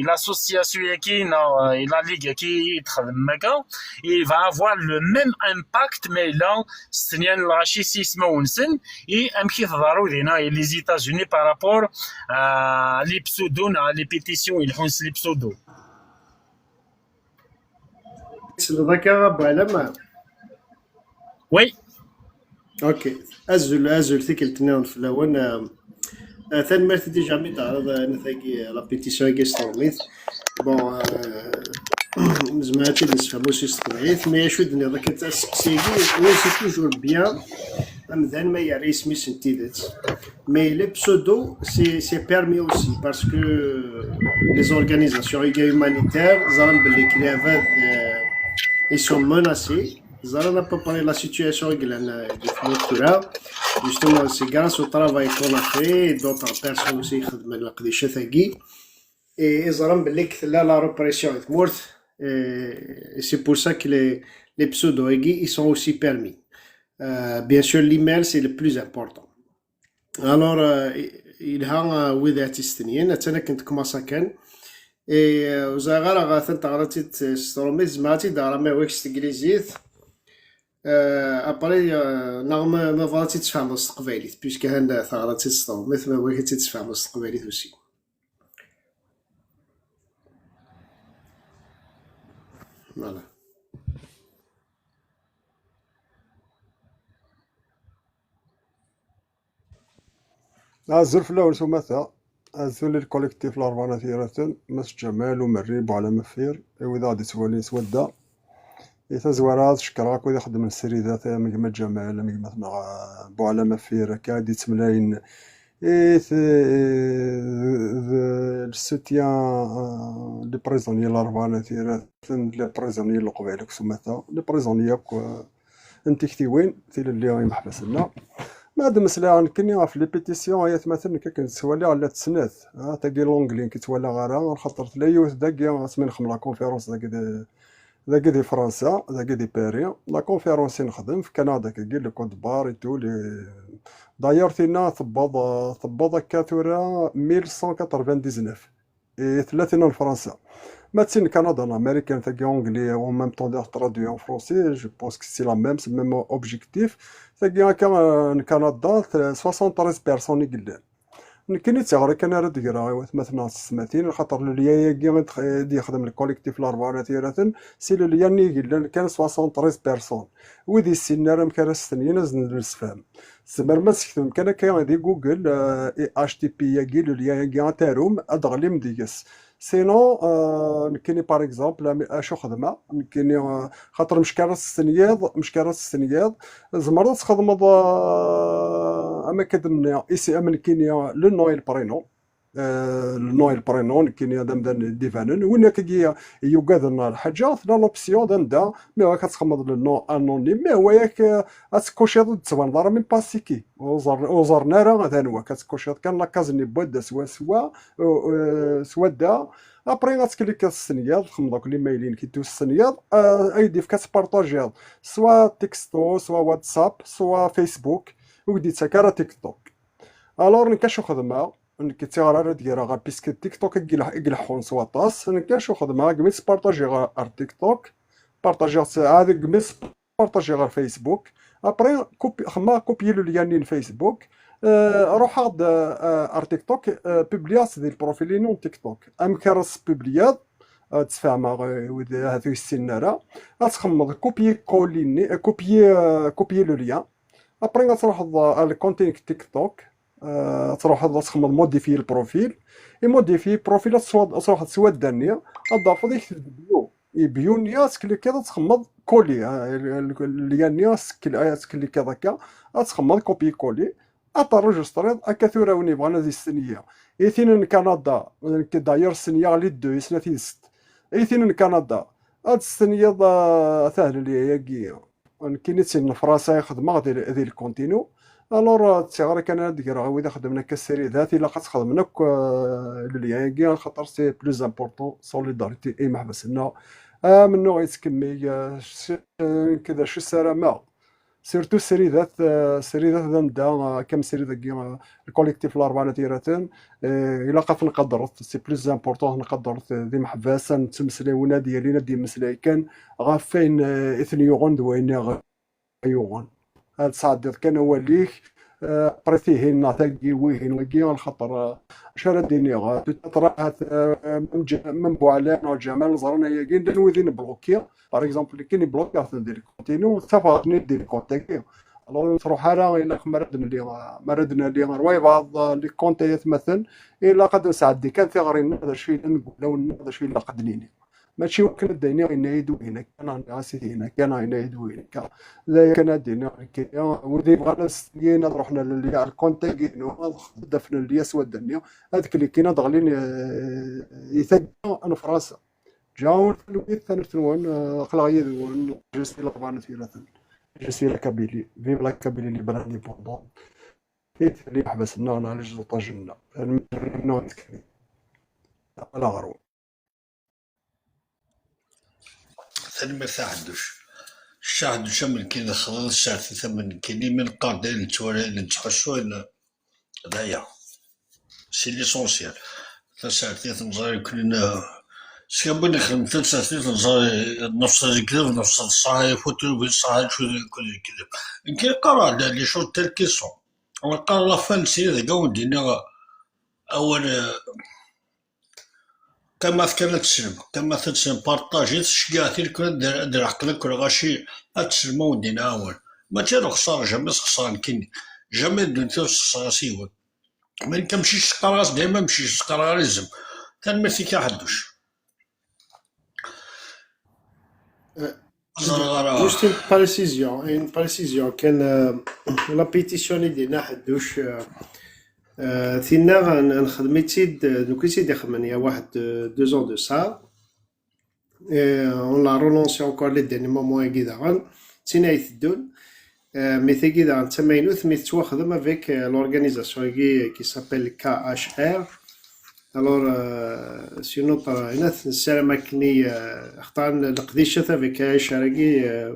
l'association-agi, neɣ, euh, la ligue-agi i txedmem akka, il va avoir le même impact, mais là, s tnya n lɣaci s yismawen-nsen, et amek i tḍerru dinna i les États-Unis par rapport à les pseudos, neɣ les pétitions, ils hons les pseudos. Tessneḍ akka, a Buɛlam? Oui. Ok. Azul, azul, tikkelt-nniḍen fell-awen. Euh, euh, tanemmirt déjà mi d-teɛriḍ, euh, anat-agi, euh, la pétition-agi s teṛmit. Bon, euh, nezmer ad tt-id-nessefhem aussi s teqbaylit, mais acu i d-nniḍ akka, asteqsi-agi, oui, c'est toujours bien amdan ma yerra isem-is n tidet. Mais les pseudos, c'est, c'est permis aussi, parce que les organisations humanitaires, ẓran belli les, euh, ils sont menacés. Ẓran à peu près la situation i yellan, euh, di tmurt tura. Justement, c'est grâce au travail qu'on a fait, d'autres personnes aussi i xedmen leqdicat-agi. Et, et ẓran belli tella la répression di tmurt. Et, et c'est pour ça que les, les pseudos-agi, ils sont aussi permis. Euh, bien sûr, l'email, c'est le plus important. Alors, euh, yelha, euh, wid i tt-istenyin, attan akken tekmaṣ akan. Et, euh, ur ẓriɣ ara atan teɣra-tt-id s tṛumit, tzemreḍ ad tt-id-teɣreḍ ma yehwa-k s teglizit. Euh, après, euh, neɣ ma, ma tebɣiḍ ad tt-id-tesfehmeḍ s teqbaylit, puisque han teɣra-tt-id s tṛumit, ma yehwa-k ad tt-id-tesfehmeḍ s teqbaylit aussi. Voilà. Azul fell-awen s umata. Azul i lkolektif Larebɛa n At Yiraten, Mass Ǧamal, Umerri, Buɛlam Affir, i wid aɣ d-ittwalin s wadda. I tazwara, ad cekkreɣ akk wid ixeddmen ssridat, am gma Ǧamal, am gma-tneɣ, eh, Buɛlam Affir, akka i d-ittemlayen i t-, d le soutien, eh, les prisonniers Larebɛa n At Yiraten, les prisonniers n Leqbayel akk s umata, les prisonniers akk, eh, n tiktiwin, tilelli imeḥbas-nneɣ. Ma ad d-meslayeɣ nekkini ɣef les pétitions, ay atmaten, nekk akken ttwaliɣ llant snat. Ah, tagi l'anglais nekk ttwaliɣ ara, axaṭer tella yiwet dagi, asmi nxeddem la conférence dagi di, dagi di Fransa, dagi di Paris. La conférence i nexdem, fkan-aɣ-d akkagi le code barre et tout, les, d'ailleurs, tinna tewweḍ, tewweḍ akka tura mille cent quatre-vingt-dix-neuf. Et tella tinna n Fransa. Ma d tin n Kanada, l'américaine, tagi anglais, en même temps, traduit en français, je pense que c'est la même, c'est le même objectif. Tagi akka, euh, n Kanada, t-, soixante-treize personnes i yellan. Nekkini d tiɣri kan ara d-greɣ i watmaten-nneɣ s tsetmatin, xaṭer le lien-agi i d-, i d-yexdem le collectif Larebɛa n At Yiraten, c'est le lien-nni i yellan kan soixante-treize personnes. Wid yessinen ara amek ara stenyin, ad sen-d-nessefhem. Tzemrem ad tsektem kan akka di Google, euh, H T T P-agi, le lien-agi ad tarum, ad d-teɣlim deg-s. Sinon, euh, nekkini, par exemple, am- acu xedmeɣ? Nekkini, euh, xaṭer mecka ara testenyiḍ, mecka ara testenyiḍ, tzemreḍ ad txedmeḍ, euh, am akka d-nniɣ, isi am nekkini, le nom et le prénom. Euh, le nom et le prénom, nekkini d amdan i d-ibanen. Win akkagi yugaden lḥaǧa, tella l'option d anda, mi yak ad txedmeḍ le nom anonyme, mi yak, euh, ad tkuciḍ ur d-tettbaneḍ ara même pas c'est qui. Ur ẓer-, ur ẓerren ara d anwa-k, ad tkuciḍ kan la case-nni n wadda swaswa, euh, euh, s wadda. Après, ad tklikiḍ s tenyiḍ, txedmeḍ akk l'email-inek i tus-, s tenyiḍ, euh, ad yi-d-yefk ad tpartajiḍ, soit texto, soit WhatsApp, soit Facebook, ur k-d-yettak ara TikTok. Alors, nekk acu xedmeɣ? Nekk d tiɣri ara d-greɣ ɣer, puisque TikTok i ileḥ-, i ileḥḥun s waṭas. Nekk acu xedmeɣ? Gmi tt-partajiɣ ɣer, ɣer TikTok, partajiɣ-tt, ah, gmi tt-partajiɣ ɣer Facebook. Après, copi-, xedmeɣ copier le lien-nni n Facebook. Euh, ruḥeɣ-d, euh, ɣer TikTok, euh, publiyeɣ-tt di le profil-inu n TikTok. Amek ara s-publiyeḍ? Ad tt-sfehmeɣ, euh, wid ahat ur yessinen ara. Ad txedmeḍ copier coller-nni, euh, copier, euh, copier le lien. Après, ad truḥeḍ, euh, ɣer le compte-inek TikTok. Euh, ad truḥeḍ ad txedmeḍ modifier le profil. I modifier le profil, ad teswa-, ad truḥeḍ s wadda-nni, ad d-tafeḍ yekteb bio. I bio-nni, ad tklikiḍ, ad txedmeḍ coller, hein, le, le, le lien-nni, ad tkl-, ad tklikiḍ akka, ad txedmeḍ copier coller, ad t'enregistriḍ, akka tura win yebɣan ad yestenyi. I tin n Kanada, nekk d'ailleurs stenyiɣ les deux, i snat yid-sent. I tin n Kanada, ad testenyiḍ, euh, tahlelya-agi. Nekkini d tin n Fransa i xedmeɣ di, di le compte-inu. Alors, euh, d tiɣri kan ara d-greɣ i wid ixeddmen akka ssiridat, ilaq ad txedmen akk, euh, le lien-agi, axaṭer c'est plus important, solidarité i yimeḥbas-nneɣ. Amennuɣ yettkemmil, euh, s-, nekk d acu ssarameɣ. Surtout ssiridat, euh, ssiridat d anda, euh, akka am ssirida-agi, euh, le collectif Larebɛa n At Yiraten, euh, ilaq ad ten-nqadret, c'est plus important ad ten-nqadret, euh, d imeḥbas, ad nettmeslay, win ad yalin ad d-yemmeslay kan ɣef wayen, euh, i ten-yuɣen d wayen i ɣ-yuɣen. Ad tesɛeddiḍ kan awal-ik, euh, après tihin neɣ tagi, wihin, wagi, lxaṭer, euh, acu ara d-iniɣ, euh, peut-être ahat, euh, Mem-, Mem Buɛlan neɣ Ǧamal ẓran ayagi, llan wid i nebloki, par exemple, nekkini blokiɣ-ten di le compte-inu, ttafeɣ-ten-id di le compte-agi. Alors, ur nettruḥ ara, ilaq mi ara d-nali, mi ara d-nali ɣer wayeḍ, euh, le compte ay atmaten, ilaq ad nesɛeddi kan tiɣri-nneɣ, d acu yellan deg wulawen-nneɣ, d acu ilaq ad d-nini. Mačči wakken ad d-iniɣ yenna-yi-d wihin akka, neɣ nniɣ-as ihi akka, neɣ yenna-yi-d wihin akka. D aya kan ad d-iniɣ nekkini, wid yebɣan ad stenyin ad ruḥen ar le-, ar le compte-agi-inu, ad d-afen le lien s wadda-nni, ad klikin, ad ɣlin, euh, i tagga n Fransa. Ǧaɛun talwit, tanemmirt-nwen, euh, aql-aɣ yid-wen, je suis Larebɛa n At Yiraten. Je suis la Kabylie. Vive la Kabylie libre indépendante. I tali iḥbas-nneɣ neɣ lejdud-nneɣ. Tanemmirt-nwen, neɣ nekkni. Aql-aɣ ɣer-wen. Tanemmirt a Ḥedduc. Kečč a Ḥedduc, am nekkini texḍiḍ tsertit am nekkini, mi neqqar-d ayen nettwali, ayen nettḥussu, ayen d aya. C'est l'essentiel. Tasertit nẓer akken, s kra n win ixedmen tasertit nẓer nefṣel lekdeb, nefṣel ṣṣeḥ, ifut ubrid ṣṣeḥ, acu d akud lekdeb. Nekkini qqareɣ-d les choses telles qu'elles sont. Neqqar la fin n srid deg awen-d-iniɣ awal, qqimet kan ad teslem, qqimet ad teslem, partager, tceggeɛ-t-id kan ad d-, ad d-leḥqen akk lɣaci, ad teslem ad wen-d-iniɣ awal. Mačči ad nexṣer, jamais sxeṣreɣ nekkini. Jamais ddunit ur sxeṣreɣ s yiwen. Ma nekk amcic qqareɣ-as dayma amcic, qqareɣ ara izem. Tanemmirt-ik a Ḥedduc. Euh, ẓriɣ ara. Juste une précision, une précision. Kan, euh, la pétition i d-yenna Ḥedduc, euh, euh, tinna n-, nxedm-itt-id, euh, nekk i tt-id-ixedmen, il y a واحد, euh, deux ans de ça. Et on l'a relancé encore les derniers moments-agi daɣen. D tin ay teddun. Euh, mais tagi daɣen d tamaynut, mais tettwaxdem avec, euh, l'organisation-agi qui s'appelle K H R. Alors, euh, c'est notre, euh, nessaram akken i, euh, axaṭer leqdicat avec K H R-agi, euh,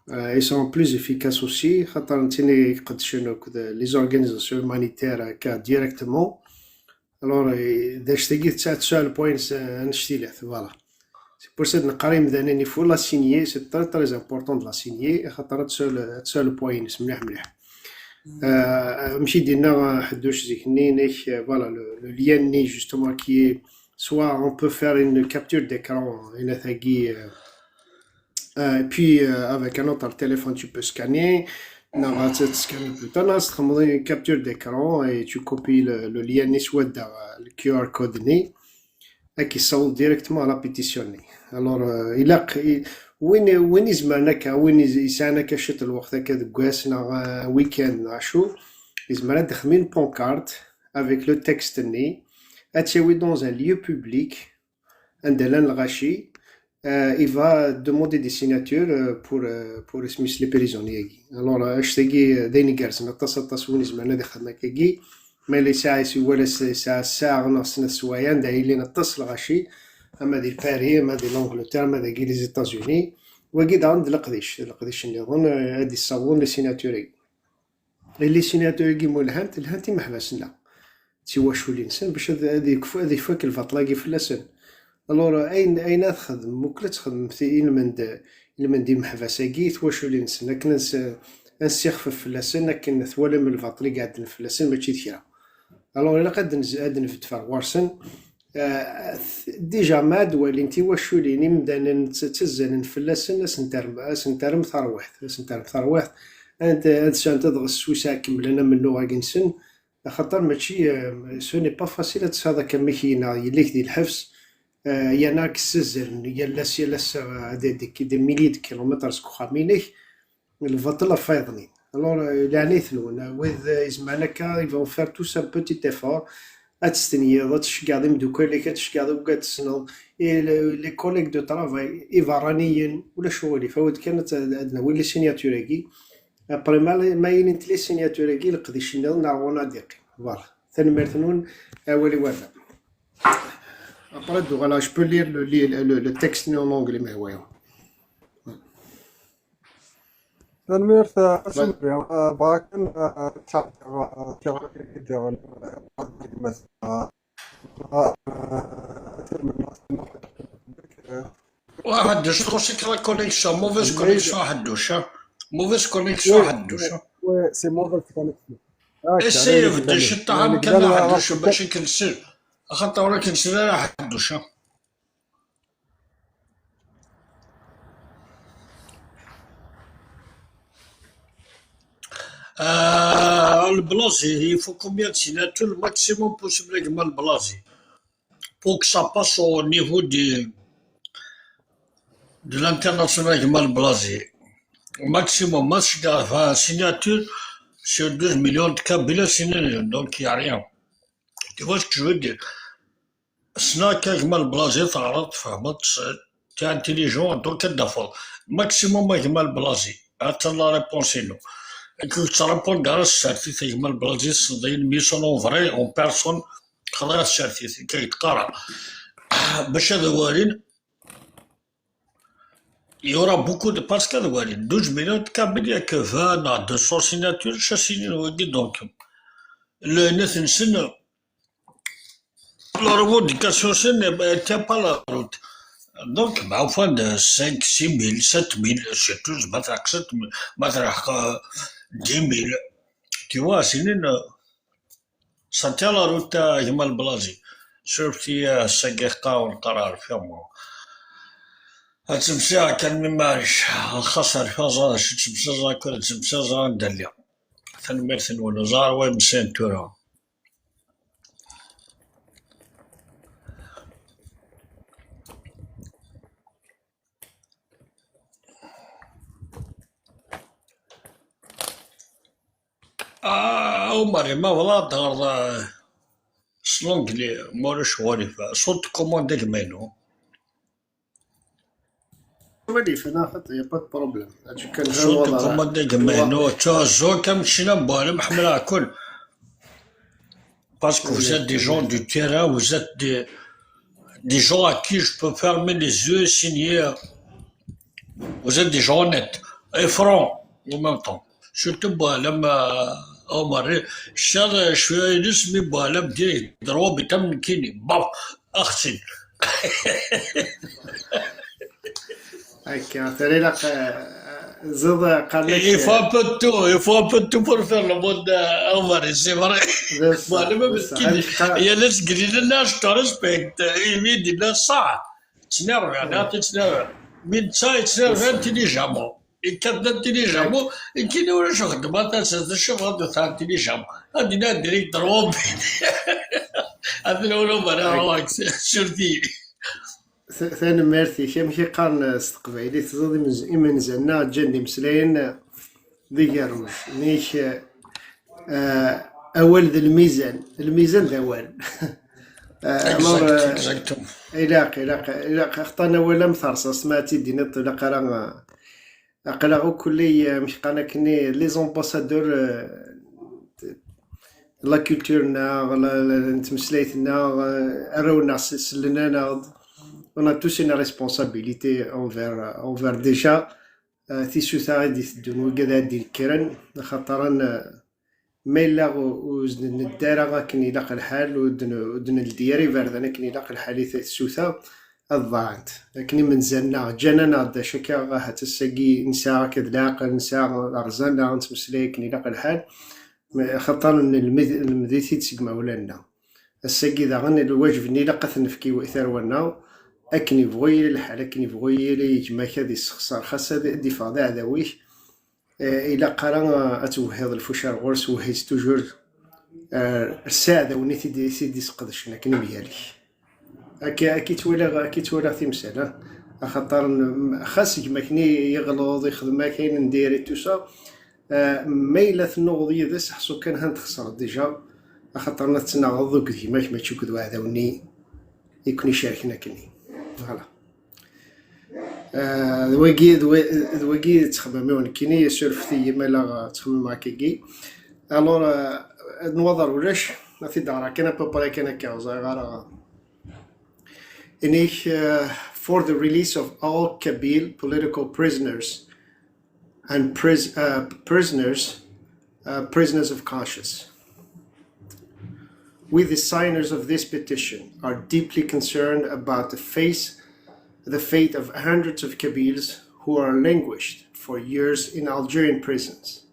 euh, ils sont plus efficaces aussi, xaṭer nettini iqeddcen akked les organisations humanitaires akka directement. Alors, euh, d acu tagi, tesɛa le point, euh, annect-ilat, voilà. C'est pour ça neqqar imdanen, il faut la signer, c'est très, très important de la signer, xaṭer ad tesɛu le, ad tesɛu le point-ines mliḥ mliḥ. Euh, amek i d-yenna, euh, Ḥedduc zik-nni, inek, euh, voilà, le, le lien-nni, justement, qui est, soit on peut faire une capture d'écran, euh, et puis, euh, avec un autre téléphone, tu peux scanner, neɣ ad tescanner plutôt, neɣ ad txedmeḍ une capture d'écran et tu copies le, le lien-nni s wadda, euh, le Q R code-nni. ad k-yessaweḍ directement à la pétition-nni. Alors, euh, ilaq, i, win, win izemren akka, win iz-, yesɛan akka ciṭ n lweqt akka deg wass neɣ, euh, week-end neɣ acu, yezmer ad d-ixdem une pancarte avec le texte-nni, ad tt-yawi dans un lieu public, anda llan lɣaci, euh, il va demander des signatures, euh, pour, euh, pour isem-is les prisonniers-agi. Alors, euh, anect-agi, euh, d ayen igerrzen aṭas, aṭas win izemren ad ixdem akkagi. Ma yella yesɛa, yeswa la s-, yesɛa ssaɛa neɣ snat swayeɛ, anda yilin aṭas lɣaci, ama di Paris, ama di l'Angleterre, ama dagi les États-Unis. Wagi daɣen d leqdic, d leqdic nniḍen, euh, ad d-issawḍen les signatures-agi. Et les signatures-agi mu lhant, lhant imeḥbas-nneɣ. D tiwaculin-nsen bac ad, ad yekfu, ad ifak lbaṭel-agi fell-asen. Alors, ayen, ayen ad txedmem, mukla ad txedmem ti-, ilmend, ilmend imeḥbas-agi, i twaculin-nsen, akken ad s-, ad nessixfef fell-asen, akken twalam lbaṭel i iɛedden fell-asen, mačči d kra. Alors, ilaq ad nz-, ad nbedd ɣer ɣur-sen. Ah, t-, déjà ma ad walin tiwaculin, imdanen tt-, ttazzalen fell-asen, ad sen-terrem, ad sen-terrem tarwiḥt, ad sen-terrem tarwiḥt. Ad, ad sɛunt ad ɣ-, s wis ara kemmlen amennuɣ-agi-nsen, axaṭer mačči, euh, ce n'est pas facile ad tesɛiḍ akka amek yella, yella-k di lḥebs, euh, yerna ad k-ssazzalen yal ass, yal ass, euh, des, des, des milliers de kilomètres seg uxxam-inek, lbaṭel ɣef wayeḍ-nni. Alors, euh, leɛnayet-nwen, euh, wid, euh, izemren akka, ils vont faire tous un petit effort, ad testenyiḍ, ad tceggɛeḍ imeddukal-ik, ad tceggɛeḍ wid ad tessneḍ, et le-, les collègues de travail, iberraniyen, ulac uɣilif, awi-d kan ad, ad nawi les signatures-agi. Après, ma, ma ilint les signatures-agi, leqdic nniḍen ar ɣur-neɣ ad d-iqqim. Voilà. Tanemmirt-nwen, awal i warraw. Après, d-uɣaleɣ, je peux lire le, le, le, le texte en anglais, mais ouais. Tanemmirt, a Sumri. Ah, bɣiɣ kan, ah, ad ttɛeddiɣ, ah, tiɣri-nni diɣen, ah, Ḥedduc, txuṣ-ik la connexion, mauvaise connexion, Ḥedduc, ah. Mauvaise connexion, Ḥedduc, ah. Ouais, c'est mauvaise connexion. Essaye, bedd ciṭṭaḥ amkan, a Ḥedduc, bac i k-nsel. Axaṭer ur k-nsel ara, Ḥedduc, ah. Euh, le Blazi, il faut combien de signatures maximum possible avec le Blazi pour que ça passe au niveau de, de l'international avec le Blazi. Maximum, maximum, vingt signatures sur douze millions de Kabyles, donc il n'y a rien. Tu vois ce que je veux dire? Ssneɣ-k a gma Leblazi, teɣreḍ, tfehmeḍ, t'es intelligent, donc ad d-tafeḍ. Maximum a gma Leblazi. Attan la réponse-inu. Nekk ur ttṛapundeɣ ara s tsertit a gma Leblazi, tessneḍ-iyi, mi sont en vrai, en personne, xḍiɣ tsertit, nekk ak-d-qqareɣ. Bac ad walin, il y aura beaucoup de, parce que ad walin, douze millions de Kabyles, il y a que vingt à deux cents signatures, acu ad s-inin wagi, donc. Le net-nsen, la revendication, ce n'est pas la route. Donc, bah, enfin, de cinq, six mille, sept mille, surtout, ma tṛuḥ sept mille, ma tṛuḥ, euh, dix mille. Tu vois, c'est une, ça tient la route, euh, a gma Leblazi. Surtout, euh, ça guerre, on parle, vraiment. Ad temsiɣ kan mi maɛlic, lxaṣer faẓa, ad temsiẓ akk, ad temsiẓ anda lliɣ. Tanemmirt-nwen, ẓer wa yemsayen tura. Ah, Omar, ma bɣiḍ ad d-ɣreḍ, ah, s l'anglais, ma ulac ɣur-i, fa-, ṣṣut commande gma-inu. Ɣur-i, fa-, neɣ xaṭi, y a pas de problème. Acu kan, surtout commande gma-inu, ttɛuzzuɣ-k am keččini a Buɛlam, ḥemmleɣ-ken. Parce que vous êtes des gens du terrain, vous êtes des, des gens à qui je peux fermer les yeux et signer. Vous êtes des gens honnêtes et francs en même temps. Surtout Buɛlam, euh, Omar, ccaḍ cwiya-ines, mi Buɛlam direct, droit, bitam nekkini, baf, axsin. Akka, tara ilaq, euh, ziḍ, euh, qqaren-ak, il faut un peu de tout, il faut un peu de tout pour faire le monde, euh, Omar, c'est vrai. Buɛlam, meskin, yal ass grillen-as, je te respecte, imi d-yenna ṣṣeḥ. Ttnerven, ad ttnerven. Mi netta yettnerven, intelligemment. Ikkat d intelligemment, ikkini ulac uxeddem, ad tasa tecceḍ, ad tesɛa intelligemment. Ad d-iniɣ direct droit. Ad newweḍ ɣer Ṛṛuḥ, surti. Tanemmirt-ik. Amek i qqaren s teqbaylit? Teẓriḍ imenz-, imenza-nneɣ ǧǧan-d imeslayen d igerruj. Nek, eh, awal d lmizan. Lmizan d awal. Eh, alors, eh, ilaq, ilaq, ilaq xtan awal am terṣaṣt, ma ad tt-id-tiniḍ, ilaq ara, eh, aql-aɣ akk, eh, amek qqaren akkenni, les ambassadeurs, eh, la culture-nneɣ, la, la, n tmeslayt-nneɣ, eh, arraw-nneɣ s-, sellen-aneɣ-d. On a tous une responsabilité envers, envers déjà, eh, tisuta i d-iteddun, wigad ad d-ikkren, axaṭer, eh, ma yella ur, ur s-d-neddi ara akken ilaq lḥal, ur d-n-, ur d-neldi ara iberdan akken ilaq lḥal i tsuta, ad ḍaɛent. Akken imenza-nneɣ ǧǧan-aneɣ-d acu akka, ahat ass-agi nesɛa akka d leɛqel, nesɛa iɣzan, neɣ nettmeslay akken ilaq lḥal, axaṭer nelmed-, nelmed-it-id seg imawlan-nneɣ. Ass-agi daɣen, lwajeb-nni ilaq ad t-nefk i tarwa-nneɣ, akken ibɣu yili lḥal, akken ibɣu yili gma-k ad yessexṣer, xas ad d-iffeɣ d aɛdaw-ik, eh, ilaq ara, eh, ad twehhiḍ lfuci ar ɣur-s, wehhi-tt toujours, eh, s iɛdawen i t-id-, i t-id-isqedcen akken mgal-k. Akka, akka i ttwaliɣ, akka i ttwaliɣ timsal, ah. Axaṭer n-, xas gma-k-nni yeɣleḍ, ixdem-ak ayen n diri, tout ça, eh, ma yella tennuɣeḍ yid-s, ḥṣu kan han txesreḍ déjà, axaṭer la tettnaɣeḍ akked gma-k, mačči akked uɛdaw-nni i ken-icerken akkenni. Voilà. Eh, d wagi, d wa-, d wagi ttxemmimeɣ nekkini, surfet-iyi ma la ttxemmimeɣ akkagi. Alors, eh, nwaḍer ulac, ad t-id-ɣreɣ kan à peu près kan akka, ur ẓriɣ ara. Inek, eh, for the release of all Kabyle political prisoners and pris-, uh, prisoners, uh, prisoners of conscience. We, the signers of this petition, are deeply concerned about the face, the fate of hundreds of Kabyles who are languished for years in Algerian prisons.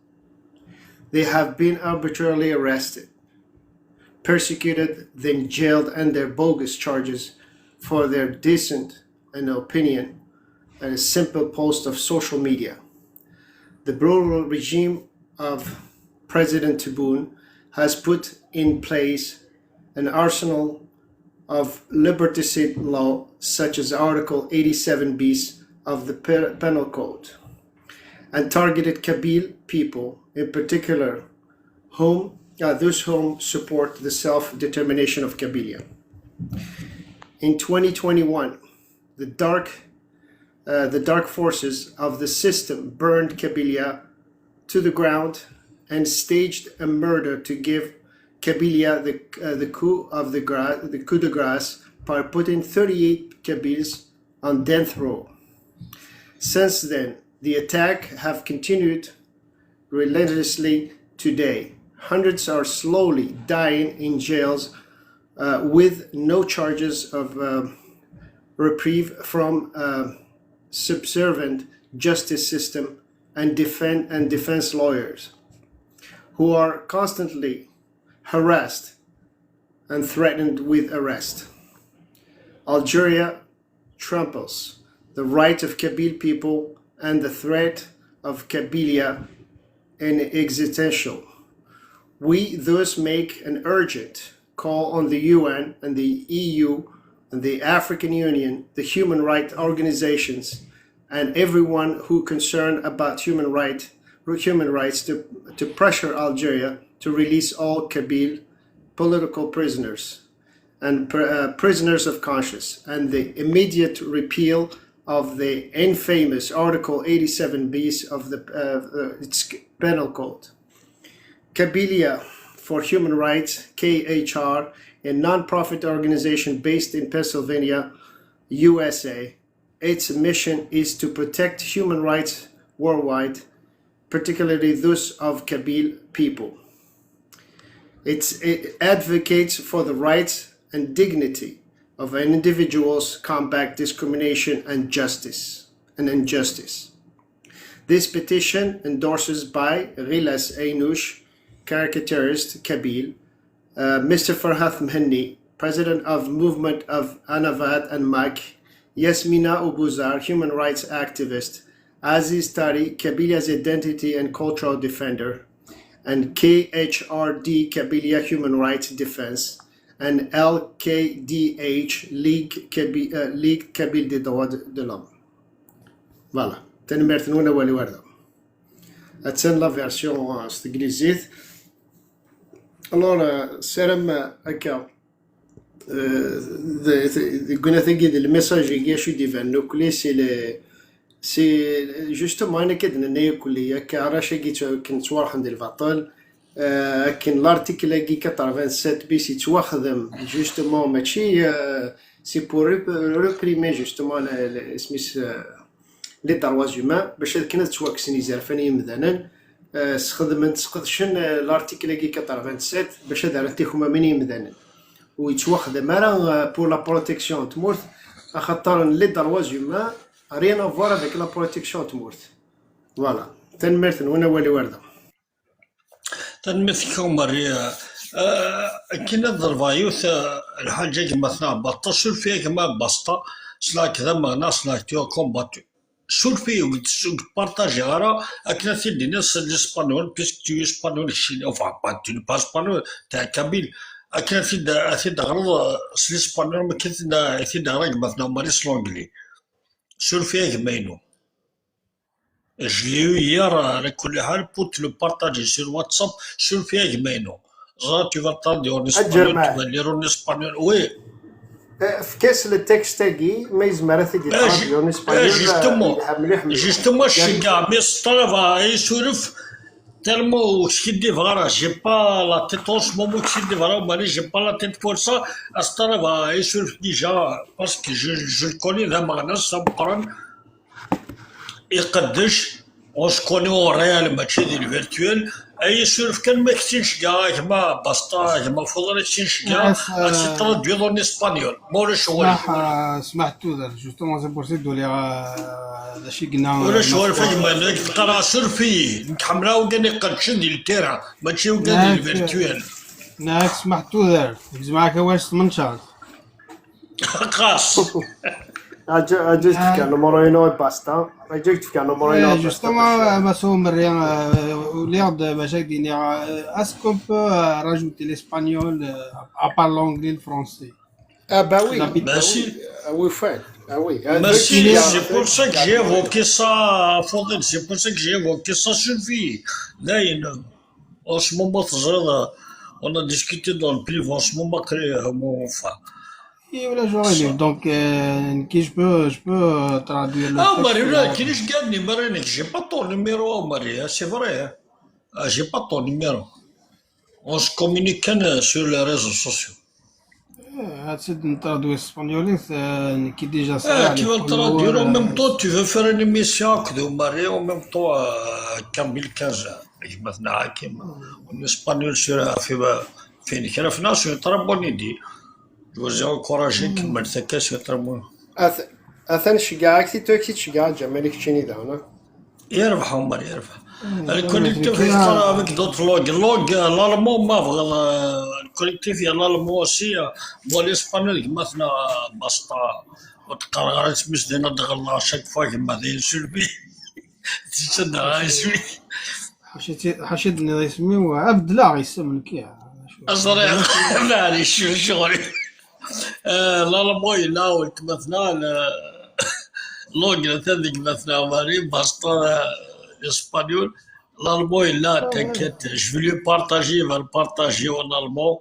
They have been arbitrarily arrested, persecuted, then jailed under bogus charges for their dissent and opinion and a simple post of social media. The brutal regime of President Tebboune has put in place an arsenal of liberticide law, such as Article eighty-seven bis of the Pe-, Penal Code, and targeted Kabyle people, in particular, whom, uh, those whom support the self-determination of Kabylia. In twenty twenty-one, the dark, uh, the dark forces of the system burned Kabylia to the ground and staged a murder to give Kabylia the, uh, the coup of the gra-, the coup de grâce by putting thirty-eight Kabyles on death row. Since then, the attack have continued relentlessly today. Hundreds are slowly dying in jails, uh, with no charges of, uh, reprieve from, uh, subservient justice system and defend-, and defense lawyers who are constantly harassed and threatened with arrest. Algeria tramples the right of Kabyle people and the threat of Kabylia in existential. We thus make an urgent call on the U N and the E U and the African Union, the human rights organizations, and everyone who concerned about human right, human rights to, to pressure Algeria to release all Kabyle political prisoners and pr-, uh, prisoners of conscience, and the immediate repeal of the infamous Article eighty-seven bis of the, uh, uh, its penal code. Kabylia for Human Rights, K H R, a non-profit organization based in Pennsylvania, U S A. Its mission is to protect human rights worldwide, particularly those of Kabyle people. It's, it advocates for the rights and dignity of an individual's combat discrimination and justice, and injustice. This petition, endorsed by Ghilas Aynouch, caricaturist Kabyle, uh, Mister Farhat Mhenni, president of Movement of Anavad and Mak, Yasmina Oubouzar, human rights activist, Aziz Tari, Kabylia's identity and cultural defender, and K H R D, Kabylia human rights defense, N L K D H, Ligue Kaby-, euh, Ligue Kabyle des Droits de, de l'Homme. Voilà. Tanemmirt-nwen, awal iwerda. Attan la version, euh, s teglizit. Alors, euh, ssarameɣ, euh, akka, euh, d, d, deg unat-agi d lmessage-agi acu i d-iban nekkni, c'est le, c'est justement ayen akka d-nenna akk-, akka arrac-agi tt-, akken ttwaṛuḥen di lbaṭel, euh, akken l'article-agi quatre-vingt-sept bis yettwaxdem, justement, mačči, euh, c'est pour rep-, réprimer, justement, le, le, isem-is, euh, les droits humains, bac ad kan ad ttwakksen izerfan n yimdanen, euh, sxedmen, sqedcen, euh, l'article-agi quatre-vingt-sept bac ad rren tikmamin i yimdanen. Ur yettwaxdem ara, euh, pour la protection n tmurt, axaṭer les droits humains, rien à voir avec la protection n tmurt. Voilà. Tanemmirt-nwen, awal iwerda. Tanemmirt-ik a Umar. Ah, akken ad ḍelbeɣ yiwet, ah, lḥaǧa, gma-tneɣ Baṭa, suref-iyi a gma Baṭa, ssneɣ-k d ameɣnas, ssneɣ-k tu as combattu. Suref-iyi, ur k-partajiɣ ara, akken ad t-id-iniɣ s l'espagnol, puisque tu es espagnol, keččini, enfin, pas, tu n'es pas espagnol, t'es un kabyle. Akken ad t-id-, ad t-id-teɣreḍ, ah, s l'espagnol, ma akken ad t-id-, ad t-id-teɣreḍ gma-tneɣ Umar s l'anglais. Suref-iyi a gma-inu. Je l'ai eu hier, euh, على كل حال, pour te le partager sur WhatsApp, suref-iyi a gma-inu. Ẓriɣ tu vas traduire en espagnol, tu vas lire en espagnol, oui. Eh, efk-as le texte-agi, ma yezmer ad t-id-yeqra en espagnol, eh, justement, yelha mliḥ, mliḥ. Justement, ceggeɛ, mais s ṭṭlaba, ay suref, tellement ur skiddibeɣ ara, j'ai pas la tête en ce moment, ur skiddibeɣ ara, mais j'ai pas la tête pour ça, s ṭṭlaba, ay suref déjà, parce que je, je le connais, d ameɣnas, d ameqqran. Iqeddec, on se connaît en réel, mačči di le virtuel. Ay asuref kan ma k-tt-in-ceggɛeɣ a gma Basta, a gma Fuḍil, a k-tt-in-ceggɛeɣ, ad tt-traduiḍ en espagnol. Ma ulac aɣilif. Smaḥ, smaḥ tudert, justement, c'est pour ça d-uliɣ, euh, d acu i yenna, euh, ulac aɣilif a gma, nekk teqqar asuref-iyi. Nekk ḥemmleɣ ugan iqeddcen di le terrain, mačči ugan di le virtuel. Nekk smaḥ tudert, gezmeɣ-ak awal s tmenčart. Xas. Aǧa, aǧa tefka numru-inu i Basta. Aǧa tefka numru-inu i Basta. Justement, euh, ma s umerri, euh, uliɣ-d, euh, bac ad d-iniɣ, euh, est-ce qu'on peut, euh, rajouter l'espagnol, euh, à part l'anglais, le français? Ah bah oui, bah oui. Ah oui, fine. Ah oui. Ah, merci, c'est pour ça que j'ai évoqué ça, Fodil, c'est pour ça que j'ai évoqué ça sur vie. D'ailleurs, en ce moment, on a discuté dans le privé, en ce moment, après, euh, mon, enfin, Et voilà, j'aurais dit. Donc, euh, qui je peux, je peux, euh, traduire le texte, Marie, euh, là, qui je gagne, Marie, j'ai pas ton numéro, Marie, hein, c'est vrai, hein. Ah, j'ai pas ton numéro. On se communique, euh, sur les réseaux sociaux. Euh, هاد سيد نترادوي اسبانيولي، آه، كي ديجا آه، صرا tu vas le traduire en même temps, tu veux faire une émission avec Marie, en même temps, euh, Kabyle quinze, euh, en espagnol sur, euh, في، في نكرفنا, c'est une très bonne idée. Je vous ai encouragé, كملت هكا, c'est très bon. At-, atan ceggɛeɣ-ak-t-id, tura k-id-ceggɛeɣ a Ǧamal, i keččini daɣen, ah. Yerbeḥ Umar, yerbex. Le collectif yeqqar avec d'autres langues. Langue, euh, l'allemand, ma bɣa, euh, le collectif, il y a l'allemand aussi, euh, bon, l'espagnol, gma-tneɣ, euh, Basta, ur teqqareɣ ara isem-is dinna, ad ɣelḍeɣ chaque fois, gma d insulbi. Tisadda ismi. Ḥaca ti-, ḥaca d-nniḍ isem-iw, Abdellaɣ isem nekk. Aẓriɣ, maɛlic, ccɣel. Euh, l'allemand yella, weltma-tneɣ, le-, l'anglais atan deg gma-tneɣ Marie, Basta, euh, l'espagnol. L'allemand yella, t'inquiète, je vais lui partager, il va le partager en allemand.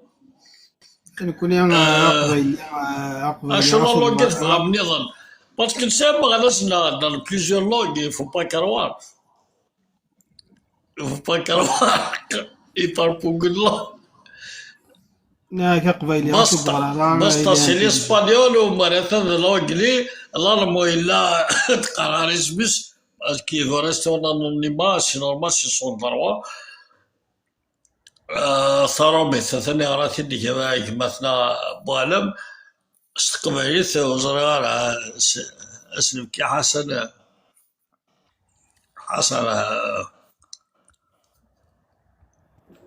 Nekkni, euh, euh, aqbayli, euh, aqbayli, acu la langue tebɣam nniḍen? Parce que nesɛa ameɣnas-nneɣ dans plusieurs langues, il faut pas croire. Faut pas croire. Il parle beaucoup de langues. Nekk aqbayli, Basta, Basta, c'est l'espagnol, Umar atan d l'anglais, l'allemand yella, teqqar isem-is, parce qu'il veut rester en anonymat, c'est normal, c'est son droit. Ah, taṛumit, atan yeɣra-t-id gma-tneɣ Buɛlam. S teqbaylit, ur ẓriɣ ara, s-, ad s-nefk i Ḥasan, Ḥasan, ah.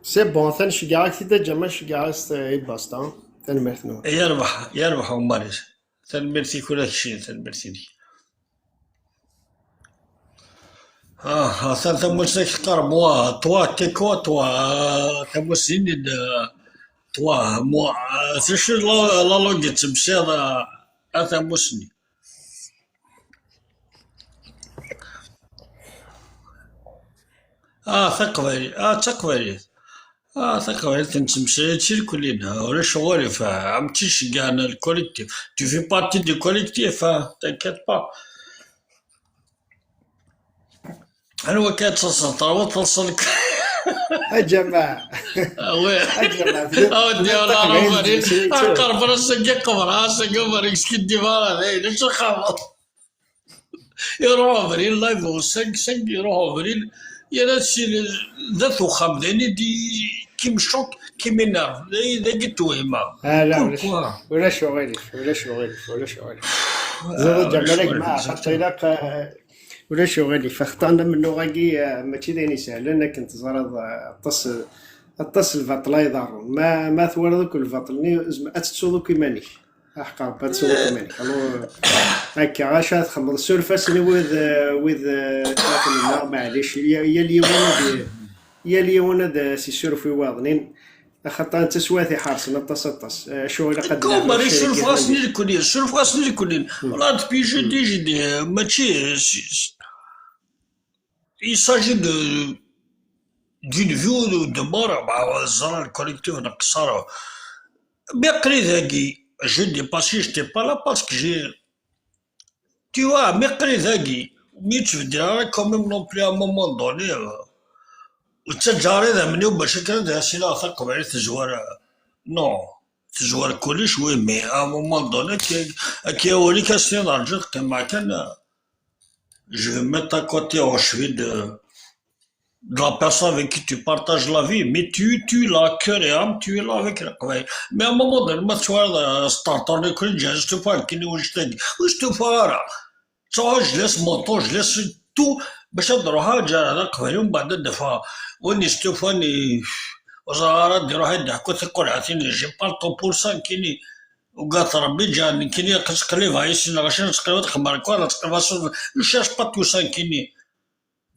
C'est bon, atan ceggɛeɣ-ak-t-id a Ǧamal, ceggɛeɣ-as-t i Basta. Tanemmirt-nwen. Yerbeḥ, yerbeḥ Umar. Tanemmirt-ik ula d keččini, tanemmirt-inek. Ah, atan tamussni teqqar, moi, toi, t'es quoi, toi? Ah, tamussni-nni n, ah, Toi, moi, euh, c'est sûr, la, la langue est, c'est, euh, à ta moussini. Ah, taqbaylit, ah, taqbaylit. Ah, taqbaylit, nettemmeslay-itt irkelli-nneɣ, ulac uɣilif, ah, am ticeggan, le collectif. Tu fais partie du collectif, ah, t'inquiète pas. Anwa akka ad taseḍ terwa telseḍ? A Ǧamaɛ. Ah, oui. A Ǧamaɛ. Ah, weddi, wala, Robert, aqerber ass-agi qebreɣ, ass-agi Robert, yeskiddib ara, d ayen, acu xabeḍ? Iruḥ ubrid live, cinq cinq, iruḥ ubrid, yerra-d si, d at uxxam, d ayen i d-, qui me choque, qui m'énerve, d, d agi twehma. Ah, la, ulac, ulac uɣilif, ulac uɣilif, ulac uɣilif. Ẓeḍ Ǧamal, a gma, xaṭi ilaq, eh, ulac uɣilif. Axaṭer amennuɣ-agi, eh, mačči d ayen isehlen akken teẓriḍ, eh, aṭas, aṭas n lbaṭel ay iḍerrun. Ma, ma twalaḍ akk lbaṭel-nni, ad tettuḍ akk iman-ik. Aḥeqq Ṛebbi ad tsuḍ iman-ik. Alu, akka, acu ara txedmeḍ? Suref-asen i wid, eh, wid, eh, akken nneɣ, maɛlic, yal yiwen ad, yal yiwen ad s-isuref i waḍnin, axaṭer d taswiɛt iḥerṣen aṭas, aṭas. Eh, acu ilaq ad d-naf? Umer, surfeɣ-asen i lekni, surfeɣ-asen i lekni. Là, depuis jeudi, j'ai dit, euh, mačči, il s'agit de, d'une vie ou de mort, bah, ẓra le collectif neqṣer. Mi aql-i dagi, je dis pas si j'étais pas là parce que j'ai, tu vois, mi aql-i dagi, mi ttbeddil ara quand même non plus à un moment donné, euh, ur ttaǧǧa ara idammen-iw bac akken ad as-iniɣ taqbaylit tezwar, euh, non, tezwar kullec, oui, mais à un moment donné, akka, akka awal-ik ad s-tiniḍ rǧu qqimeɣ kan, euh, je vais mettre à côté, oh, je suis de, de la personne avec qui tu partages la vie, mais tu, tu es là, cœur et âme, tu es là avec le Qbayl. Mais à un moment donné, ma tettwaliḍ, euh, sṭerṭuren-iken, ǧǧan stufa nekkini ulac tagi, ur stufaɣ ara. Ttruḥ, je laisse mon temps, je laisse tout, bac ad ruḥeɣ, ǧǧiɣ ad aqbayli, umbeɛd ad d-afeɣ win yestufan, i, ur ẓriɣ ara ad d-iruḥ ad d-iḥku tiqulɛatin, j'ai pas le temps pour ça, nekkini, ugaɣ Rebbi, ǧǧiɣ nekkini, aql-i ttqellibeɣ yes-s, neɣ acu ttqellibeɣ, txemmer quoi, la ttqellibeɣ s, je cherche pas tout ça, nekkini.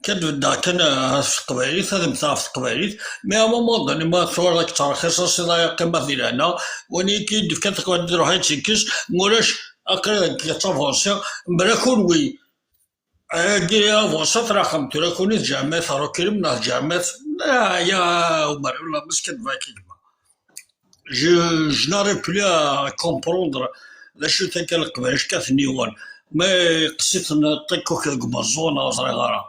Kan beddeɣ kan, ah, ɣef teqbaylit, ad mmteɣ ɣef teqbaylit, mais à un moment donné, ma twalaḍ ad k-terxiṣ, asiḍ-a yeqqim di lehna, win i k-id-ifkan taqbaylit, iruḥ ad tt-ikkes, ma ulac, aql-i deg ttavansiɣ, mebla kunwi. Agi avansat raxem, tura kunwi tǧeɛmet, rekrim neɣ tǧeɛmet, ah, ya Umer, ula meskin baki gma. Je, je n'arrive plus à comprendre d acu-t akka leqbayel, ckat n yiwen. Ma iqqes-iten ṭikkuk deg umeẓẓuɣ, neɣ ur ẓriɣ ara.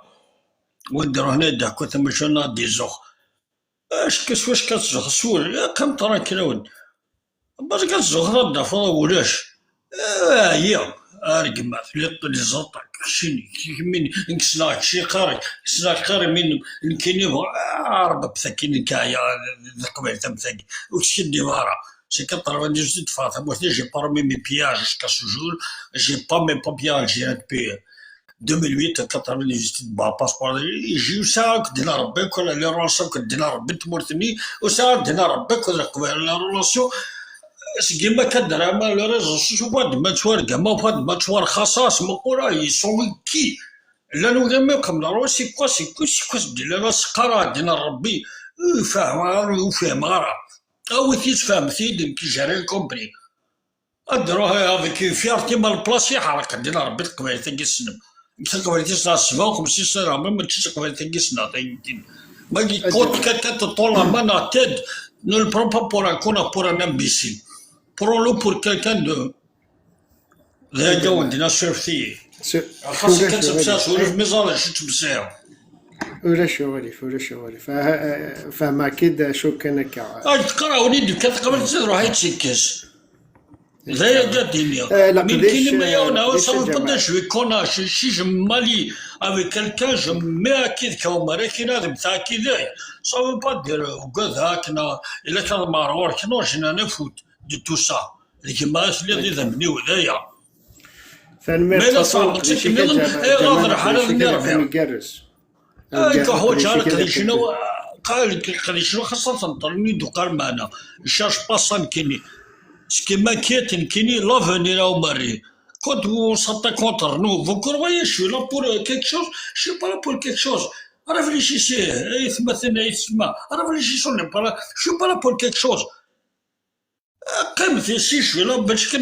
Wid d-iruḥen ad d-iḥku tamacahut neɣ ad d-izuxx. Acku s wacu ad tzuxx? S wul, qqim tranquille a win. Bac ad tzuxxeḍ ad d-tafeḍ ulac. Ah, ɛyiɣ. Ar gma, telliḍ les attaques, keččini, kemmini, nekk ssneɣ kečči xir-ik, ssneɣ xir min nekkini, bɣa, ah, Rebbi, am tagi nekk ɛyiɣ, d, d, d Leqbayel am tagi. Ur ttkeddib ara. C'est quatre-vingt-dix-huit ffɣeɣ tamurt-nni, j'ai pas remis mes pieds jusqu'à ce jour, j'ai pas mes papiers algériens depuis deux mille huit, quatre-vingt-dix-huit, bah, passeport. J'ai, ur sɛiɣ akk ddin n Rebbi, akk les relations akk ddin n Rebbi n tmurt-nni, ur sɛiɣ ddin n Rebbi akk d Leqbayel, les relations. Seg yimi akka d-rama les réseaux sociaux, ufa-d ma ttwargama, ufa-d ma ttwarxaṣa, asmuqul-a, ils sont qui? Llan wigam iqemlen, c'est quoi, c'est quoi, c'est quoi, c'est de la seqqara, ddin n Rebbi, ur fehmeɣ ara, ur fehmeɣ ara. Awit-t-id, fehmet-t-id, nekk j'ai rien compris. Ad d-ruḥ avec une fierté ma lplas yeḥreq, ddin n Rebbi, taqbaylit-agi tessnem. Nekk taqbaylit-is neɣ sebɛa u xemsin sena, ma mačči d taqbaylit-agi ssneɣ, tagi. Ma yekkuṭ quelqu'un te tend la main, neɣ t'aide, ne le prends pas pour un con, pour un imbécile. Prends-le pour quelqu'un de, d aya wen-d-nniɣ, surfet-iyi. Xas kan ttebsiɣ s wulif, mi ẓriɣ d acu ttebsiɣ. Ulac uɣilif, ulac uɣilif. Ah, ah, fehmeɣ-k-id acu kan akka. Ay, teqqar-awen-id kan, teqbel-itt, ad ruḥ ad tt-ikkes. D aya i d-iniɣ. Mi nekkini, ma yawen, ça veut pas dire je vais connaître, si, si je m'allie avec quelqu'un, je me mets à kid kawmar, akina ad mteɣ akid, ça veut pas dire, ugad akken, il a kan mar ɣur-k, non, je n'en ai foutre de tout ça. D gma i telliḍ d idammen-iw, d aya. Tanemmirt. Ma yella teɛreḍ-tt akken nniḍen, ayɣer ad rḥan ad nirbiɣ? Ay, ka ḥwaǧeɣ ara qdicen, qdicen xaṣṣa tenṭel-nni d uqarmana. Cherche pas ça nekkini. Ce qui m'inquiète nekkini, l'avenir a Umarri. Quand on s'attaque contre nous, vous croyez je suis là pour, euh, quelque chose? Je suis pas là pour quelque chose. Réfléchissez, aytmaten, aytma. Réfléchissons, on n'est pas là. Je suis pas là pour quelque chose. Qqimet ici, je suis là, parce que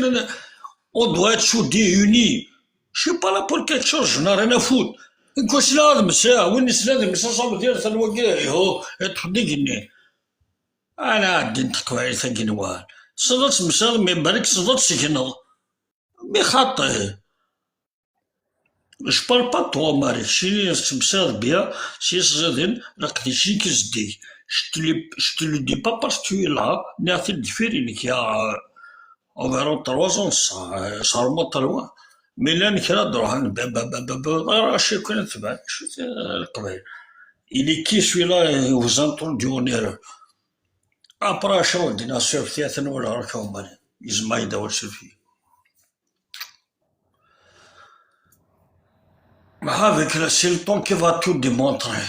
on doit être soudés, unis. Je suis pas là pour quelque chose, je n'ai rien à foutre. Nekk ur sliɣ ad msaɣ, win yeslan ad msaɣ, ça veut dire, atan wagi, iho, iṭṭeḥ-d igenni. Ana ɛeddin teqbaylit agenwan. Tessneḍ ad temsaɣ, mi balak tessneḍ ad tsekneḍ. Mi xaṭi. Je parle pas de toi, Marie. Si tettemsaɣ bien, si s-ẓiden, laqdic-ik zeddig. Je te le, je te le dis pas parce que tu es là, nniɣ-t-id deffir-inek, ya, euh, environ trois ans, ça, euh, ça remonte loin. Mais là, nekra ad ruḥen, ba, ba, ba, ba, ba, ara acu kan ad tebɛen, acu t-, Leqbayel. Il est qui celui-là, euh, vous introduit en erreur. Après, acu ad d-iniɣ sur fti, atan wala ɣer-k, Marie. Yezmer ad d-awal sur fti. Avec le, c'est le temps qui va tout démontrer.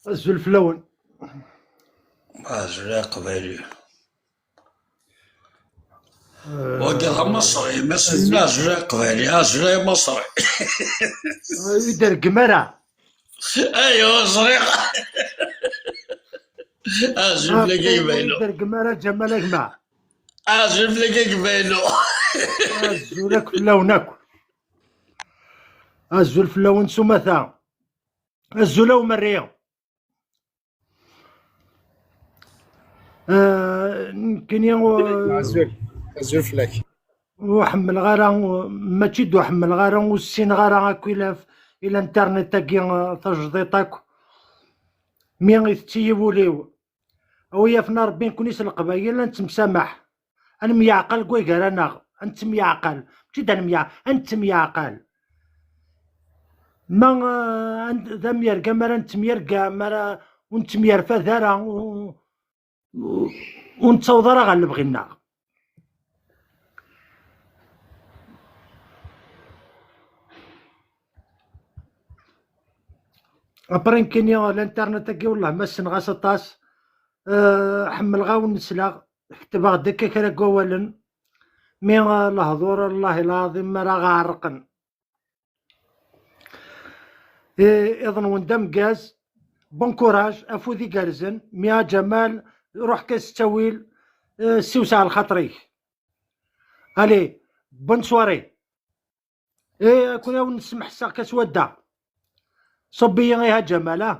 Azul fell-awen. Azul a Iqbayli. Euh, wagi d Amaṣri, ma s-nenna azul a Iqbayli, azul a Amaṣri. Ur d-reggem ara. Aywa, ẓriɣ. Azul fell-ak a gma-inu. Ur d-reggem ara Ǧamal a gma. Azul fell-ak a gma-inu. Azul akk fell-awen akk. Azul fell-awen s umata. Azul a umerri. Ah, nekkini, uh, azul, azul fell-ak. Ur ḥemmleɣ ara, mačči d ur ḥemmleɣ ara, ur ssineɣ ara akk i la, i l'internet-agi, uh, tajdiṭ akk. Mi itett-iyi wul-iw. A wi yafen Ṛebbi, nekkni s Leqbayel ad nettemsamaḥ. Ad nemyeɛqal deg way gar-aneɣ, ad nettemyeɛqal. Mačči d ad nemyeɛ-, ad nettemyeɛqal. Ma, eh, ad n-, d amyergam ara nettemyergam, ara ur nettemyerfad ara, ur, ur, ur nettaweḍ ara ɣer lebɣi-nneɣ. Après nekkini l'internet-agi, wellah ma ssneɣ-as aṭas. Eh, ḥemmleɣ a wen-sleɣ, ketbeɣ-d akka kra n wawalen, mi, eh, lehdur, Allah lɛaḍim, mi ara ɣ-ɛerqen. Eh, iḍ-nwen d ameggaz, bon courage, afud igerrzen, mi a Ǧamal, ruḥ kan s ttawil, eh, ssiwseɛ lxaṭer-ik. Allez, bonne soirée. Eh, akk-, a wen-smeḥseɣ kan s wadda. Ṣubb-iyi iha Ǧamal, ah.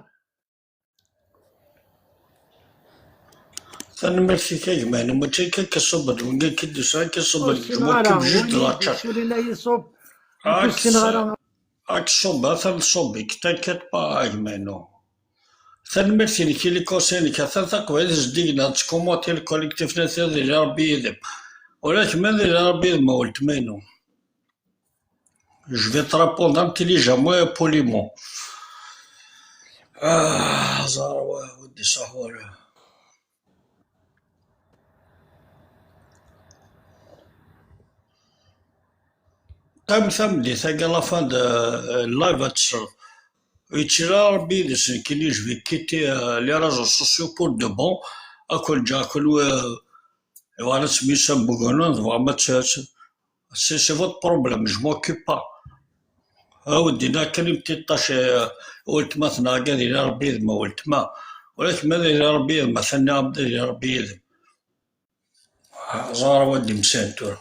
Tanemmirt-ik a gma-inu, mačči akka k-iṣubben, win akka d-yusan k-iṣubben, ur ssineɣ ara, win d-yessulin a yi-iṣubb, ur ssineɣ ara. Ad k-ṣubbeɣ, atan tṣubb-ik, t'inquiète pas a gma-inu. Tanemmirt-inek i les conseils-inek, atan taqbaylit zeddigen ad tettkumaṭi le collectif n At Yir, ad yili Ṛebbi yid-m. Ula d kemm ad yili Ṛebbi yid-m a weltma-inu. Je vais te répondre intelligemment et poliment. Ah, ẓer wa, waddi ṣaḥ wala. Qqim tameddit-agi, à la fin de, euh, live ad tesleḍ. Yettili Ṛebbi yid-s, nekkini je vais quitter, euh, les réseaux sociaux pour de bon. Akk lǧaḥ, akk, euh, Bɣan ad temyusam bugunun, tebɣam ad t-, c'est, c'est votre problème, je m'occupe pas. Awen-d-iniɣ kan une petite tâche, eh, weltma-tneɣ-agi ad yili Ṛebbi yid-m a weltma. Ula d kemm ad yili Ṛebbi yid-m, atan nniɣ-am-d ad yili Ṛebbi yid-m. Ẓer wa d-imsan tura.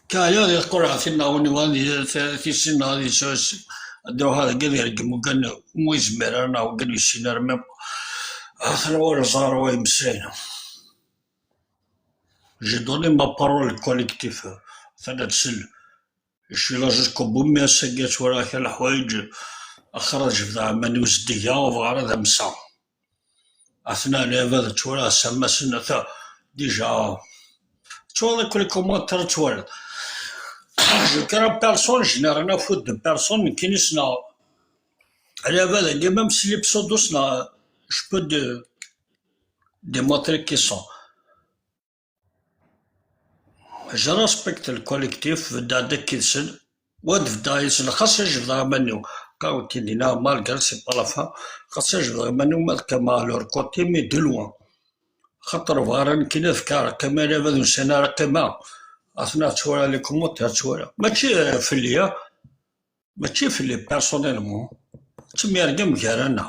Kaya di tqurɛatin neɣ win iwan di t-, tisin neɣ di s-, s-, ad iruḥ ad, ad ireggem ugan ur yezmir ara neɣ ugan ur yessin ara même. Atan wa ur ẓer wa imsayen. J'ai donné ma parole collective. Atan ad tsel. Je suis là jusqu'au bout, mais ass-agi ad twalaɣ kra n leḥwayeǧ. Axir ad jebdeɣ aman-iw zeddigeɣ, ur bɣiɣ ara ad amseɣ. Atnan lɛibad ttwalaɣ samasen ata déjà. Ttwalaɣ akk les commentaires ttwalaɣ. Je crains personne, je n'ai rien à foutre de personne, nekkini ssneɣ lɛibad-agi, même si les pseudos ssneɣ, je peux de, démontrer qui sont. Je respecte le collectif, beddeɣ-d akka yid-sen, wa d-beddeɣ yid-sen, xas ad jebdeɣ aman-iw. Qqaren-t-id dinna, malgré c'est pas la fin, xas ad jebdeɣ aman-iw, ma ad qqimeɣ à leur côté, mais de loin. Xaṭer bɣiɣ ara nekkini ad fkeɣ qqima, ala ma d ussan ara qqimeɣ. Atna ttwala les commentaires, ttwala. Mačči, eh, fell-i, ah. Mačči fell-i personnellement. Ttemyergam gar-aneɣ.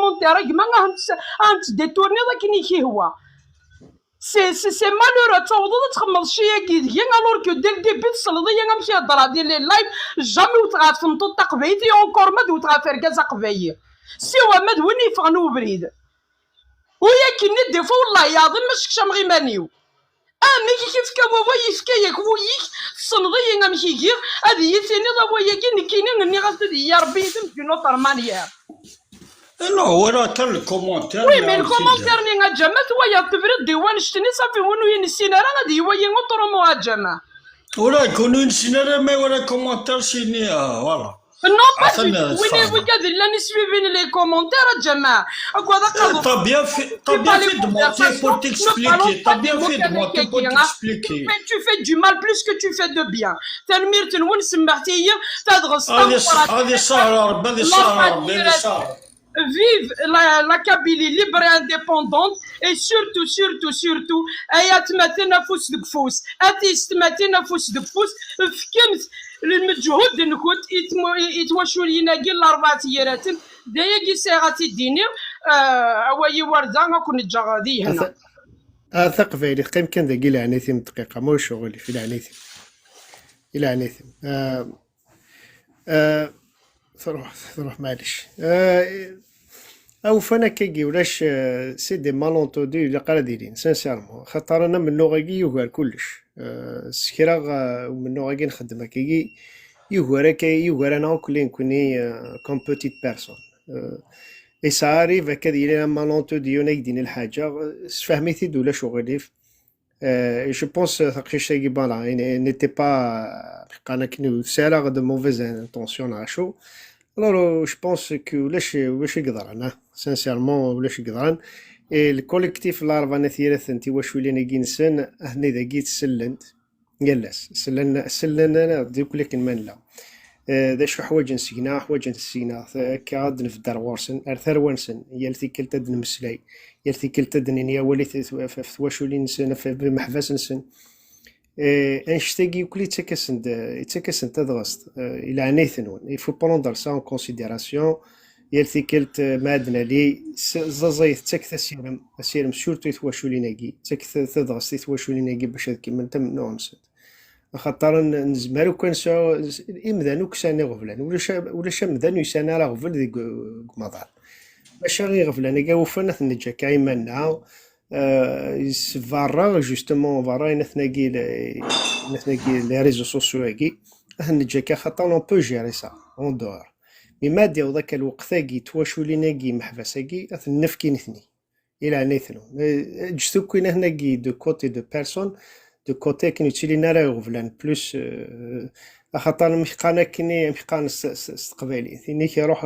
commentaires, a gma, ad tent-détourniḍ akken i k-ihwa. C'est, c'est, c'est malheureux, ad tawḍeḍ ad txemmeḍ cci-agi deg-i, alors que dès le début tesleḍ-iyi amek i heddreɣ di les lives, jamais wteɣ ɣef tmeṭṭut taqbaylit, et encore ma d-wteɣ ɣef urgaz aqbayli. Siwa ma d win yeffɣen ubrid. Ur akken i d-ifa, wellah yeɛḍem ma skecmeɣ iman-iw. Amek i k-ifka wawal, yefka-yak wul-ik, tessneḍ-iyi amek i giɣ, ad iyi-tiniḍ awal-agi, nekkini nniɣ-as ad iyi-Rebbi yid-m d'une autre manière. Eh non, walaɣ kan le commentaire. Oui, mais le commentaire-nni a Ǧama, twayeḍ tebrid di wannect-nni, safi win ur yi-nessin ara ad iwali autrement a Ǧama. Walaɣ kan ur nessin ara, mais walaɣ commentaire-nni, ah, voilà. Non, pas du tout. Win, wigad llan isbibin les commentaires a Ǧama. Agad aqaḍu. T'as bien fait, t'as bien fait de monter pour t'expliquer. T'as bien fait de monter pour t'expliquer. Tu fais du mal plus que tu fais de bien. Tanemmirt-nwen, semmḥet-iyi, tadɣest tameqqrant. Ad isahṛ Ṛebbi, ad isahṛ Ṛebbi, ad isahṛ. Vive la, la Kabylie libre et indépendante, et surtout, surtout, surtout, ay atmaten afus deg ufus, a tiyessetmatin afus deg ufus, fkemt lmeǧhud-nkent i twaculin-agi n Larebɛa Teyraten. D ayagi sɛiɣ ad t-id-iniɣ, awal-iw ar da, ad ken-ǧǧeɣ di hna. A taqbaylit, qqim kan dagi, leɛnayt-im dqiqa, ma ulac uɣilif, i leɛnayt-im. I leɛnayt-im. Truḥ, truḥ, maɛlic. Awfan akkagi ulac, c'est des malentendus, ilaq ara d-ilin, sincèrement. Xaṭer ana amennuɣ-agi yugar kullec. S kra, amennuɣ-agi nxeddem akkagi yugar akka, yugar-aneɣ akk nekkni, comme petite personne. Yesɛa arrive akka ad yili un malentendu, yiwen ad k-d-yini lḥaǧa, sefhem-it-id, ulac uɣilif. Je pense taqcict-agi, voilà, n'était pas, qqaren akken, ur tesɛi ara de mauvaise intention neɣ acu. Alors je pense que ulac, ulac i yeḍran, ah, sincèrement ulac i yeḍran. Et le collectif Larebɛa n At Yiraten, tiwaculin-agi-nsen, ahnni dagi sellent yal ass, sellen, sellen-aneɣ-d akk akken ma nella. D acu ḥwaǧen seg-neɣ? Ḥwaǧen seg-neɣ akka ad d-nbedd ar ɣur-sen, ar tarwa-nsen, yal tikkelt ad d-nemmeslay, yal tikkelt ad d-nini awal ɣef twaculin-nsen, ɣef imeḥbas-nsen. Annect-agi akk yettak-asen-d, yettak-asen-d tadɣest. I leɛnayt-nwen, il faut prendre ça en considération. Yal tikkelt, ma ad nali, ẓẓaẓay tettak asirem, asirem surtout i twaculin-agi, tettak tadɣest i twaculin-agi bac ad kemmlent amennuɣ-nsent. Axaṭer n-, nezmer akk ad nesɛu, imdanen akk sɛan iɣeblan. Ulac a-, ulac amdan ur yesɛan ara aɣbel deg, deg umaḍal. Maca iɣeblan-agi awufan ad ten-neǧǧ akka iman-nneɣ, euh, s berra, justement, berra inatnagi, inatnagi, les réseaux sociaux-agi, ad ten-neǧǧ akka, xaṭer on peut gérer ça, en dehors. Mi ma ad d-yaweḍ akka lweqt-agi, twaculin-agi, imeḥbas-agi, ad ten-nefk i nitni. I leɛnayet-nwen. Eh, ǧǧet akk inatnagi de côté de personne, de côté akken ur ttilin ara iɣeblan, plus, euh, axaṭer amek qqaren akken, amek qqaren s, s, s teqbaylit. Inek iruḥ,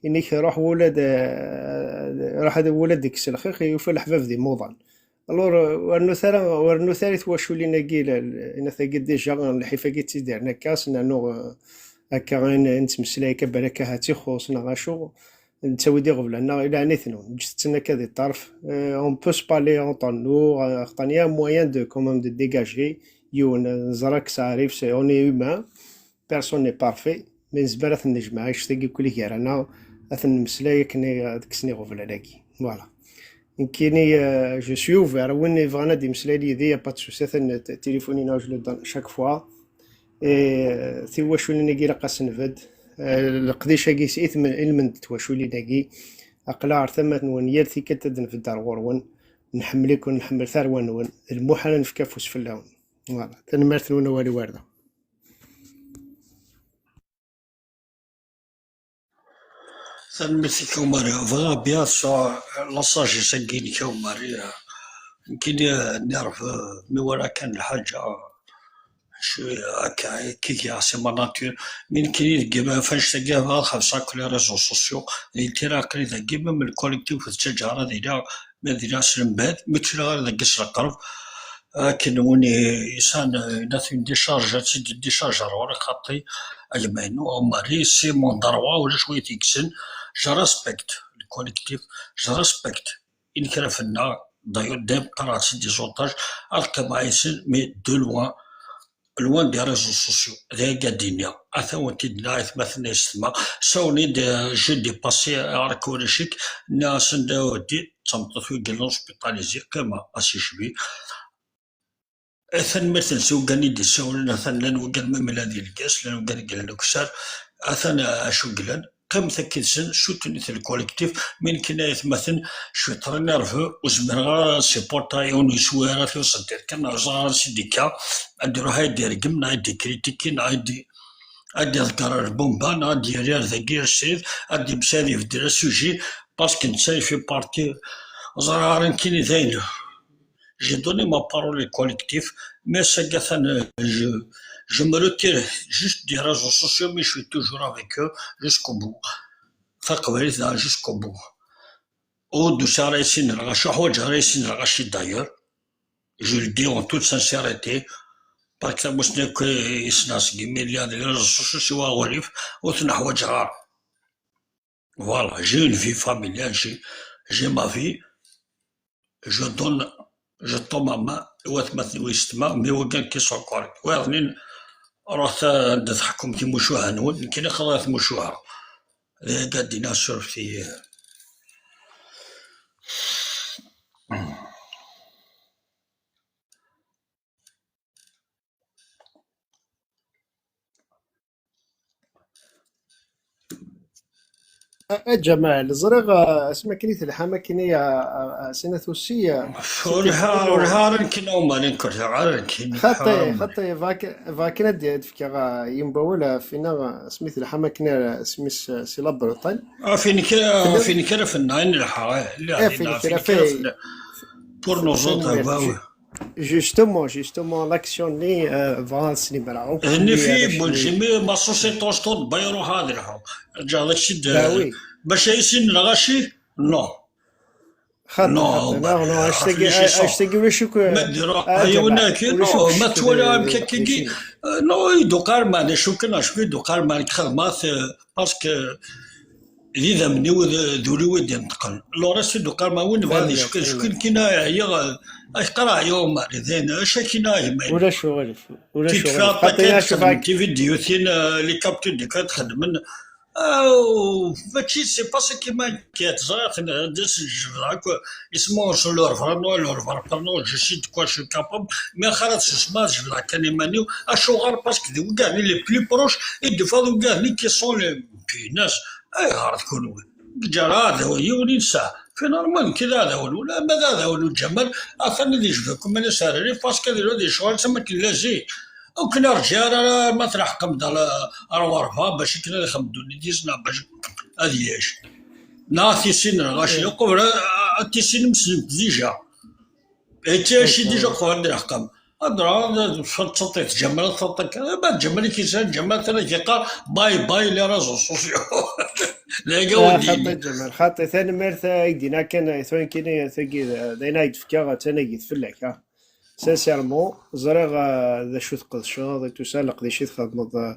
inek iruḥ wulad, eh, iruḥ ad wulad deg-s lxiq, yufa leḥbab d imuḍan. Alors, euh, ur rnut ara, ur rnut ara i twaculin-agi, la, la, inat-agi déjà, lḥif-agi ttidiren akka, s nernu, euh, akka, ayen, ayen nettmeslay akka, balak ahat ixuṣ, neɣ acu, nettawi-d iɣeblan, neɣ i leɛnayet-nwen, ǧǧet-ten akka di ṭṭerf. Euh, on peut se parler entre nous, euh, axaṭer il y a moyen de, quand même, de dégager yiwen, euh, neẓra-k s Ɛrif, c'est, on est humain, personne n'est parfait, mais nezmer ad ten-nejmeɛ, annect-agi akk i gar-aneɣ, ad ten-nemmeslay akken i, ad kksen iɣeblan-agi. Voilà. Nekkini, euh, je suis ouvert. Win yebɣan ad d-imeslay yid-i, y a pas de souci, atan t-, tilifun-inu, je le donne chaque fois. Et, euh, tiwaculin-agi ilaq ad s-nbedd. Euh, leqdic-agi s itmen, ilmend n twaculin-agi. Aql-aɣ ar tama-nwen, yal tikkelt ad d-nbedd ar ɣur-wen. Nḥemmel-iken, nḥemmel tarwa-nwen. D lmuḥal ad nefk afus fell-awen. Voilà. Tanemmirt-nwen, awal iwerda. Tanemmirt-ik a Umari. Bɣiɣ bien ad sɛuɣ la sagesse-agi-inek a Umari. Nekkini, euh, nerve, euh, mi walaɣ kan lḥaǧa, cwi akka, akka i giɣ, c'est ma nature. Mi nekkini deg yiman ɣef annect-agi, bɣiɣ ad ḥebseɣ akk les réseaux sociaux. Di tira aql-i dagi, même le collectif ur ttaǧǧaɣ ara ad iliɣ, ma ad iliɣ s lembad, mi ttiliɣ ara dagi s lqerb. Akken win i-, yesɛan, euh, une décharge, ad tt-id-décharge ar ɣur-i xaṭi, a gma-inu, a Umari, c'est mon droit, ulac wi t-yekksen. Je respecte le collectif, je respecte inekraf-nneɣ. D'ailleurs, dayem qqareɣ-tt-id des otages, ad qqimeɣ yid-sen, mais de loin, loin des réseaux sociaux. D aya i d-nniɣ. Ata wen-t-id-nniɣ, aytmaten, aysetma, sawlen-d, euh, j'ai dépassé, ɣer-k ulac-ik, nniɣ-asen d awdi, d tameṭṭut wi yellan hospitalisée, qqimeɣ, a si cbi. Eh, tanemmirt-nsen i wigad i d-issawlen, atan llan wigad ma llan di lgaz, llan wigad i yellan ukessar, atan, eh, acu yellan. Qqimet akka yid-sen, soutenez le collectif. Mi nekkini ay atmaten, je suis très nerveux, ur zmireɣ ara ad supporteɣ yiwen ur yeswi ara tiwṣelt kan, neɣ ẓer ara syndicat, ad d-iruḥ ad d-iregem, neɣ ad d-ikritiki, neɣ ad d-, ad d-iḍegger ar lbumba, neɣ ad d-yerr ar dagi ar srid, ad d-imsad ibeddel asuji, parce que netta il fait partie, ẓriɣ ara nekkini d ayen. J'ai donné ma parole au collectif, mais ass-agi atan, euh, je, je me retire juste des réseaux sociaux, mais je suis toujours avec eux jusqu'au bout. Taqbaylit, ah, jusqu'au bout. Ur d-usiɣ ara i sin n lɣaci, ur ḥwaǧeɣ ara i sin n lɣaci d'ailleurs. Je le dis en toute sincérité. Parce que tamusni akk i ssneɣ seg imi lliɣ deg les réseaux sociaux, siwa aɣilif, ur ten-ḥwaǧeɣ ara. Voilà, j'ai une vie familiale, j'ai, j'ai ma vie. Je donne, je tends ma main i watmaten, i waysetma, mais wigad qui sont corrects. Wayeḍnin, ruḥet anda tḥekkum timucuha-nwen, nekkini xḍiɣ timucuha. D aya i d-iniɣ, surfet-iyi. A, a Ǧamal, ẓriɣ, a, asmi akken i telḥam akken i, a, a, a, Sinat Ussi, a, ur lḥa-, ur lḥa ara nekkini a Umar, ur lḥa ara nekkini. Xaṭi, xaṭi, bɣa k-, bɣa kan ad d-, ad d-fkeɣ, a, yiwen wawal, a, Fina, a, asmi telḥam akken, a, asmi s-, si la Bretagne. A, fin kra, fin kra fenna, i nelḥa, eh, lliɣ eh, din, fin kra, fin kra fenna. Pour nous autres, bah oui. Justement, justement, l'action-nni, euh, bɣiɣ ad s-lemreɣ akk. Nniɣ-ak, Bunjimi, ma société Oston, bayruḥ ad lḥu. Ǧǧeɣ deg-s-id, bah oui, bac ay sin lɣaci? Non. Xaṭi, non, xaṭi, bah, non, non, annect-agi, annect-agi ulac akk, ma d-iruḥ, ah, yiwen Ǧamal, ulac akk, non, ma twala amek akkagi, euh, non, i d-uqar, ma d acu kan, acu i d-uqar, ma xedmeɣ-t, euh, parce que d idammen-iw d, d ul-iw i d-ineṭqen. Lors i d-uqar ma win bɣan di cukkin, cukkin kina ɛyiɣ, ak qqareɣ ɛyiɣ Umar, dayen, acu akkin a gma? Ulac uɣilif, ulac uɣilif. Xaṭi, acu xedmen tividyutin, euh, les captures d'écran xedmen, Oh, mačči, c'est pas ça qui m'inquiète. Ẓriɣ-ten d ass n jebdeɣ akk isem ur sulur vraiment, ur vraiment, je suis de quoi je suis capable. Mais axir ad susmeɣ, ad jebdeɣ kan iman-iw. Acuɣer? Parce que d wigad-nni les plus proches i d-tufiḍ, wigad-nni qui sont les pinasses. Ayɣer d kunwi? Ǧǧar aɛdaw yiwen i nesɛa. Finalement, nekk d aɛdaw-nwen, ama d aɛdaw n Ǧamal, atan ad yejbed-iken ma d asarari, parce que ad yili ad yecɣel am akken lazi. Ur ken-irǧi ara, ara ma tleḥqem-d ar, ar Waṛebɛa bac akken ad ixdem ddunit-is, neɣ bac ad yɛic. Neɣ ad t-issinen lɣaci, uqbel ad, ad t-issinem ssnen-t déjà. Ad t-yɛici déjà uqbel ad d-ileḥqem. Ad d-, ad d-, taṭṭiṭ Ǧamal, taṭṭiṭ kan. Ma d Ǧamal i k-yesɛan, Ǧamal atan ad k-yeqqar bye bye les réseaux sociaux. D aya Ah, ur d-yenni. Xaṭi Ǧamal, xaṭi. Tanemmirt, eh, ay d-yenna kan, eh, tura kan, eh, tagi, eh, d ayen ay d-fkiɣ, d tanagit fell-ak, ha. Sincèrement, ẓriɣ, eh, d acu tqedceḍ, et tout ça, leqdic i txedmeḍ, eh,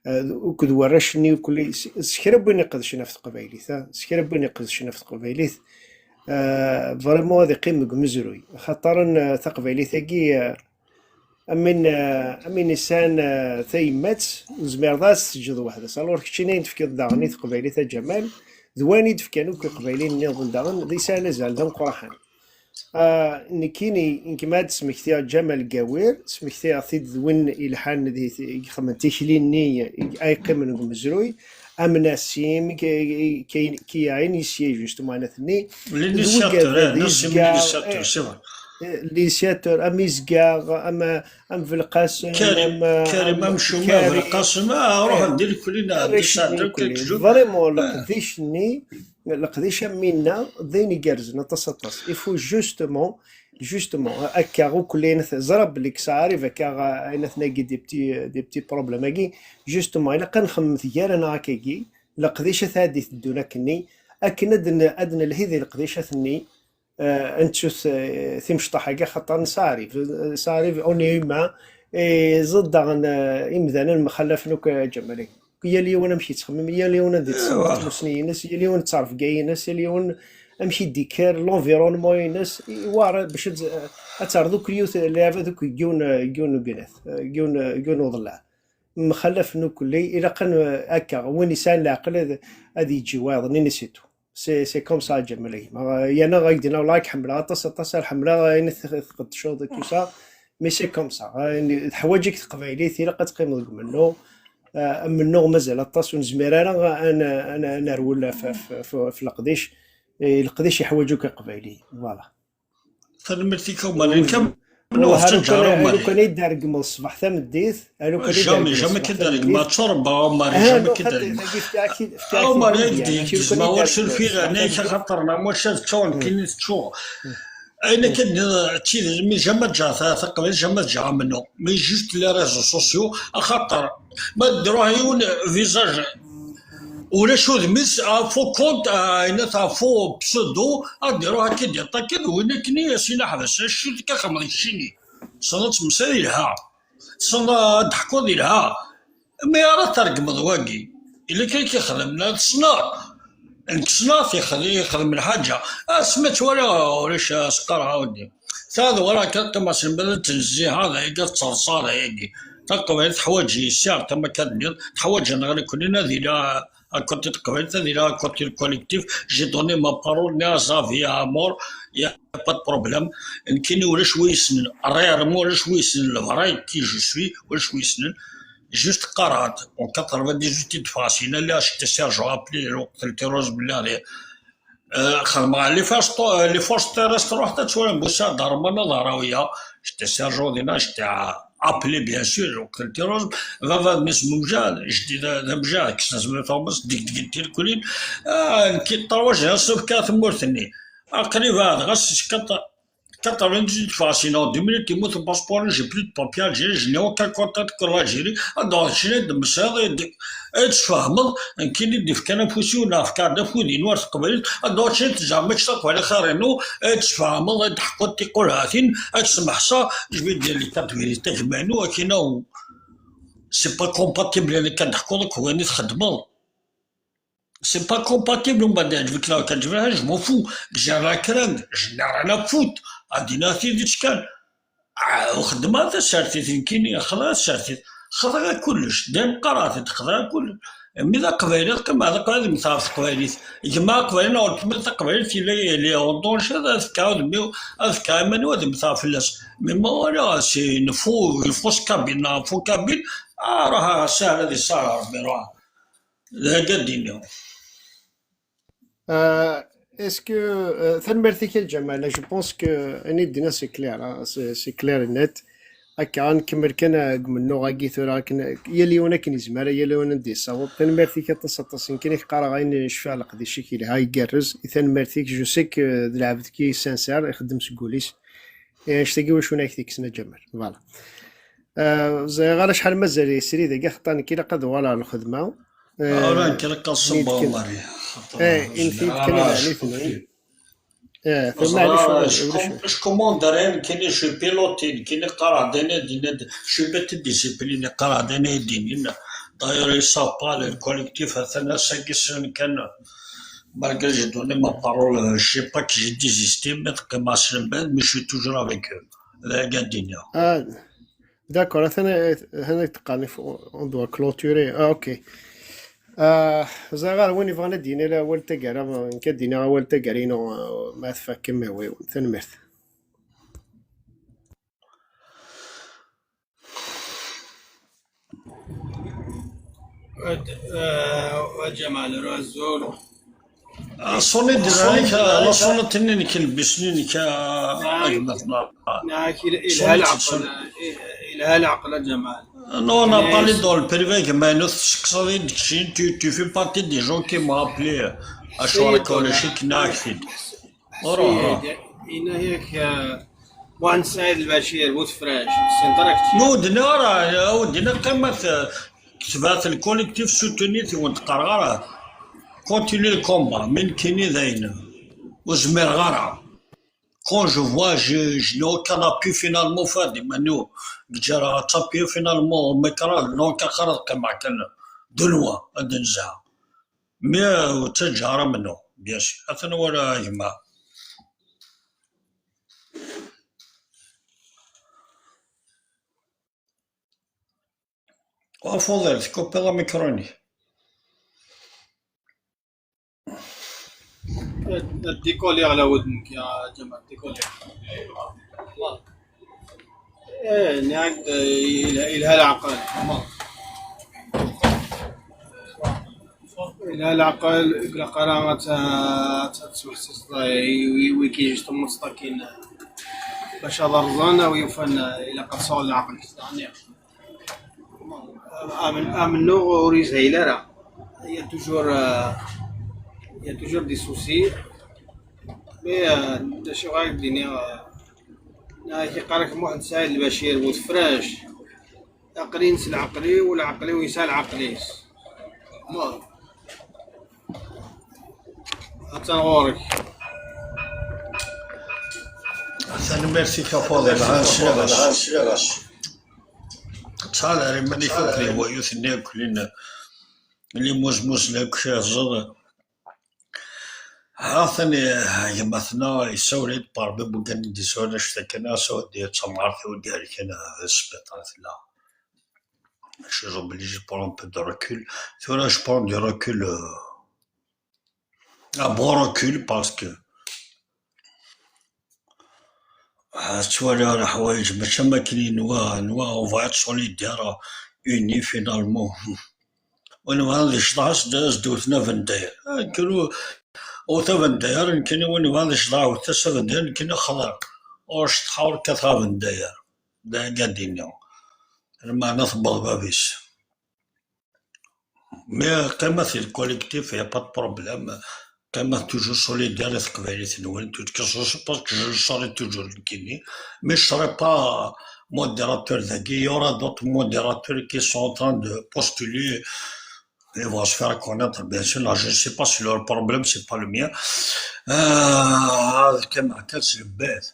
eh, akked warrac-nni, ukli, s, s kra n win iqedcen ɣef teqbaylit, ha, s kra n win iqedcen ɣef teqbaylit, eh, vraiment ad iqqim deg umezruy. Xaṭer, eh, taqbaylit-agi, eh, am win, eh, am win yesɛan, eh, tayemmat, ur tezmireḍ ad as-teǧǧeḍ weḥd-s. Alors, keččini ayen tefkiḍ daɣen i teqbaylit, a Ǧamal, d wayen i d-fkan akk iqbayliyen nniḍen daɣen, d yesɛan azal d ameqqran. Ah, nekkini, nekk ma ad d-smektiɣ Ǧamal Gawir, smektiɣ-t-id d win ilḥan di, i ixedmen tikli-nni ay qqimen deg umezruy, am Nassim, ki, ki, ki yeɛin yis-i, justement, anat-nni. D wigad L'initiateur, eh, ad Nassim izga, l'initiateur, eh, c'est vrai. Eh, l'initiateur, am izga, am, am Belqasem, Karim, am, Karim am, Amcum, Karim, Belqasem, ah, ruḥen di lekli, arrac-nni sɛeddan nekni. Vraiment, ah, leqdic-nni, leqdic am winna, d ayen igerrzen aṭas, aṭas. Il faut justement, justement, akka, ukli, ẓra belli ksarif, akka, ayen atnagi des petits, des petits problèmes-agi, justement, ilaq ad nxemmem gar-aneɣ akkagi, leqdicat ad d-iteddun akkenni, akken ad n-, ad nelhi di leqdicat-nni, eh, ad nettut, eh, timecṭaḥ-agi, axaṭer nesɛarif, nesɛarif, on est humain, et ẓid daɣen, eh, imdanen mxallafen akk, eh, Ǧamal. Yal yiwen amek yettxemmim, yal yiwen anda yettxemmim, eh, tmussni-ines, yal yiwen d ttrebga-ines, yal yiwen amek i d-ikker, l'environnement-ines, i, war, bac ad, ad terreḍ akk yiwet, lɛibad akk deg yiwen, eh, deg yiwen ugnat, eh, deg yiwen, eh, deg yiwen uḍellaɛ. Mxallafen ukkelli, ilaq ad n-, akka, win yesɛan leɛqel ad, ad yeǧǧ i wayeḍ-nni, c'est tout. C'est, c'est comme ça, Ǧamal, a gma. Yerna ad ak-d-iniɣ, والله ad k-ḥemmleɣ aṭas, aṭas, ad ḥemmleɣ ayen i t-, tqeddceḍ et tout ça. Mais c'est comme ça. Ayen, teḥwaǧ-ik teqbaylit, ilaq ad teqqimeḍ deg umennuɣ. Ah, amennuɣ mazal aṭas, ur nezmir ara ad n-, ad n-, ad nerwel ɣef, ɣef, ɣef, ɣef leqdic. Eh, leqdic yeḥwaǧ akk iqbayliyen. Voilà. Tanemmirt-ik a Umar. Nekk am, wah, lukan, lukan i d-tregmeḍ ṣṣbeḥ tameddit, lukan i d-tregmeḍ ṣṣbeḥ tameddit. Jamais, jamais k-id-regmeɣ, tturebbaɣ a Umar, jamais k-id-regmeɣ. A Umar, ad k-d-gezmeɣ, ur surfiɣ ɛinayk, axaṭer neɣ maca d ččur, nekkini teččur. Ayen akka d-nniḍ, d tidet, mi jamais ǧǧeɣ ta-, taqbaylit, jamais ǧǧeɣ amennuɣ. Mais juste les réseaux sociaux, axaṭer ma d-iruḥ yiwen visage, ulac udem-is, ɣef faux compte, ah, ayen ɣef faux pseudo, ad d-iruḥ akka d-iṭakki d win akken i as-ila ḥbes, acu d-kaxemeḍ keččini. Tessneḍ ad temmeslayeḍ yelha. Tessneḍ ad d-teḥkuḍ yelha. Mi ara tergmeḍ wagi. Yella kan i k-ixdem, la tessneḍ. Nekk ssneɣ-t ixdem, ixdem lḥaǧa. Asmi ttwaliɣ ulac, as-qqareɣ a wuddi. Ta d wara kan qqim aselmad ad tnezziha, d ayagi ad terẓa, d ayagi. Taqbaylit teḥwaǧ issiɣ, tama kan nniḍ, teḥwaǧ-aneɣ nekkni ad ila akoṭi teqbaylit, ad ila akoṭi collectif. J'ai donné ma parole, ni à Xavier, à Amor, y a pas de problème. Nekkini ulac wi yessnen, réellement ulac wi yessnen, le vrai qui je suis, ulac wi yessnen. Juste qqareɣ-d, en quatre-vingt-dix-huit i d-ffɣeɣ syin, lliɣ j'étais sergent, appelé lweqt n le terrorisme, lliɣ di, euh, xedmeɣ les forces, les forces terrestres, ruḥet ad twalim Busaɛd Ṛemman Aḍarawiya, j'étais sergent dinna, j'étais appelé bien sûr lweqt n le terrorisme, baba d mmi-s n umjahed, jeddi d, d amjahed, kksen-as mmi tuɣmest, degdgen tirkulin, ah, nekk trois générations fkiɣ tmurt-nni, aql-i beɛdeɣ-as quatre-vingt-dix-huit ffɣeɣ syin, deux minutes yemmut le passeport, j'ai plus de papiers algériens, je n'ai aucun contact que l'Algérie. Ad d-aɣeḍ keččini ad d-temmeslayeḍ, ad d-, ad d-tfehmeḍ, nekkini d-ifkan afus-iw neɣ fkiɣ-d afud-inu ar teqbaylit, ad d-aɣeḍ keččini ad tezɛeḍ mačči taqbaylit xir-inu, ad d-tfehmeḍ, ad d-teḥkuḍ tiqulhatin, ad tsemḥseḍ, je vais dire les quatre vérités a gma-inu, akken, c'est pas compatible, ayen akka d-teḥkuḍ akked wayen i txeddmeḍ. C'est pas compatible, umbeɛd iɛǧeb-ik neɣ ur k-iɛǧib ara, je m'en fous. J'ai la crainte, je n'ai rien à foutre. Ad d-iniɣ tidet kan. Ah, ur xeddmeɣ tasertit nekkini, xḍiɣ tasertit. Xḍiɣ i kullec. Dayem qqareɣ-t-id, xḍiɣ i kullec. Mi d aqbayli, teqqim d aqbayli, ad mteɣ ɣef teqbaylit. Gma aqbayli neɣ weltma taqbaylit, yella, yella en danger, ad fkeɣ udem-iw, ad fkeɣ iman-iw, ad mteɣ fell-as. Mi ma walaɣ si nfu, nfu s kabine, neɣ nfu kabine, ah, ruḥ, sahel ad isaɣ Rebbi, ruḥ. D akka d-iniɣ. Euh, est-ce que euh, tanemmirt-ik a Lǧamal, je pense que ayen i d-tenniḍ c'est clair, hein, c'est c'est clair et net. Akka ad nkemmel kan deg umennuɣ-agi tura, akken yal yiwen akken yezmer, yal yiwen anda yessaweḍ. Tanemmirt-ik aṭas aṭas, nekkin ad k-qqareɣ ayen cfiɣ leqdic-ik yelha, igerrez. Tanemmirt-ik, je sais que d lɛebd ki sincère, ixeddem seg wul-is. Eh, annect-agi wacu n ak-t-ikksen a Lǧamal. Voilà. Euh, ẓriɣ ara acḥal mazal srid-agi, axaṭer nekk ilaq ad uɣaleɣ ɣer lxedma. Ora nekk ilaq ad ṣubbeɣ Mari. Eh, inti kan iɛni tnun. Eh, Ẓriɣ, je com- je commande rien, nekkini je pilote, nekkini qqareɣ-d ayen ay d-yenna, je suis pas très discipliné, qqareɣ-d ayen ay d-yennin. D'ailleurs, il sort pas le collectif, atan ass-agi ssnen kan. Malgré j'ai donné ma parole, euh, je sais pas que j'ai désisté, mais teqqim-as lmend, mais je suis toujours avec eux. D aya ad d-iniɣ. Ah, d'accord, atan atan teqqar, on doit clôturer. Ah, ok. Ah, ẓriɣ ara win yebɣan ad d-yini awal taggara, nekk ad d-iniɣ awal taggara-inu, ah, ma tfakem, oui, oui. Tanemmirt. Ad, ah, a Ǧamal, azul. Ṣuni d-nɛik, la ṣunat-nni-inek, lbis-nni-inek, a gma-tneɣ. Nɛak, il- ilha leɛqel, ilha leɛqel a Ǧamal. Non, on a parlé dans le privé, gma-inu, tseqsaḍ-iyi-d keččini, tu, tu fais partie des gens qui m'ont appelé. Acuɣer akka ulac-ik, nɛak-t-id. Ruḥ, ruḥ. Yenna-yak, ah, Muḥend Saɛid Lbacir, bu tefrac, ur tessineḍ ara kečči. Ur d-nniɣ ara, ur d-nniɣ qqimet, tebɛet le collectif soutenir-t, ur d-qqareɣ ara. Continuer le combat, mais nekkini dayen ur zmireɣ ara. Quand je vois, je, je n'ai aucun appui finalement, Fadi, manu, ǧǧaraɣ ad tappuyer finalement, mais quand même, donc, axir ad qqimeɣ kan de loin, ad nzehha. Mais, euh, ur ttaǧǧa ara mennu, bien sûr. Atan wala gma. Afuḍil, tkupiḍ amikru-nni. Ad dikoliɣ la wudem-ik, ya Ǧamal, dikoliɣ. Eh, nniɣ-ak-d, eh, yelha, yelha leɛqel. Yelha leɛqel, ur ilaq ara ad t-, ad tesmeḥsiseḍ i, i wigi juste mustakin, bac ad rẓen, awi yufan, eh, ilaq ad sɛun leɛqel kteṛ. Amen-, amennuɣ ur yeshil ara. Il y a toujours, euh, il y a toujours des soucis. Mais, euh, d acu ara k-d-iniɣ, euh, nna-, yeqqar-ak Muḥend Saɛid Lbacir bu tefrac. Aql-in s leɛqel-iw, leɛqel-iw yesɛa leɛqel-is. Ma-, Attan ɣur-k. Tanemmirt-ik a Faḍil, ha sliɣ-as. Ttḥadar iman-ik akk di wayut-nni akk lin, li muzmuzen akk, ẓer. Ha-t-an, gma-tneɣ yessawel-d Parbi Bugan i d-yessawlen anect-a kan, as-, d tamɣart-iw i d-ihelken, d sbiṭar tella. Je suis obligé de prendre un peu de recul. Tura, je prends du recul, euh, un bon recul, parce que Ah, ttwaliɣ leḥwayeǧ mačči am wakken i nwa, nwa on va être solidaire, unis finalement. Win yebɣan ad yecḍeḥ, as-d-, as-d-wten abendayer. Ah, nekkini ur-, wwet abendayer, nekkini win yebɣan ad yecḍeḥ, wwet-as abendayer, nekkini xḍiɣ. Ur ceṭṭḥeɣ, ur kkateɣ abendayer. D aya ad d-iniɣ. Lmeɛna tewweḍ bab-is. Mais qqimet di le collectif, y a pas de problème. Qqimet toujours solidaire i teqbaylit-nwen. De toute façon, je pense que je le serai toujours nekkini. Mais je serai pas modérateur dagi. Il y aura d'autres modérateurs qui sont en train de postuler. Ils vont se faire connaître, bien sûr. Là, je ne sais pas si leur problème, c'est pas le mien. Euh, كما كان سي البيت.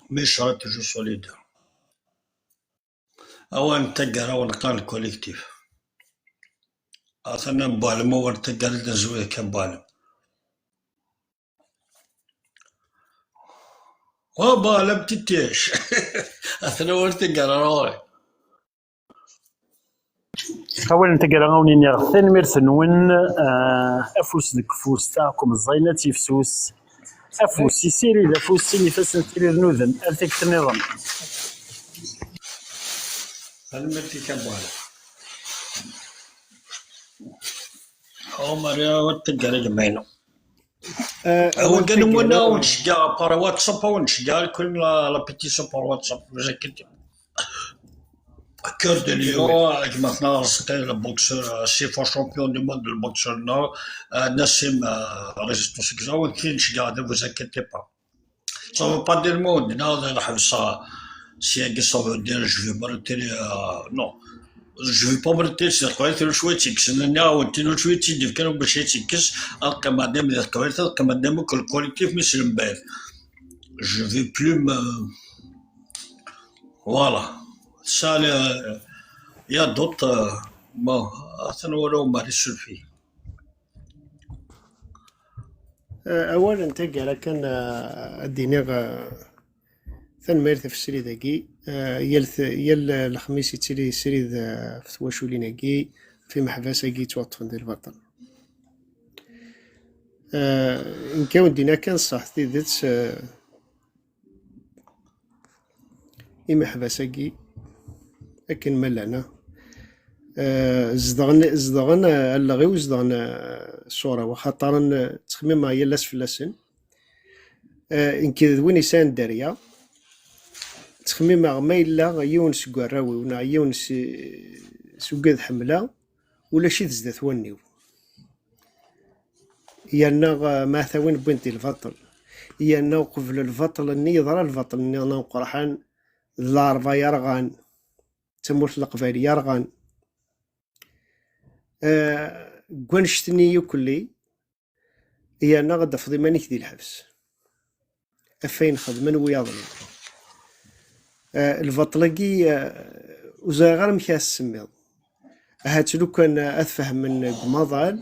Mais je serai toujours solidaire. Awal n taggara, awal n qqaren collectif. Atan am Buɛlem, awal n taggara d azwir kan Buɛlem. Wa Buɛlem titic. Atan awal n taggara ɣur-i. Awal n taggara, a wen-iniɣ tanemmirt-nwen, eh, afus deg ufus, taɛkemt ẓayen ad tifsus, afus issirid afus, sin ifassen tiriren udem, ar tikkelt nniḍen. Tanemmirt-ik a Buɛla. Ɛumer, ya wat taggara gma-inu. Euh, Awen kan taggara, wen-, wen-, nceggeɛ par WhatsApp, wen-nceggeɛ, la, la pétition par WhatsApp, vous inquiétez pas. Cœur de Lion, gma-tneɣ Arezqi, le boxeur, euh, six fois champion du monde, le boxeur-nneɣ, euh, Nassim, euh, résistance, wen-nceggeɛ, ne vous inquiétez pas. Ça veut pas dire, moi, non, non, ça, si, ça veut dire, je vais me retirer, euh, non. Je vais pas me retirer, c'est quoi, c'est le choix, c'est que c'est le néant, c'est le choix, c'est de faire le choix, c'est que c'est un commandant, mais c'est un commandant, que le collectif, mais c'est le maire. Je vais plus me, voilà. Ça, le, il y a d'autres, euh, bon, attends, on va, on va résulter. Eh, awal n taggara kan, eh, ad d-iniɣ, eh, tanemmirt ɣef srid-agi. Eh, yal t-, yal, eh, lexmis yettili srid, eh, ɣef twaculin-agi, ɣef imeḥbas-agi yettwaṭṭfen di lbaṭel. Eh, nekk ad wen-d-iniɣ kan ṣṣeḥ tidet, eh, imeḥbas-agi akken ma llan, eh, zedɣen, zedɣen, eh, alleɣ-iw, zedɣen, eh, ṣṣura-w, axaṭer n-, ttxemmimeɣ yal ass fell-asen. Eh, nekk d win yesɛan dderya, ttxemmimeɣ ma yella yiwen seg warraw-iw neɣ yiwen s-, s ugad ḥemmleɣ, ulac-it zdat wallen-iw. Yerna, eh, ma ata win wwin-t di lbaṭel. Yerna uqbel lbaṭel-nni yeḍra lbaṭel-nniḍen ameqqraḥan, d Lɛerba yerɣan, d tamurt n Leqbayel yerɣan. Eh, deg wannect-nni yukelli, yerna ad d-tafeḍ iman-ik di lḥebs. Ɣef wayen xedmen wiyaḍ-nni. Eh, lbaṭel-agi, eh, ur ẓriɣ ara amek ara s-semmiḍ. Ahat lukan, eh, ad fehmen deg umaḍal,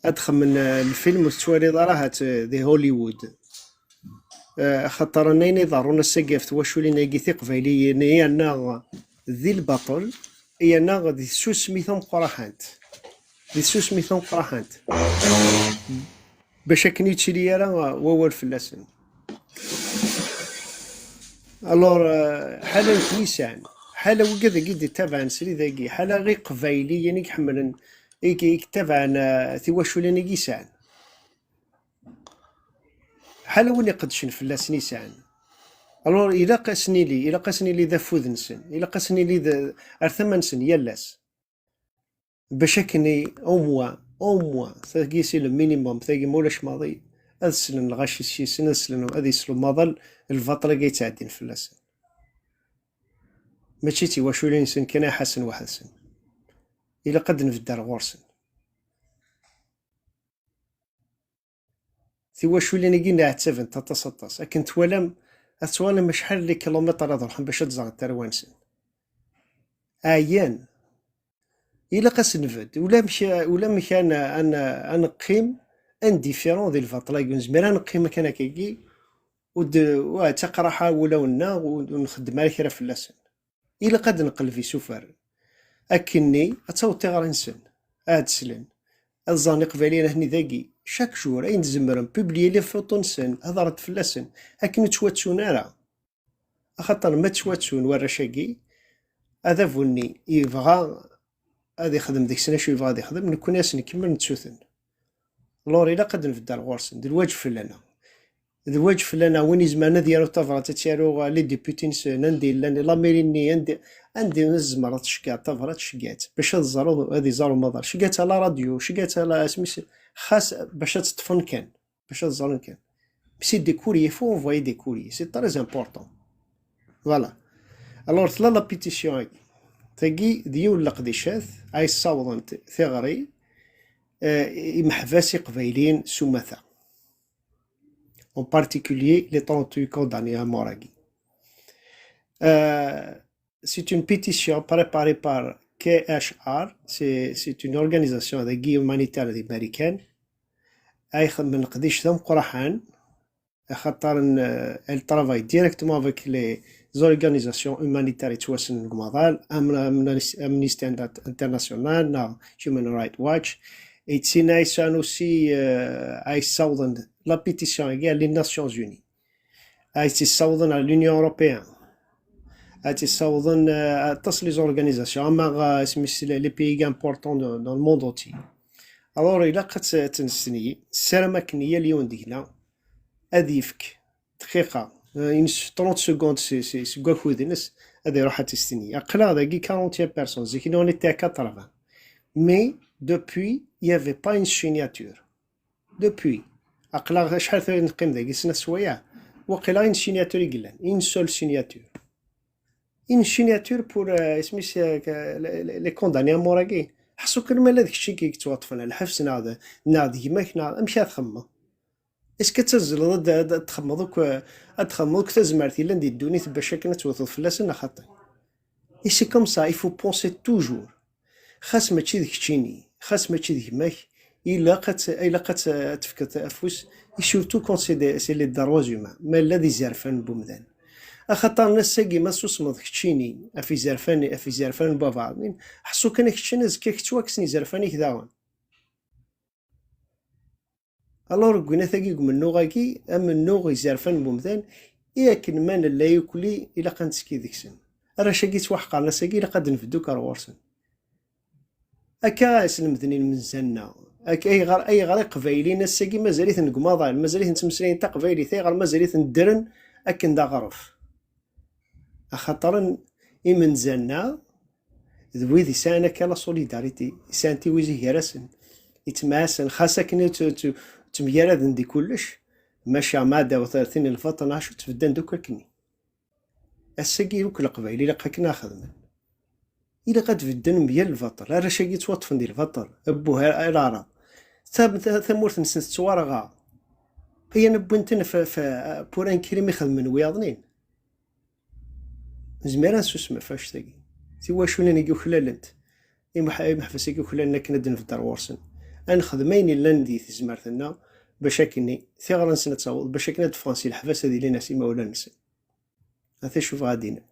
ad xemmen, eh, lfilm ur tettwaliḍ ara ahat, eh, di Hollywood. Eh, axaṭer ayen iḍerrun ass-agi ɣef twaculin-agi tiqbayliyin, yerna di lbaṭel, yerna di tsusmi tameqqraḥant. Di tsusmi tameqqraḥant. Bac akken ur yettili ara wawal fell-asen. Alors, euh, ḥala nekni sɛan, ḥala wigad-agi d-ittabaɛen srid-agi, ḥala iqbayliyen i iḥemmlen, i i ittabaɛen, euh, tiwaculin i yesɛan. Ḥala win iqeddcen fell-asen i sɛan. Alors, ilaq ad s-nili, ilaq ad s-nili d afud-nsen, ilaq ad s-nili d, ar tama-nsen yal ass. Bac akken i, au moins, au moins, tagi c'est le minimum, tagi ma ulac maḍi, ad slen lɣaci s yisen, ad slen, ad yeslu maḍal lbaṭel-agi yettɛeddin fell-asen. Mačči d tiwaculin-nsen kan ay ḥassen weḥd-sen. Ilaq ad nbedd ar ɣur-sen. Tiwaculin-agi nneɛtabent aṭas, aṭas. Akken twalam, ad twalam acḥal n likilumiṭer ad ruḥen bac ad ẓren tarwa-nsen. Ɛyan. Ilaq ad s-nbedd. Ulamek, ulamek ad n-, ad n-, ad neqqim indifférent di lbaṭel-agi. Ur nezmir ad neqqim akken akkagi, u d-, wa, d taqraḥa wulawen-nneɣ, u ur nxeddem ara kra fell-asen. Ilaq ad neqleb isufar. Akkenni, ad taweḍ tiɣri-nsen. Ad slen. Ad ẓren Iqbayliyen ahni dagi. Chaque jour, ayen tzemrem, publier les photos-nsen, hedṛet fell-asen. Akken ur ttwattun ara. Axaṭer ma ttwattun warrac-agi, adabu-nni yebɣa ad ixdem deg-sen acu yebɣa ad ixdem, nekkni ad s-nkemmel nettu-ten. Alors, ilaq ad nbedd ar ɣur-sen, d lwaǧeb fell-aneɣ. D lwaǧeb fell-aneɣ, win izemren ad yaru tabrat, ad tt-yaru, uh, les députés-nsen, anda i llan, la mairie-nni, anda, anda i tzemreḍ ad tceggɛeḍ tabrat, ceggɛ-tt, bac ad ẓren, ad iẓer umaḍal. Ceggɛ-tt à la radio, ceggɛ-tt à la, asmi s-, xas bac ad tt-ṭṭfen kan. Bac ad ẓren kan. Mais c'est des courriers, faut envoyer des courriers, c'est très important. Voilà. Alors, tella la pétition-agi. Tagi, d yiwen n leqdicat, ay ssawḍent tiɣri, euh, imeḥbas iqbayliyen s umata. En particulier, les trente-huit condamnés à mort-agi. Euh, c'est une pétition préparée par K H R, c'est, c'est une organisation de guerre humanitaire américaine. Ay xedmen leqdic d ameqqraḥan, Axaṭer n-, elle travaille directement avec les organisations humanitaires yettwassnen deg umaḍal, am, am Amnesty Inter-, International neɣ Human Rights Watch. Et tina yesɛan aussi, euh, ay ssawḍen la pétition-agi à les Nations Unies. Ay tt-issawḍen à l'Union Européenne. Ay tt-issawḍen, euh, aṭas les organisations, ama, euh, isem-is les pays importants de, dans le monde entier. Alors, ilaq ad tt-, ad tt-nestenyi, ssarameɣ akken yal yiwen deg-neɣ ad yefk dqiqa, euh, une s-, trente secondes si, si, seg wakud-ines, ad iruḥ ad tt-istenyi. Aql-aɣ dagi quarante et un personnes, zik-nni on était à quatre-vingts. Mais, depuis, il y avait pas une signature. Depuis. Aql-aɣ acḥal tura neqqim dagi, snat swayeɛ. Waqila une signature i yellan, une seule signature. Une signature pour, euh, isem-is, euh, que-, les, les, les condamnés à mort-agi. Ḥṣu kan ma la d kečč i yettwaṭṭfen ɣer lḥebs, neɣ d, neɣ d gma-k, neɣ amek ara txemmeḍ? Est-ce que ad tazzleḍ ad, ad, ad txemmeḍ akk, ad txemmeḍ akk tazmert yellan di ddunit bac akken ad tewteḍ fell-asen, neɣ xaṭi? Et c'est comme ça, il faut penser toujours. Xas mačči d keččini, xas mačči d gma-k, ilaq ad t-, ilaq ad t-, ad tefkeḍ afus, et surtout quand c'est des, c'est les droits humains, ma yella d izerfan n wemdan. Axaṭer ass-agi ma tsusmeḍ keččini ɣef izerfan, ɣef izerfan n baba Ɛednin, ḥṣu kan a keččini azekka ad k-ttwakksen izerfan-ik daɣen. Alors, deg winat-agi, deg umennuɣ-agi, amennuɣ izerfan n wemdan, i akken ma nella yukli, ilaq ad nettekki deg-sen. Arrac-agi ttwaḥqaren ass-agi, ilaq ad d-nbeddu akk ar ɣur-sen. Akka i slemden ilmeẓẓanen-nneɣ. Ak-, ayɣer, ayɣer Iqbayliyen ass-agi mazal-iten deg umaḍal, mazal-iten ttmeslayen taqbaylit, ayɣer mazal-iten ddren akken d aɣref? Axaṭer n-, imenza-nneɣ d wid yesɛan akka la solidarité, yesɛan tiwizi gar-asen, yettemɛassen, xas akken ur tt-, tt-, ttemgaraden di kullec, maca ma ɛdawet ar tin n lbaṭel, acu ttbeddan-d akk akkenni. Ass-agi akk Leqbayel ilaq akken ad xedmen. Ilaq ad bedden mgal lbaṭel. Arrac-agi ttwaṭṭfen di lbaṭel. Abbuh, a, a Leɛrab. Tam-, ta-, tamurt-nsen tettwarɣa. Ayen wwin-ten f-, f-, pour un crime i xedmen wiyaḍnin. Nezmer ad nsusem ɣef wannect-agi. Tiwaculin i yuklalent. Imeḥ-, imeḥbas i yuklalen akken ad d-nbedd ar ɣur-sen. Ad nexdem ayen illan di tezmert-nneɣ bac akkenni tiɣra-nsen ad taweḍ, bac akken ad d-ffɣen si leḥbas ad ilin as imawlan-nsen. Ata acu bɣa ad d-inin.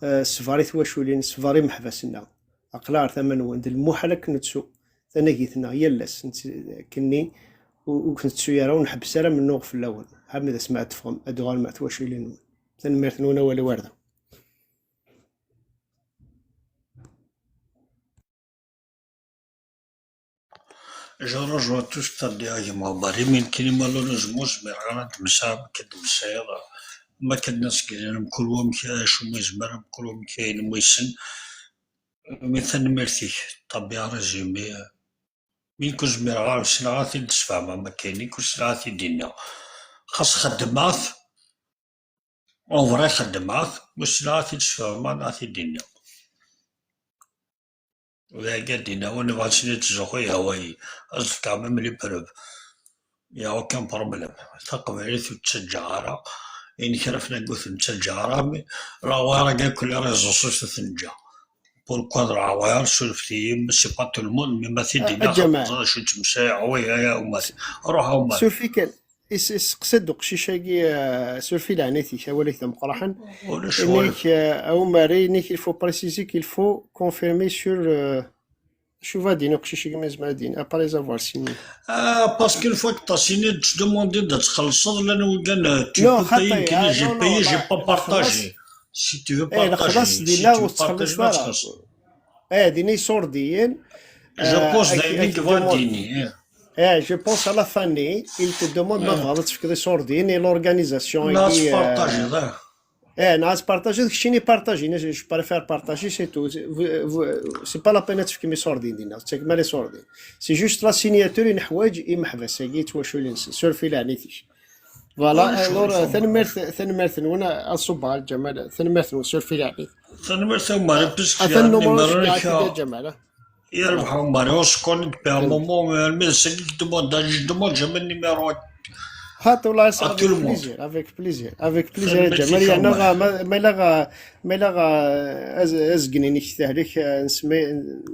Eh, ṣṣber i twaculin, ṣṣber i meḥbas-nneɣ. Aql-aɣ ar tama-nwen, d lmuḥal ad k-nettu tanagit-nneɣ yal ass, nett-, akkenni ur, ur k-nettu ara, ur nḥebbes ara amennuɣ fell-awen, armi d asmi ad teffɣem, ad d-tuɣalem ar twaculin-nwen. Tanemmirt-nwen, awal i warda. Je rejoins tout ce que t'as dit, a gma Ɛmar. Imi nekkini, malheureusement, ur zmireɣ ara ad d-msaɣ, ma akka d-msayeḍ, ma akka d-nas grin, mkul wa amek, acu ma yezmer, mkul wa amek ayen ma yessen. Mais tanemmirt-ik, t'as bien résumé. Mi nekk ur zmireɣ ara, ur ssineɣ ara ad t-id-sfehmeɣ, ma akka nekk ur ssineɣ ara ad t-id-iniɣ. Xas xeddmeɣ-t, en vrai xeddmeɣ-t, ur ssineɣ ara ad t-id-sfehmeɣ neɣ ad t-id-iniɣ. D aya i d-yenna win ibɣan ad ttzuxxu yehwa-yi. Azekka même les preuves. Y a aucun problème. Taqbaylit ur ttaǧǧaɣ ara. Ayen kra flan ur ten-ttaǧǧaɣ ara, mais Leɛwayar-agi akk les réseaux sociaux ten-ǧǧa. Pourquoi d Leɛwayar, surfet-iyi, c'est pas tout le monde, mais ma t-id-iniɣ, xaṭer teẓriḍ acu ttmeslayeɣ, oui, ay a Umar. Ruḥ a Umar. Suref-iyi kan. Is-, isteqsa-d uqcic-agi, eh, suref-iyi leɛnayet-ik, awal-ik d ameqqraḥen. Ulac wayeḍ. Ini-k, eh, a Umar, ini-k, il faut préciser qu'il faut confirmer sur, eh, acu va d-yini uqcic-agi ma yezmer ad d-yini, après avoir signé. Ah, parce qu'une fois que t'as signé, tu demandes ad txellṣeḍ, llan wiggan, eh, tu peux payer, ah, non, non, j'ai payé, j'ai pas partagé. Si tu veux partager, si tu veux partager, ma txellṣeḍ ara. Eh, d-ini iṣurdiyen. Je pense d ayen i yebɣa ad d-yini. Eh, je pense à la fin-nni, il te demande ma tebɣiḍ ad tefkeḍ iṣurdiyen i l'organisation-agi, eh. Eh, neɣ ad tpartajiḍ, keččini partaji, je, je préfère partager, c'est tout. C'est pas la peine ad tefkem iṣurdiyen dinna, ur tettakem ara iṣurdiyen. C'est juste la signature i neḥwaǧ i meḥbas-agi, i twaculin-nsen, suref-iyi leɛnayet-ik. Voilà, alors, tanemmirt, tanemmirt-nwen, ad ṣubbeɣ ar Ǧamal, tanemmirt-nwen, suref-iyi leɛnayet. Tanemmirt a Umar, puisque atan numru-nnek, a Ǧamal. Yerbeḥ a Umar, on se connaît depuis un moment, mais armi d ass-agi, je demande, je demande jamais le numéro. Xaṭi, والله, avec plaisir, avec plaisir, avec plaisir, a Ǧamal. Yeɛni, ma, ma ilaq, ma ilaq, eh, az-, azgen-inek tehlek, eh,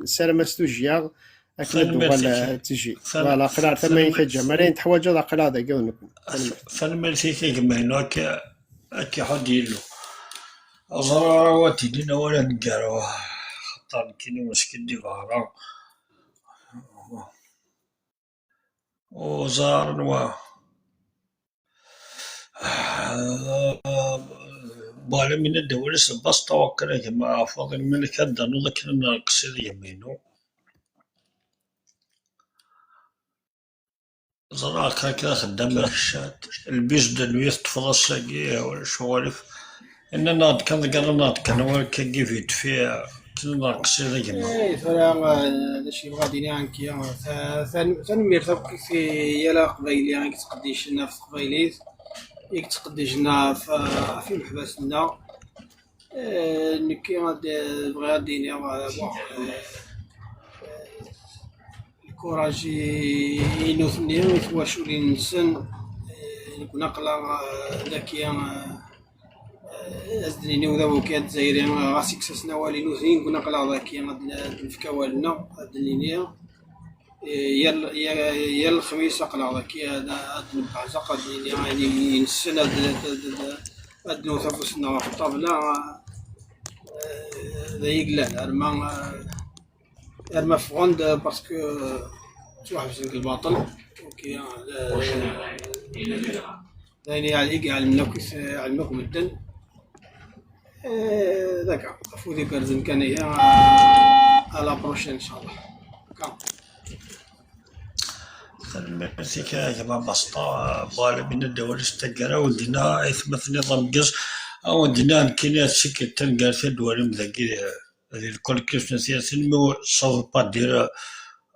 nessaram-as tujjya. Akken ad d-tuɣal, eh, d tiji. Voilà, aql-aɣ tama-ik a Ǧamal, ayen teḥwaǧeḍ aql-aɣ dagi d nekkni. Tanemmirt. Tanemmirt-ik a gma-inu, akka, akka iḥudd Yillu. Ẓriɣ ara wa d-inin awal aneggaru, xaṭer nekkini ur skiddibeɣ ara. Ur ẓriɣ ara anwa. Bɣiɣ mi d-awal-is Baṣṭa, wakken a gma Faḍil, mi nekk ad d-ternuḍ akken ad nreqqes i gma-inu. Ẓriɣ akka, akka axeddam iḥeccat. Lbis de nuit teṭṭfeḍ ass-agi, ccɣel-ik. Inna-aɣ-d kan deg ara nnaɣ-d kan awal akkagi vite fait, akken ad nreqqes i gma. Eh, tura, eh, d acu yebɣa ad d-iniɣ nekki, eh, ta-, tan-, tanemmirt akk i yal aqbayli i yettqeddicen ɣef teqbaylit, i yettqeddicen ɣef, ɣef imeḥbas-nneɣ. Eh, nekki ad, bɣiɣ ad d-iniɣ, eh, bon, eh, lkuraj i, i nutni, i twaculin-nsen, eh, nekkni aql-aɣ, eh, daki, eh, eh, ad s-d-nini udabuki azzayri, eh, ɣas ikkes-asen awal i nutni, nekkni aql-aɣ daki, ad n-, ad nefk awal-nneɣ, ad d-nini, eh, yal, yal, yal lexmis aql-aɣ daki, ad, ad nbeɛzaq, ad d-nini ayen i, i nessen, ad, ad, ad, ad, ad newwet afus-nneɣ ɣef ṭṭabla, eh, d ay yellan, arma, eh, arma ffɣen-d, parce que ttwaḥebsen deg lbaṭel. Ok, ah, d, d ayen i, i iɛelmen akk, i s-, iɛelmen akk medden. Eh, d'accord, afud igerrzen kan ihi, ah, à la prochaine, inchallah. D'accord. Tanemmirt-ik a gma Baṣṭa. Voilà, mi d-awal-is taggara, a wen-d-iniɣ aytmaten iḍ ameggaz, a wen-d-iniɣ nekkini ad tikkelt taneggart ad d-twalim dagi, eh, di lkolektif n At Yasin, mais ça veut pas dire, euh,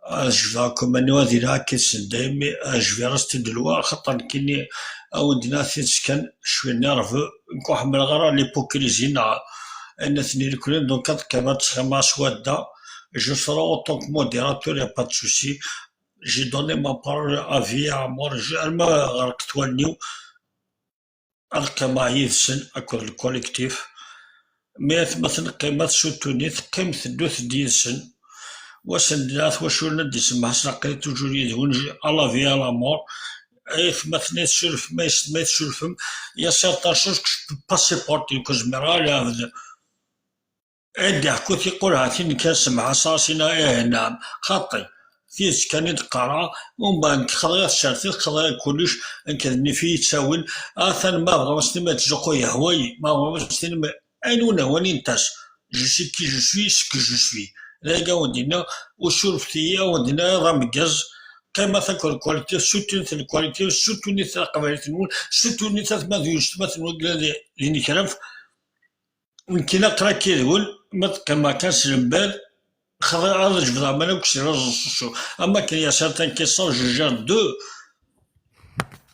ad jebdeɣ akumani ad iliɣ akka yid-sen dayem, mais, euh, je vais rester de loin, axaṭer nekkini, a wen-d-iniɣ tidet kan, je suis nerveux, nekk ur ḥemmleɣ ara l'hypocrisie neɣ ayen aten ireklen, donc ad qqimeɣ ad ttɣimeɣ s wadda, je serai autant que modérateur, y a pas de souci, j'ai donné ma parole à vie et à mort, je, arma ɣerqent wallen-iw, ad qqimeɣ yid-sen akked lkolektif. Mi atmaten qqimet, soutenit, qqimet, ddut-d yid-sen. Wa s-d-nniɣ twacul ad d-isemmeḥ s aql-i toujours yid-wen, à la vie, à la mort. Ay atmaten, ay tsurfem, ay s-, ay tsurfem, il y a certaines choses que je peux pas supporter, ur k-zmireɣ ara lebɛed. Ad d-iḥku tiqulhatin kan, semḥaseɣ-as, iniɣ ih, nɛam, xaṭi. Tidet kan i d-qqareɣ, umbeɛd nekk xḍiɣ tsertit, xḍiɣ kullec, nekk d nnif i yi-ttawin. Atan ma bɣam ad s-tinim ad ttzuxxu yehwa-yi, ma bɣam ad s-tinim ayen wen-hwan intas. Je suis qui je suis, ce que je suis. D aya a wen-d-iniɣ, ur surfet-iyi, a wen-d-iniɣ iḍ ameggaz, qqimet akked lkolektif, soutenit lkolektif, soutenit taqbaylit-nwen, soutenit atmaten n yessetma-twen di, di Nekref. Nekkini aql-ak yid-wen, ma teqqimeḍ kan s lembal, xḍiɣ ad jebdeɣ aman akk si réseaux sociaux. Am akken il y a certains qui sont, je gère deux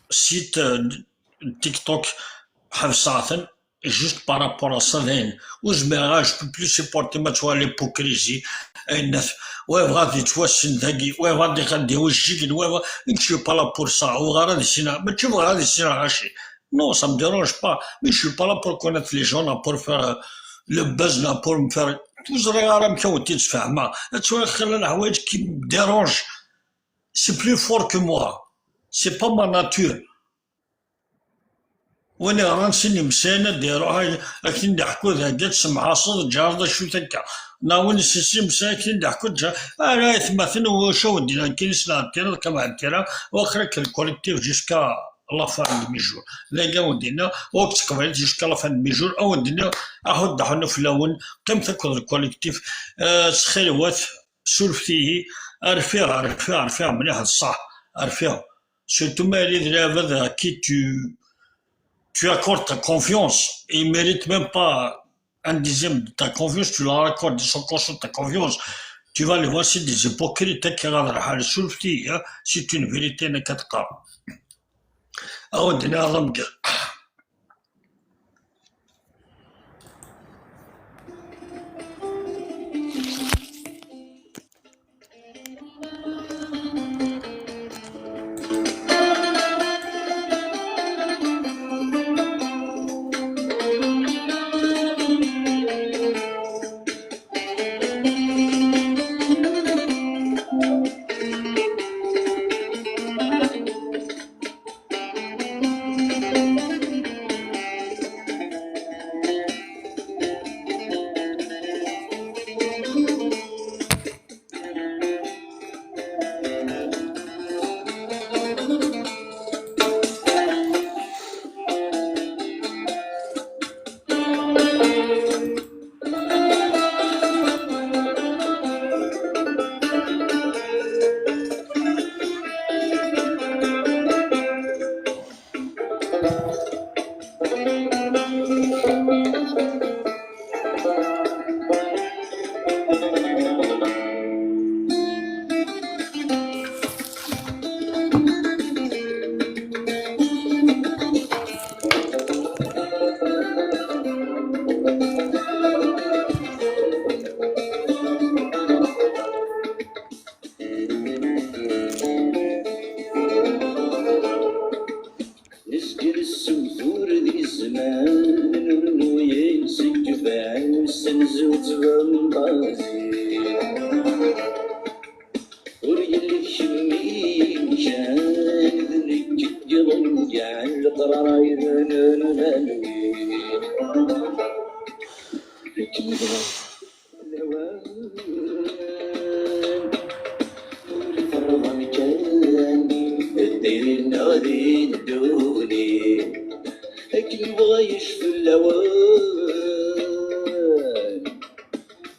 sites, euh, TikTok, ḥebseɣ-ten, juste par rapport à ça, dayen. Ur zmireɣ ara, je peux plus supporter ma tuɣal l'hypocrisie, ayen, wa yebɣa ad yettwassen dagi, wa yebɣa ad d-iɣaddi ujjigen, wa yebɣa, je suis pas là pour ça, ur bɣiɣ ara ad issineɣ, mačči bɣiɣ ad issineɣ ɣaci. Non, ça me dérange pas. Mais je suis pas là pour connaître les gens, là, pour faire, euh, le buzz, là, pour me faire. Ur ẓriɣ ara amek ad wen-t-id-sfehmeɣ. Ad ttwaliɣ xilla n leḥwayeǧ qui me dérange. C'est plus fort que moi. C'est pas ma nature. Win iɣran sin imsayen ad d-iruḥ, ak-, ak-ten-id-iḥku dagi, ad tsemḥaseḍ, ǧareḍ acu-t akka. Neɣ win issen sin imsayen, ak-ten-id-iḥku, ǧa-, ara aytmaten, wacu a wen-d-nniɣ nekkini s lɛetira d kameɛtira, waqila que le collectif jusqu'à la fin de mes jours. Dagi a wen-d-nniɣ, ur d teqbaylit jusqu'à la fin de mes jours, a wen-d-nniɣ, aḥuddu aḥunnu fell-awen, qqimet akked le collectif, euh, ttxil-wet, surfet-iyi, rfiɣ, rfiɣ, rfiɣ mliḥ d ṣṣeḥ, rfiɣ. Surtout ma yella d lɛibad à qui tu, tu accordes ta confiance, ils méritent même pas un dixième de ta confiance, tu leur accordes cent pour cent de ta confiance. Tu vas les voir, c'est des hypocrites, hein, qui regardent le hal, surfet-iyi, hein, c'est une vérité, nekk ad qqareɣ. A wen-d-nniɣ d amger. Zewǧ d amḍazi. Ur yelli kemmi kan, d nekk i iḍeyɛen leqrar-ayen n lɛelwi. Akken bɣan lawan, ur iferḍ amkan, d tayri-nneɣ di ddunit. Akken yebɣa yecfel lawan,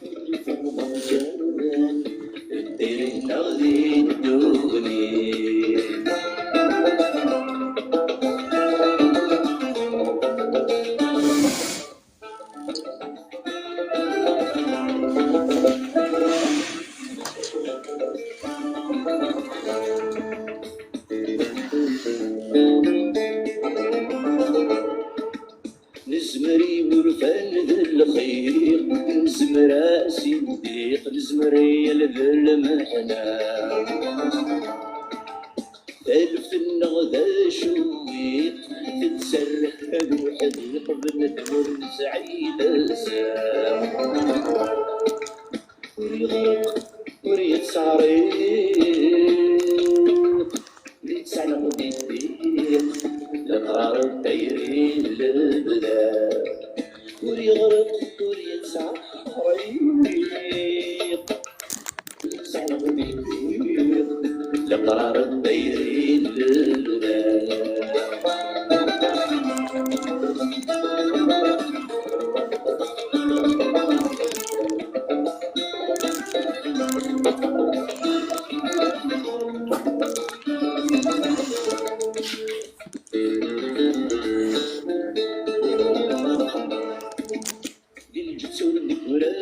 ur iferḍ amkan, d tayri-nneɣ di ddunit. Nezmer i wurfan d lxiq, nezmer-as i ddiq, nezmer i yal d lmeḥna. Taluft-nneɣ d acuwiq, tettserriḥ d uḥdiq, bnadem ur nesɛi d azal. Ur yeɣreq, ur yettɛerriq, ur yettɛelleq di ddiq, leqrar n tayri n lebda. Ur yeɣreq, ur yettɛerriq, ur yettɛelleq di ddiq, leqrar n tayri n lebda. Di lǧetta ur neggra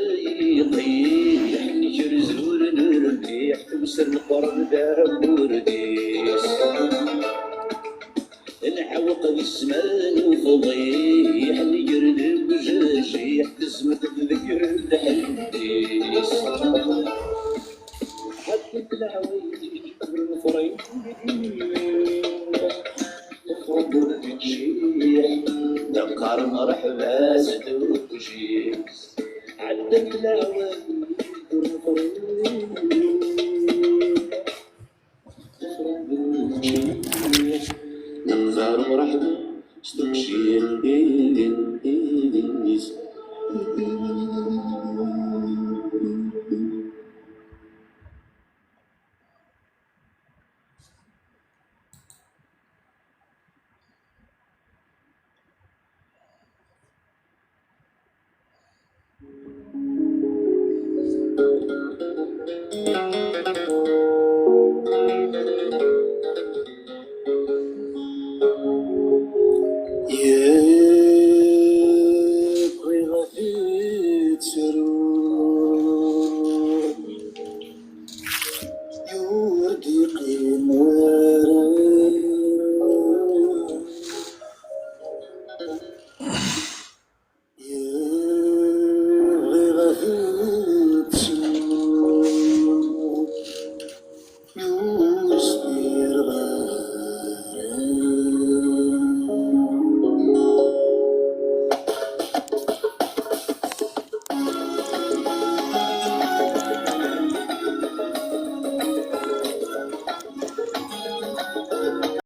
yiṭij, nekrez ur nerbiḥ, temser lqerb d aburdi-s. Nɛewweq di ssma n ufḍiḥ, negger deg ujajiḥ, tezmer tedger lḥedd-is. Ḥaddent leɛwayed ur nefriq, nefreḍ ur d-njiḥ, neqqar mreḥba s dujis. Ḥaddent leɛwayed